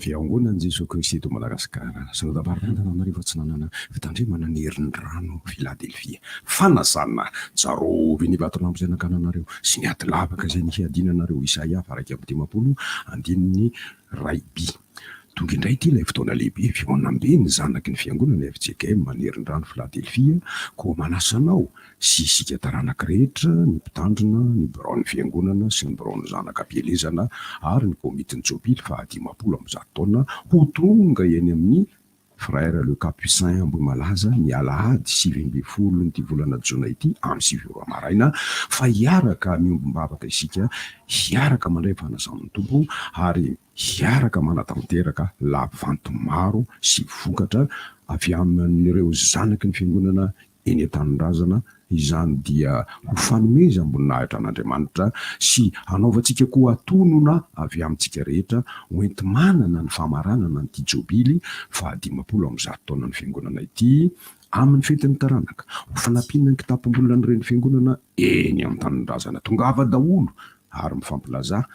Fiangonan'i Jesoa Kristy eto Madagasikara, Synodam-paritany Antananarivo Atsinanana, Fitandremana ny herin'ny rano, Filadelfia. Fanasana, Tsarovy ny vatolampy izay nakana anareo, sy ny ady lavaka izay nihiadiana anareo, Isaia faha 51, andininy iray by. Tonga indray ity ilay fotoana lehibe, fihaonambe ny zanaky ny Fiangonana fjkm Manerindrano Filadelfia, koa manasa anao sy isika taranaka rehetra, ny mpitandrina, ny biraon'ny Fiangonana sy ny biraon'ny zanaka am-pielezana ary ny komitin'ny Jobily faha 150 taona ho tonga eny amin'ny Frère Le Capucin Ambohimalaza ny alahady 19 n'ity volana jona ity amin'ny 9 ora maraina fa hiaraka miombom-bavaka isika, hiaraka mandray fanasan'ny Tompo ary hiaraka manatanteraka lavanty maro sy vokatra avy amin'ireo zanaky ny Fiangonana eny an-tanindrazana, izany dia ho fanomezam-boninahitra an'Andriamanitra sy hanaovantsika koa tonona avy amintsika rehetra hoenti-manana ny famaranana an'ity Jobily faha 150 taonan'ny Fiangonana ity amin'ny fetin'ny taranaka, ho fanampiana ny kitapom-bolan'ireny Fiangonana eny an-tanindrazana. Tongava daholo ary mifampilazà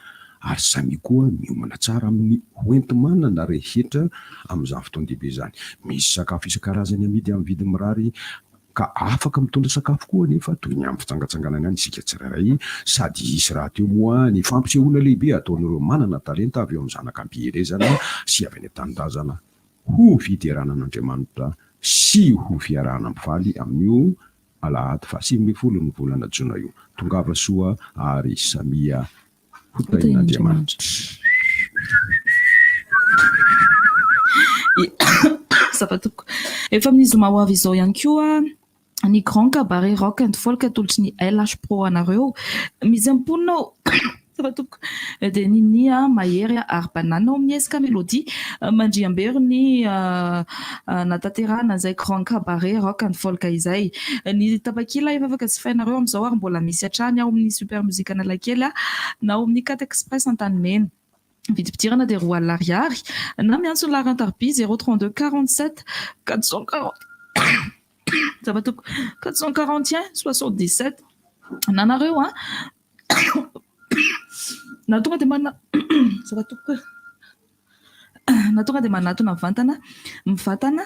ary samia koa miomana tsara amin'ny hoenti-manana rehetra amin'izany fotoan-dehibe izany. Misy sakafo isan-karazany amidy amin'ny vidiny mirary ka afaka mitondra sakafo koa anefa toy ny amin'ny fitsangatsanganana ihany isika tsirairay sady hisy rahateo moa ny fampisehoana lehibe ataon'ireo manana talenta avy eo amin'ny zanaka am-pielezana sy avy any an-tanindrazana ho fiderana an'Andriamanitra sy ho fiarahana mifaly amin'io Alahady faha 19 ny volana jona io. Tongava soa ary samia ho tahin'Andriamanitra. Zava-tompoko. Efa amin'ny zoma ho avy izao ihany koa ny Grand Cabaret Rock and Folk atolotry ny LH Pro anareo. Misy mponina ao Zava-tompoko. Dia Ninia, Mahery ary Banane ao amin'ny SK Melody. Mandriambero ny natanterahana izay Grand Cabaret Rock and Folk izay. Ny tapakila efa afaka jifainareo amin'izao ary mbola misy hatrany ao amin'ny Super Music Analakely na ao amin'ny Cat Express Antanimena. Vidim-pidirana dia 20 ariary na miantso ny laharan-tarobia 032 47 440 zava-tompoko 441 77 na nareo an na tonga dia manana zava-tompoko. Na tonga dia manatona mivantana mivantana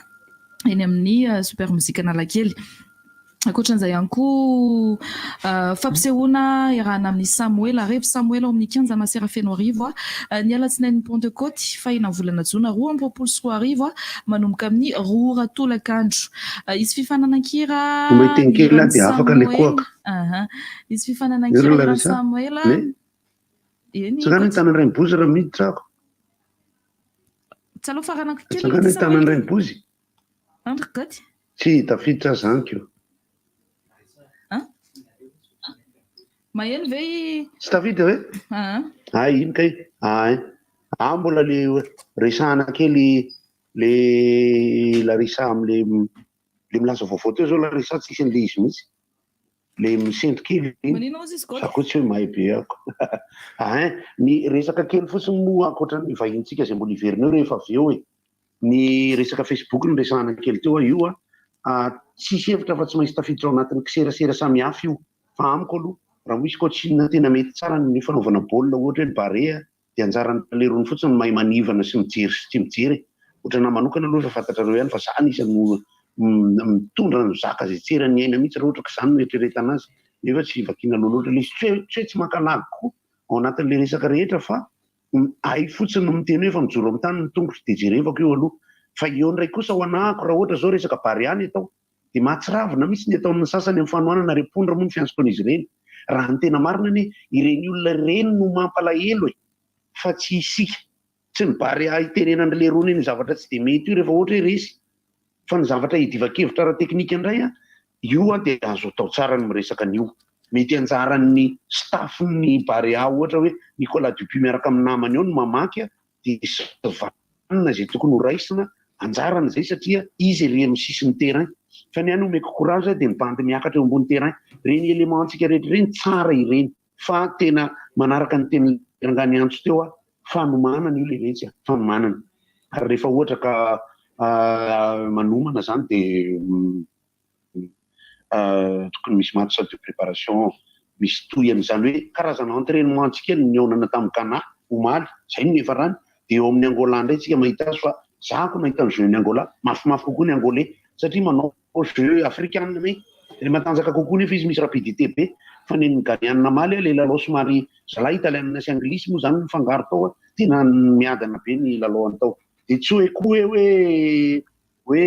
eny amin'ny Super Music Analakely. Ankoatran'izay ihany koa, fampisehoana iarahana amin'i Samoela, Revy Samoela ao amin'ny kianja Masera Fenoarivo, ny alatsinain'ny Pantekoty, fahina volana jona 2022, manomboka amin'ny 2 ora tolakandro. Hisy fifananankira Mba hiteny kely hiran'i dia afaka ilay Samoela. kohaka. Aha. Hisy fifananankira Ry hiran'i Larissa, Samoela. Ne? Eny, Tsy angano Koto. ny tanan'i Rainibozy raha miditra ako. Tsy aleo faranako Tsy kely angano ity ny Samoela tanan'i e. Rainibozy? Andry Goty. Tsy tafiditra zany ko. An? Maheno ve i. Tsy tafiditra ve? Aa. Hay iny kay. Hay. Ah mbola le resahana kely le Larissa amle le milaza vaovao teo zao Larissa tsisy an'le izy mihitsy. Le misento kely iny. Manina ozy izy Za Goty? koa tsy hoe mahay be ako. Hein, ny resaka kely fotsiny moa ankoatran'ny vahintsika izay mbola hiverina eo rehefa avy eo e. Ny resaka Facebook no resahana kely teo io a, tsisy hevitra fa tsy maintsy tafiditra ao anatin'ny kiserasera samihafa io fa amiko aloha raha misy coaching tena mety tsara ny fanaovana baolina ohatra hoe ny Barea dia anjaran'ny lerony fotsiny no mahay manivana sy mijery sy tsy mijery e! Ohatranahy manokana aloha efa fantatrareo ihany fa za anisan'ny mitondra ny zaka izay tsy eran'ny aina mihitsy raha ohatra ka izany no eritreretana azy nefa tsy vakiana loha loatra ilay izy, tsy hoe tsy hoe tsy maka lagy koa ao anatin'ilay resaka rehetra fa Hay fotsiny no miteny hoe efa mijoro amin'ny tany ny tongotro dia jerevako io aloha. Fa eo indray kosa ho anahako raha ohatra izao resaka Barea ny atao dia mahatsiravina mihitsy ny ataon'ny sasany amin'ny fanohanana repondre moa ny fiantsoako an'izy ireny. Raha ny tena marina anie ireny olona ireny no mampalahelo e! Fa tsy isika. Tsy ny Barea itenenan'i Lerony iny zavatra tsy dia mety io rehefa ohatra hoe resy. Fa ny zavatra iadivan-kevitra ara-teknika indray an, io an dia azo atao tsara ny miresaka an'io. Mety anjaran'ny staff-n'ny Barea ohatra hoe Nicolas Dupuis miaraka amin'ny namany ao no mamaky an, dia sivanina izay tokony ho raisina, anjarany izay satria izy ery amin'ny sisin'ny terrain. Fa ny ahy no omeko courage dia ny bandy miakatra eo ambony terrain. Ireny éléments-ntsika rehetra ireny tsara ireny. Fa tena manaraka ny tenin'i rangahy niantso teo aho, fanomanana io lehiretsy a, fanomanana. Ary rehefa ohatra ka manomana zany dia tokony misy match de préparation misy toy an'izany hoe karazana entrainement antsika ny nihaonana tamin'i Ghana omaly, zay no niafarany, dia eo amin'ny Angola indray tsika mahita azy fa za ko nahita ny jeu ny Angola, mafimafy kokoa ny Angolais satria manao jeu afrikana me le matanjaka kokoa nefa izy misy rapidité be fa nen'ny Ghanéana omaly le lalao somary zalahy italianina sy anglisy moa zany mifangaro tao a, tena miadana be ny lalaony tao de tsy hoe koa hoe hoe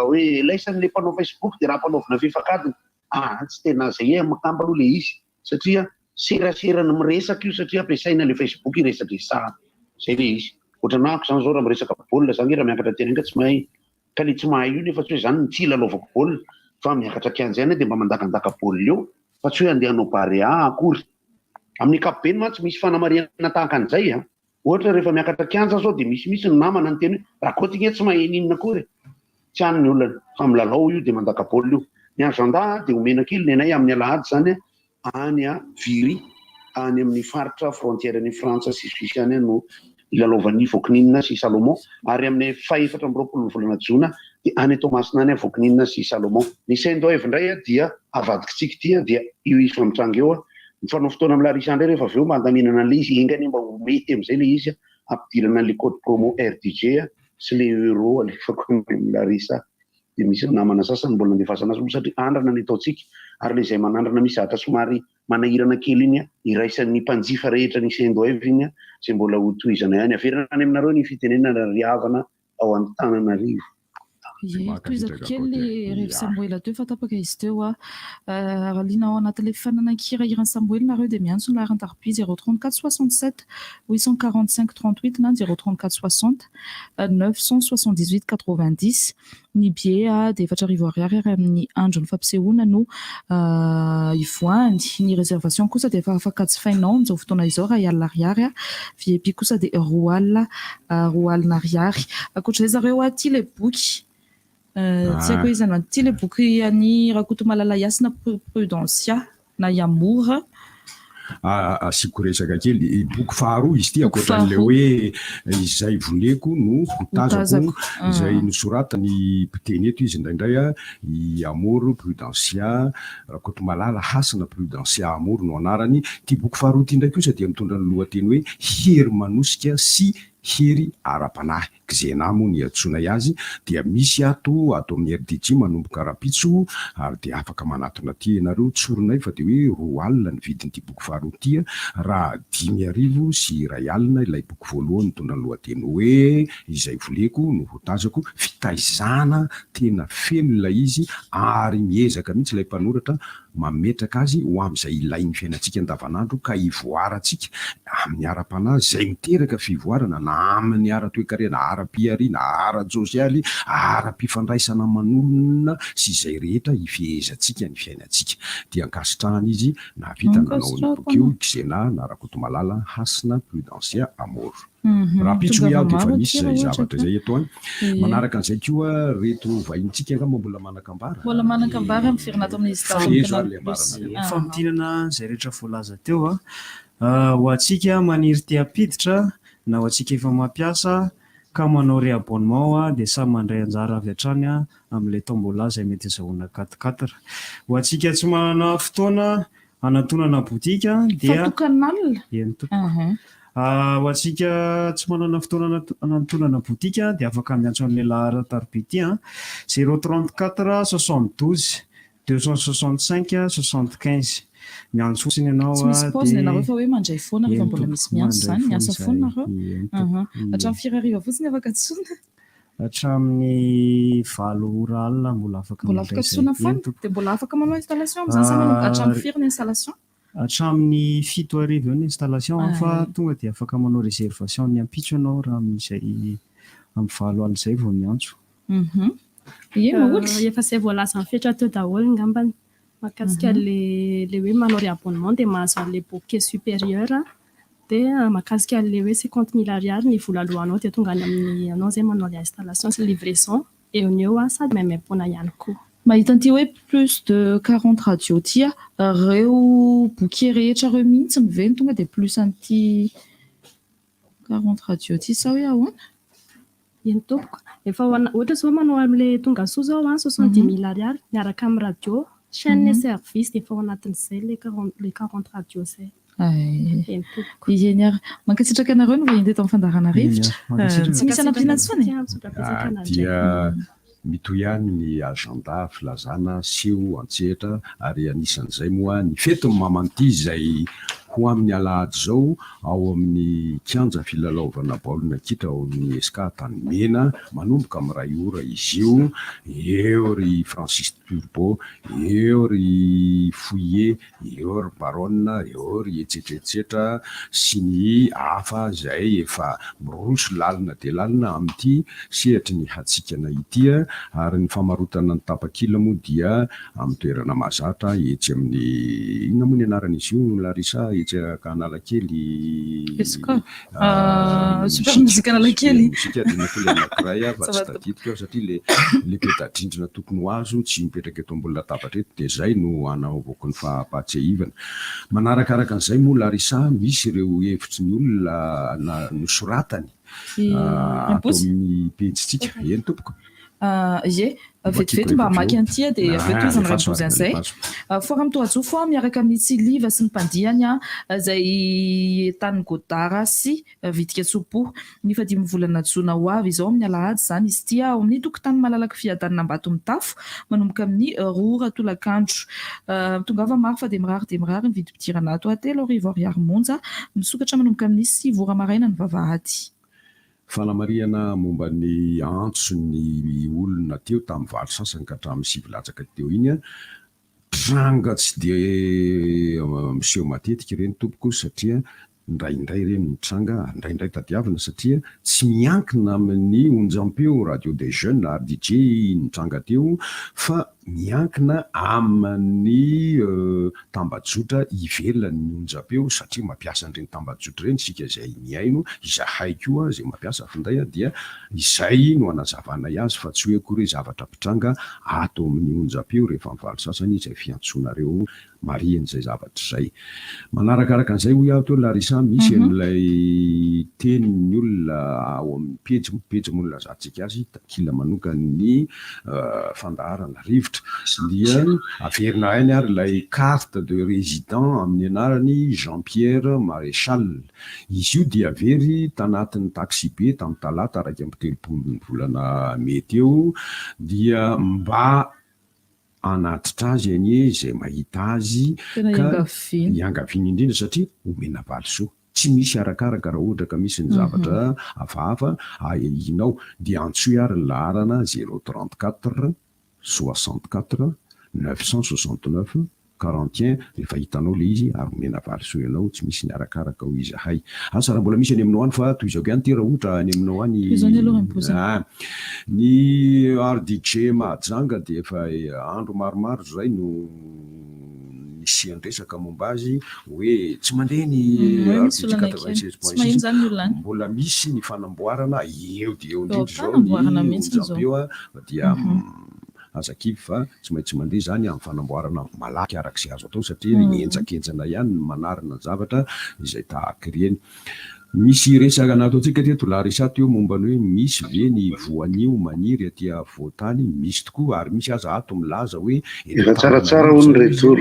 hoe laisany le mpanao facebook de raha ampanaovina fefak'adiny aa tsy tena zay e makamba aloha le izy satria serasera ny miresaka io satria ampiasaina le facebook iresadresahana zay le izy ohatranahako zany zao raha miresaka baolina za nge raha miakatra terrain ka tsy mahay Ka le tsy mahay io nefa tsy hoe zany no tsy hilalaovako baolina fa miakatra kianja ihany aho dia mba mandakandaka baolina eo fa tsy hoe andeha hanao Barea akory. Amin'ny ankapobeny mantsy misy fanamarihana tahaka an'izay an! Ohatra rehefa miakatra kianja aho zao dia misy mihitsy ny namana niteny hoe Rakoto nge tsy mahay n'inona akory e! Tsy any ny olana fa milalao io dia mandaka baolina io. Ny agenda dia omena kely ny anay amin'ny alahady izany an! Any Viry, any amin'ny faritra frontière n'i Frantsa sy Suisse any no ilalaovan'i Vokininina sy Salomon, ary amin'ny fahefatra amby roapolo ny volana jona dia any Toamasina any Vokininina sy Salomon. Ny Sendwave indray dia avadikitsika ity dia io izy fa mitranga eo, mifanao fotoana amin'i Larissa indray rehefa avy eo mba handaminana an'ilay izy, enga anie mba ho mety amin'izay ilay izy hampidirana an'ilay code promo RDJ sy ilay euro alefako any amin'i Larissa. dia misy namana sasany mbola nandefasana azy moa satria andrana ny ataontsika ary ilay izay manandrana misy zavatra somary manahirana kely iny iraisan'ny mpanjifa rehetra ny Sendwave iny izay mbola ho tohizana ihany. Averina any aminareo ny fitenenana ry havana ao Antananarivo. Ie, tohizako kely le revy Samoela teo fa tapaka izy teo a. Raha liana ao anatin'ilay fananan-kira hiran'i Samoela nareo dia miantso ny laharan-tarobia 034 67 845 38 na 034 60 978 90. Ny billet dia 4000 ariary ary amin'ny andron'ny fampisehoana no hivoahany. Ny réservation kosa dia efa afaka jifainao amin'izao fotoana izao iray alina ariary, VIP kosa dia roa alina roa alina ariary. Ankoatra izay zareo tia ilay boky, tsy haiko hoe iza no tia ilay boky an'i Rakotomalala Hasina Prudencia na i Amour. Asiako resaka kely, boky faharoa izy ity ankoatran'ilay hoe izay voleko no hotazako izay nosoratan'ny mpiteny eto izy indraindray, i Amour Prudencia Rakotomalala Hasina Prudencia Amour no anarany. Ity boky faharoa ity indray kosa dia mitondra ny lohateny hoe Hery manosika sy. Hery ara-panahy, Xena moa no iantsoanay azy, dia misy ato ato amin'ny RDJ manomboka rahampitso ary dia afaka manatona aty ianareo, tsorinay fa dia hoe 20 ny vidin'ity boky faharoa ity raha 2005 ilay boky voalohany mitondra ny lohateny hoe Izay voleko no ho tazako, fitaizana tena feno ilay izy ary miezaka mihitsy ilay mpanoratra mametraka azy ho amin'izay ilain'ny fiainantsika andavanandro ka hivoarantsika amin'ny ara-panahy izay miteraka fivoarana na amin'ny ara-toekarena, ara-pihariana, ara-tsosialy, ara-pifandraisana aman'olona sy izay rehetra hifehezantsika ny fiainantsika. Dia ankasitrahana izy nahavita nanao ny boky io, Xena na Rakotomalala Hasina Prudencia Amor. Rahampitso hoy aho dia efa misy izay zavatra izay eto an. Manaraka an'izay koa reto vahinintsika angamba mbola manan-kambara. Mbola manan-kambara miverina ato amin'ny Fehezo ary ilay ambaranareo. Famintinana izay rehetra voalaza teo an. Ho antsika maniry te hampiditra na ho antsika efa mampiasa ka manao réabonnement dia samy mandray anjara avy hatrany amin'ilay tombola izay mety azahoana quatre quatre. Ho antsika tsy manana fotoana Hanantonana boutique dia. Fa tokan'alina? Eny tompoko. Ho antsika tsy manana fotoana hanantonana boutique dia afaka miantso an'ilay laharan-tariby ity an, zéro 34 72 265 75. Miantso fotsiny ianao Tsy misy pause dia. ianareo fa hoe mandray foana rehefa Eny mbola tompoko, misy miantso mandray izany, foana miasa foana izahay. nareo. Eny tompoko, Hatramin'ny ie. firy hariva fotsiny afaka antsoina? Hatramin'ny 8 ora alina mbola afaka Mbola mandray afaka izay. antsoina Eny foana? tompoko. Dia mbola afaka manao installation amin'izany sa manomboka hatramin'ny firy ny installation? Hatramin'ny 7 hariva eo ny installation an, fa Ay. tonga dia afaka manao réservation ny ampitso ianao raha amin'izay amin'ny 8 alina izay vao miantso. Ie, Maholy? Efa izay voalazan'i Fetra teo daholo angambany mahakasika an'ilay ilay hoe manao réabonnement dia mahazo an'ilay bouquet supérieur. Dia mahakasika an'ilay hoe 50 000 ariary ny vola aloanao dia tonga any amin'ny anao izay manao ilay installation sy livraison eo no eo sady maimaimpoana ihany koa. Mahita an'ity hoe plus de 40 radio ity aho, ireo bouquet rehetra ireo mihitsy ve no tonga dia plus an'ity 40 radio ity sa hoe ahoana? Eny tompoko. Efa ho ana, ohatra izao manao amin'ilay tongasoa izao an, 70 000 ariary miaraka amin'ny radio, chaîne et service dia efa ao anatin'izay ilay 40, ilay 40 radio izay. Ay. Eny tompoko. Eny ary. Mankasitraka anareo ny vahiny teto amin'ny fandaharana Eny rivotra. ary. Mankasitraka. Tsy misy hanampiana intsony e? Misaotra betsaka nandray. Dia mitohy ihany ny agenda filazana seho an-tsehatra ary anisan'izay moa ny fetin'ny Maman'ity izay ho amin'ny alahady izao ao amin'ny kianja filalaovana baolina kitra ao amin'ny Esca Antanimena manomboka amin'ny iray ora izy io. Eo ry Francis Turbo, eo ry Fouillet, Eo ry Baronne, eo ry etsetra etsetra sy ny hafa izay efa miroso lalina dia lalina amin'ity sehatry ny hatsikana ity ary ny famarotana ny tapakila moa dia amin'ny toerana mahazatra etsy amin'ny inona moa ny anaran'izy io Larissa etsy Analakely Esca Super Music Analakely. Super Music adinoko ilay anankiray aho fa tsy tadidiko aho satria le le peta-drindrina tokony ho azo tsy mipetraka eto ambony latabatra eto dia izay no anaovako ny fampahatsiahivana. Manarakaraka an'izay moa Larissa misy ireo hevitry ny olona na nosoratany ato amin'ny pejintsika. Eny tompoko. Ie, vetivety mba hamaky an'ity aho dia avy eo tohizana iray bozy an'izay. Forum Tohajofo aho miaraka amin'i Tsiliva sy ny mpandihany izay entanin'i Godard sy Vitika Tsopo. Ny fahadimy volana jona ho avy izao amin'ny alahady izany izy ity ao amin'ny tokotany malalaky Fiadanana Ambatomitafo manomboka amin'ny 2 ora tolakandro. Tongava maro fa dia mirary dia mirary ny vidim-pidirana ato 3000 ariary monja. Misokatra manomboka amin'ny 9 ora maraina ny vavahady. Fanamarihana momba ny antson'ny olona teo tamin'ny 8 sasany ka hatramin'ny 9 latsaka teo iny, tranga tsy dia miseho matetika ireny tompoko satria indraindray ireny mitranga ary indraindray tadiavina satria tsy miankina amin'ny onjampeo radio des jeunes RDJ iny tranga teo fa Miankina amin'ny tambajotra ivelan'ny onjam-peo satria mampiasa an'ireny tambajotra ireny isika izay mihaino, izahay koa izay mampiasa finday dia izay no anazavanay azy fa tsy hoe akory hoe zavatra mpitranga ato amin'ny onjam-peo rehefa mivaly sasany izay fiantsoanareo Marihina izay zavatra izay. Manarakaraka an'izay hoy aho teo Larissa, misy an'ilay tenin'ny olona ao amin'ny pejy, pejy moa no ilazantsika azy, takila manokan'ny fandaharana rivotra. Rivotra. Dia averina hainy ary ilay carte de résident amin'ny anarany Jean Pierre Maréchal. Izy io dia very tanatin'ny taxibe tamin'ny talata 31 ny volana mey teo dia mba hanatitra azy anie izay mahita azy ka iangaviana indrindra satria omena valisoa. Tsy misy arakaraka raha ohatra ka misy ny zavatra hafahafa ahiahianao dia antsoy ary ny laharana zéro 34 64 969 41 rehefa hitanao le izy ary omena valisoa ianao tsy misy ny arakaraka hoy izahay. Asa raha mbola misy any aminao any fa tohizako ihany ity raha ohatra any aminao any Tohizo any aloha Ramposa. Ah, ny RDJ Mahajanga dia efa andro maromaro izay no nisian-dresaka momba azy hoe tsy mandeha ny Hoe misy RDJ olana kely. 96 Tsy point maheno six, izany ny olona any. mbola misy ny fanamboarana eo dia eo Eo indrindra izao ny am-panamboarana mihitsy izao. onjam-peo dia aza kivy fa tsy maintsy mandeha izany amin'ny fanamboarana malaky araka izay azo atao satria henjakenjana ihany ny manarina ny zavatra izay tahaka ireny. Misy resaka nataontsika teto Larissa teo momba ny hoe misy ve ny voanio maniry aty afovoan-tany, misy tokoa ary misy aza ato milaza hoe eto Efa tsaratsara Antananarivo hono izay izy retour.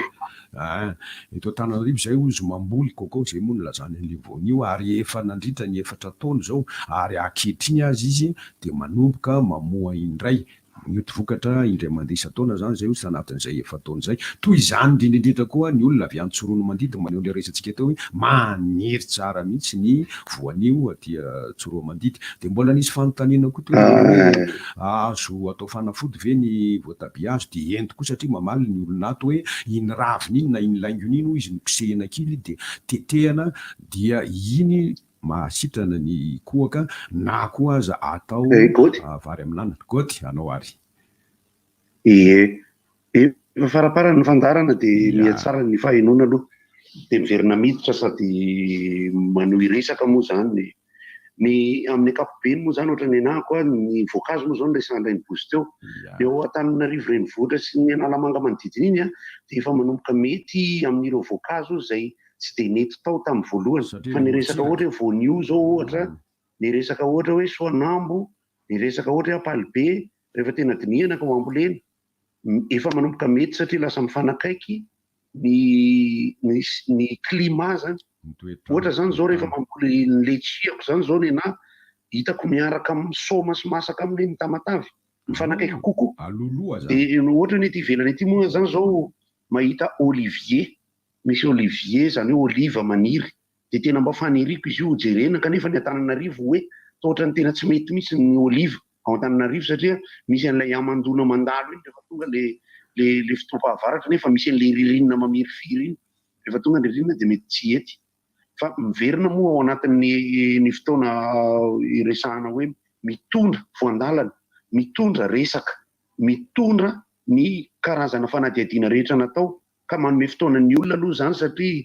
Ah, eto Antananarivo izay hozy mamboly coco izay moa nilazany an'ilay voanio ary efa nandritra ny efatra taona izao ary ankehitriny aza izy dia manomboka mamoa indray Mioty vokatra indray mandeha isan-taona izany izay hozy tanatin'izay efa-taona izay. Toy izany indrindra indrindra koa ny olona avy any Tsiroanomandidy maneho ilay resatsika teo hoe maniry tsara mihitsy ny voanio aty Tsiroamandidy. Dia mbola nisy fanontaniana koa teo hoe azo atao fanafody ve ny voatabia hazo? Dia eny tokoa satria mamaly ny olona ato hoe iny raviny iny na iny laingony iny hoy izy no kosehina kely dia tetehana dia iny Mahasitrana ny kohaka na koa aza atao vary amin'anana. Goty anao ary. Ie. Efa faraparany ny fandaharana dia mihatsara ny fahenoana aloha. Dia miverina miditra sady manohy resaka moa izany. Ny amin'ny ankapobeny moa izany ohatran'ny anahako a, ny voankazo moa izao no resahan-dRainibozy teo. Eo Antananarivo renivohitra sy ny Analamanga manodidina iny dia efa manomboka mety amin'ireo voankazo izay tsy dia nety tao tamin'ny voalohany fa ny resaka ohatra hoe voanio izao ohatra, ny resaka ohatra hoe soanambo, ny resaka ohatra hoe ampalibe, rehefa tena dinihana ka ho ambolena, efa manomboka mety satria lasa mifanakaiky ny ny ny climat zany. Ohatra zany izao rehefa mamboly ny letchi-ako zany izao nenà, hitako miaraka amin'ny saoma sy masaka aminy ny Tamatave, mifanakaiky kokoa. Dia ohatra ny ety ivelany ety moa zany izao mahita olivier, misy olivier izany hoe olive maniry dia tena mba faniriako izy io ho jerena kanefa ny Antananarivo hoe toa ohatran'ny tena tsy mety mihitsy ny olive ao Antananarivo satria misy an'ilay hamandoana mandalo iny rehefa tonga le le le fotoam-pahavaratra nefa misy an'ilay ririnina mamirifiry iny rehefa tonga ny ririnina dia mety tsy hety fa miverina moa ao anatin'ny ny fotoana iresahana hoe mitondra voandalana mitondra resaka mitondra ny karazana fanadihadiana rehetra natao ka manome fotoana ny olona aloha izany satria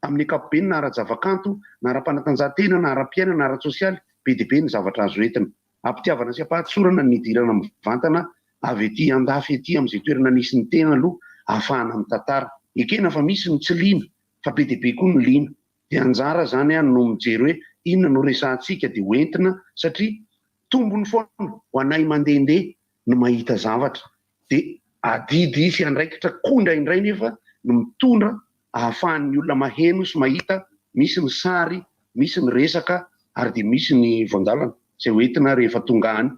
amin'ny ankapobeny na ara-javakanto na ara-panatanjahantena na ara-piainana na ara-tsosialy be dia be ny zavatra azo entina. Ampitiavana sy ampahatsorana ny nidirana mivantana avy ety andafy ety amin'izay toerana nisy ny tena aloha ahafahana mitantara. Ekena fa misy ny tsy liana fa be dia be koa ny liana. Dia anjara izany no mijery hoe inona no resahantsika dia hoentina satria tombony foana ho anay mandehandeha no mahita zavatra. Dia adidy sy andraikitra koa indraindray nefa no mitondra ahafahan'ny olona maheno sy mahita, misy ny sary, misy ny resaka ary dia misy ny voandalana izay ho entina rehefa tonga any.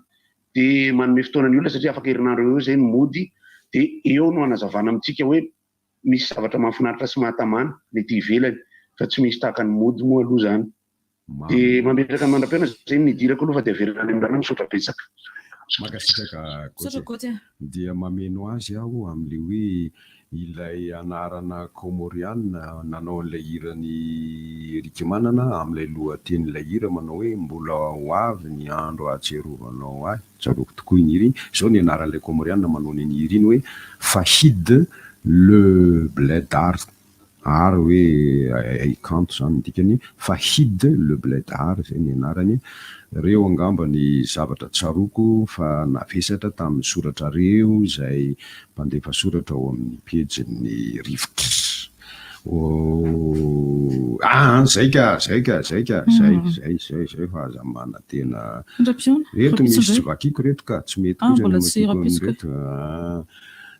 Dia manome fotoana ny olona satria afaka herinandro eo eo izay no mody dia eo no hanazavana amintsika hoe misy zavatra mahafinaritra sy mahatamana ny ety ivelany fa tsy misy tahaka ny mody moa aloha izany. Dia mametraka ny mandra-pihaona izay ny nidirako aloha fa dia averina any amin'ny rano misaotra betsaka. Mankasitraka Misaotra Gauthier. Gauthier. Dia mameno azy aho amin'ilay hoe ilay anarana Kaomorianina nanao an'ilay hiran'i Eric Manana amin'ilay lohatenin'ilay hira manao hoe Mbola ho avy ny andro ahatsiarovanao ahy. Tsaroako tokoa iny hira iny. Izao ny anaran'ilay Kaomorianina manao an'iny hira iny hoe Fahid le Bledar. Art hoe haikanto izany ny dikany, Fahid le Bledar izay ny anarany. Ireo angamba ny zavatra tsaroako fa navesatra tamin'ny soratrareo izay mpandefa soratra ao amin'ny pejin'ny Rivotra. Oh, ah, zay ka, zay ka, zay ka, zay, zay, zay, zay fa aza manantena. Mandra-pihaona. Reto Rahampitso misy tsy indray. vakiko reto ka, tsy mety Ah, kosa ny mbola tsy hamakiako rahampitso ka. an'ireto. Ah.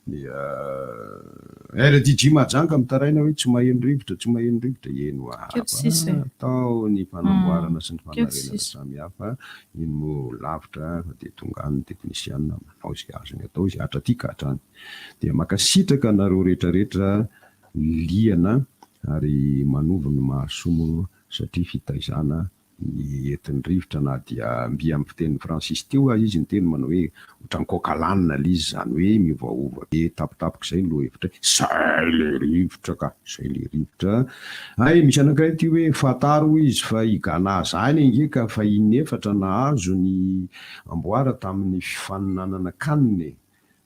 Ny RDJ Mahajanga mitaraina hoe tsy maheno rivotra, tsy maheno rivotra. Eny hoa, atao ny fanamboarana sy ny fanarenana samihafa. Iny moa lavitra fa dia tonga any ny teknisiana manao izay azony atao izay hatraty ka hatrany. Dia mankasitraka anareo rehetra rehetra liana ary manovo ny mahasoa moa satria fitaizana ny entin'ny rivotra na dia mby amin'ny fitenin'i Francis teo aza izy niteny manao hoe ohatran'ny coq à l'âne ilay izy izany hoe miovaova be tampotampoka izay ny lohahevitra hoe zay ilay rivotra ka, zay ilay rivotra. Hay misy anankiray ity hoe fantaro hoy izy fa i Ghana zany ange ka fa in'efatra nahazo ny amboara tamin'ny fifaninanana can e.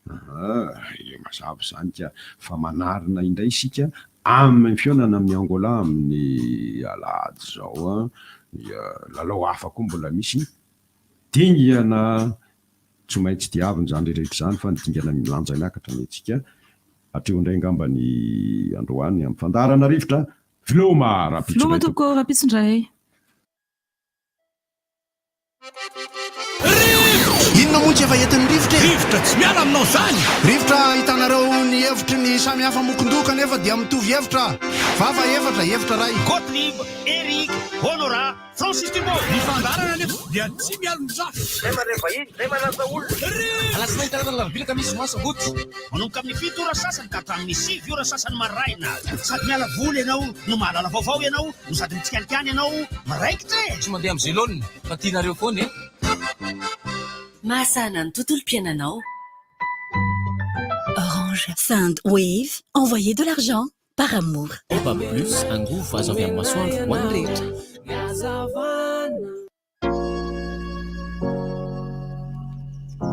Aa, mazava izany ka, fa manarina indray isika amin'ny fihaonana amin'i Angola amin'ny alahady izao an, dia lalao hafa koa mbola misy, dingana tsy maintsy diavina izany rehetra izany fa ny dingana milanja miakatra ny antsika, hatreo indray angamba ny androany amin'ny fandaharana rivotra, veloma rahampitso Veloma indray tompoko, rahampitso indray. Inona moa tsy efa entin'ny rivotra e? Rivotra tsy miala aminao zany! Rivotra ahitanareo ny hevitry ny samy hafa mokon-doha kanefa dia mitovy hevitra. Vava efatra, hevitra iray. Gottlieb, Eric, Honorat, Francis Dumont. Ny fandaharana anefa dia tsy mialon-drafy. Zay mandray vahiny, zay manasa olona. Alatsinainy, talata, alarobia, alakamisy, zoma, sabotsy. Manomboka amin'ny fito ora sasany ka hatramin'ny sivy ora sasany maraina. Sady miala voly ianao no mahalala vaovao ianao no sady mitsikalikany ianao miraikitra e! Tsy mandeha amin'izay laoniny fa tianareo foana e! Mahasahana ny tontolom-piainanao. Orange. Send Wave, envoyez de l'argent par amour. Baobab Plus, angovo azo avy amin'ny masoandro ho an'ny rehetra.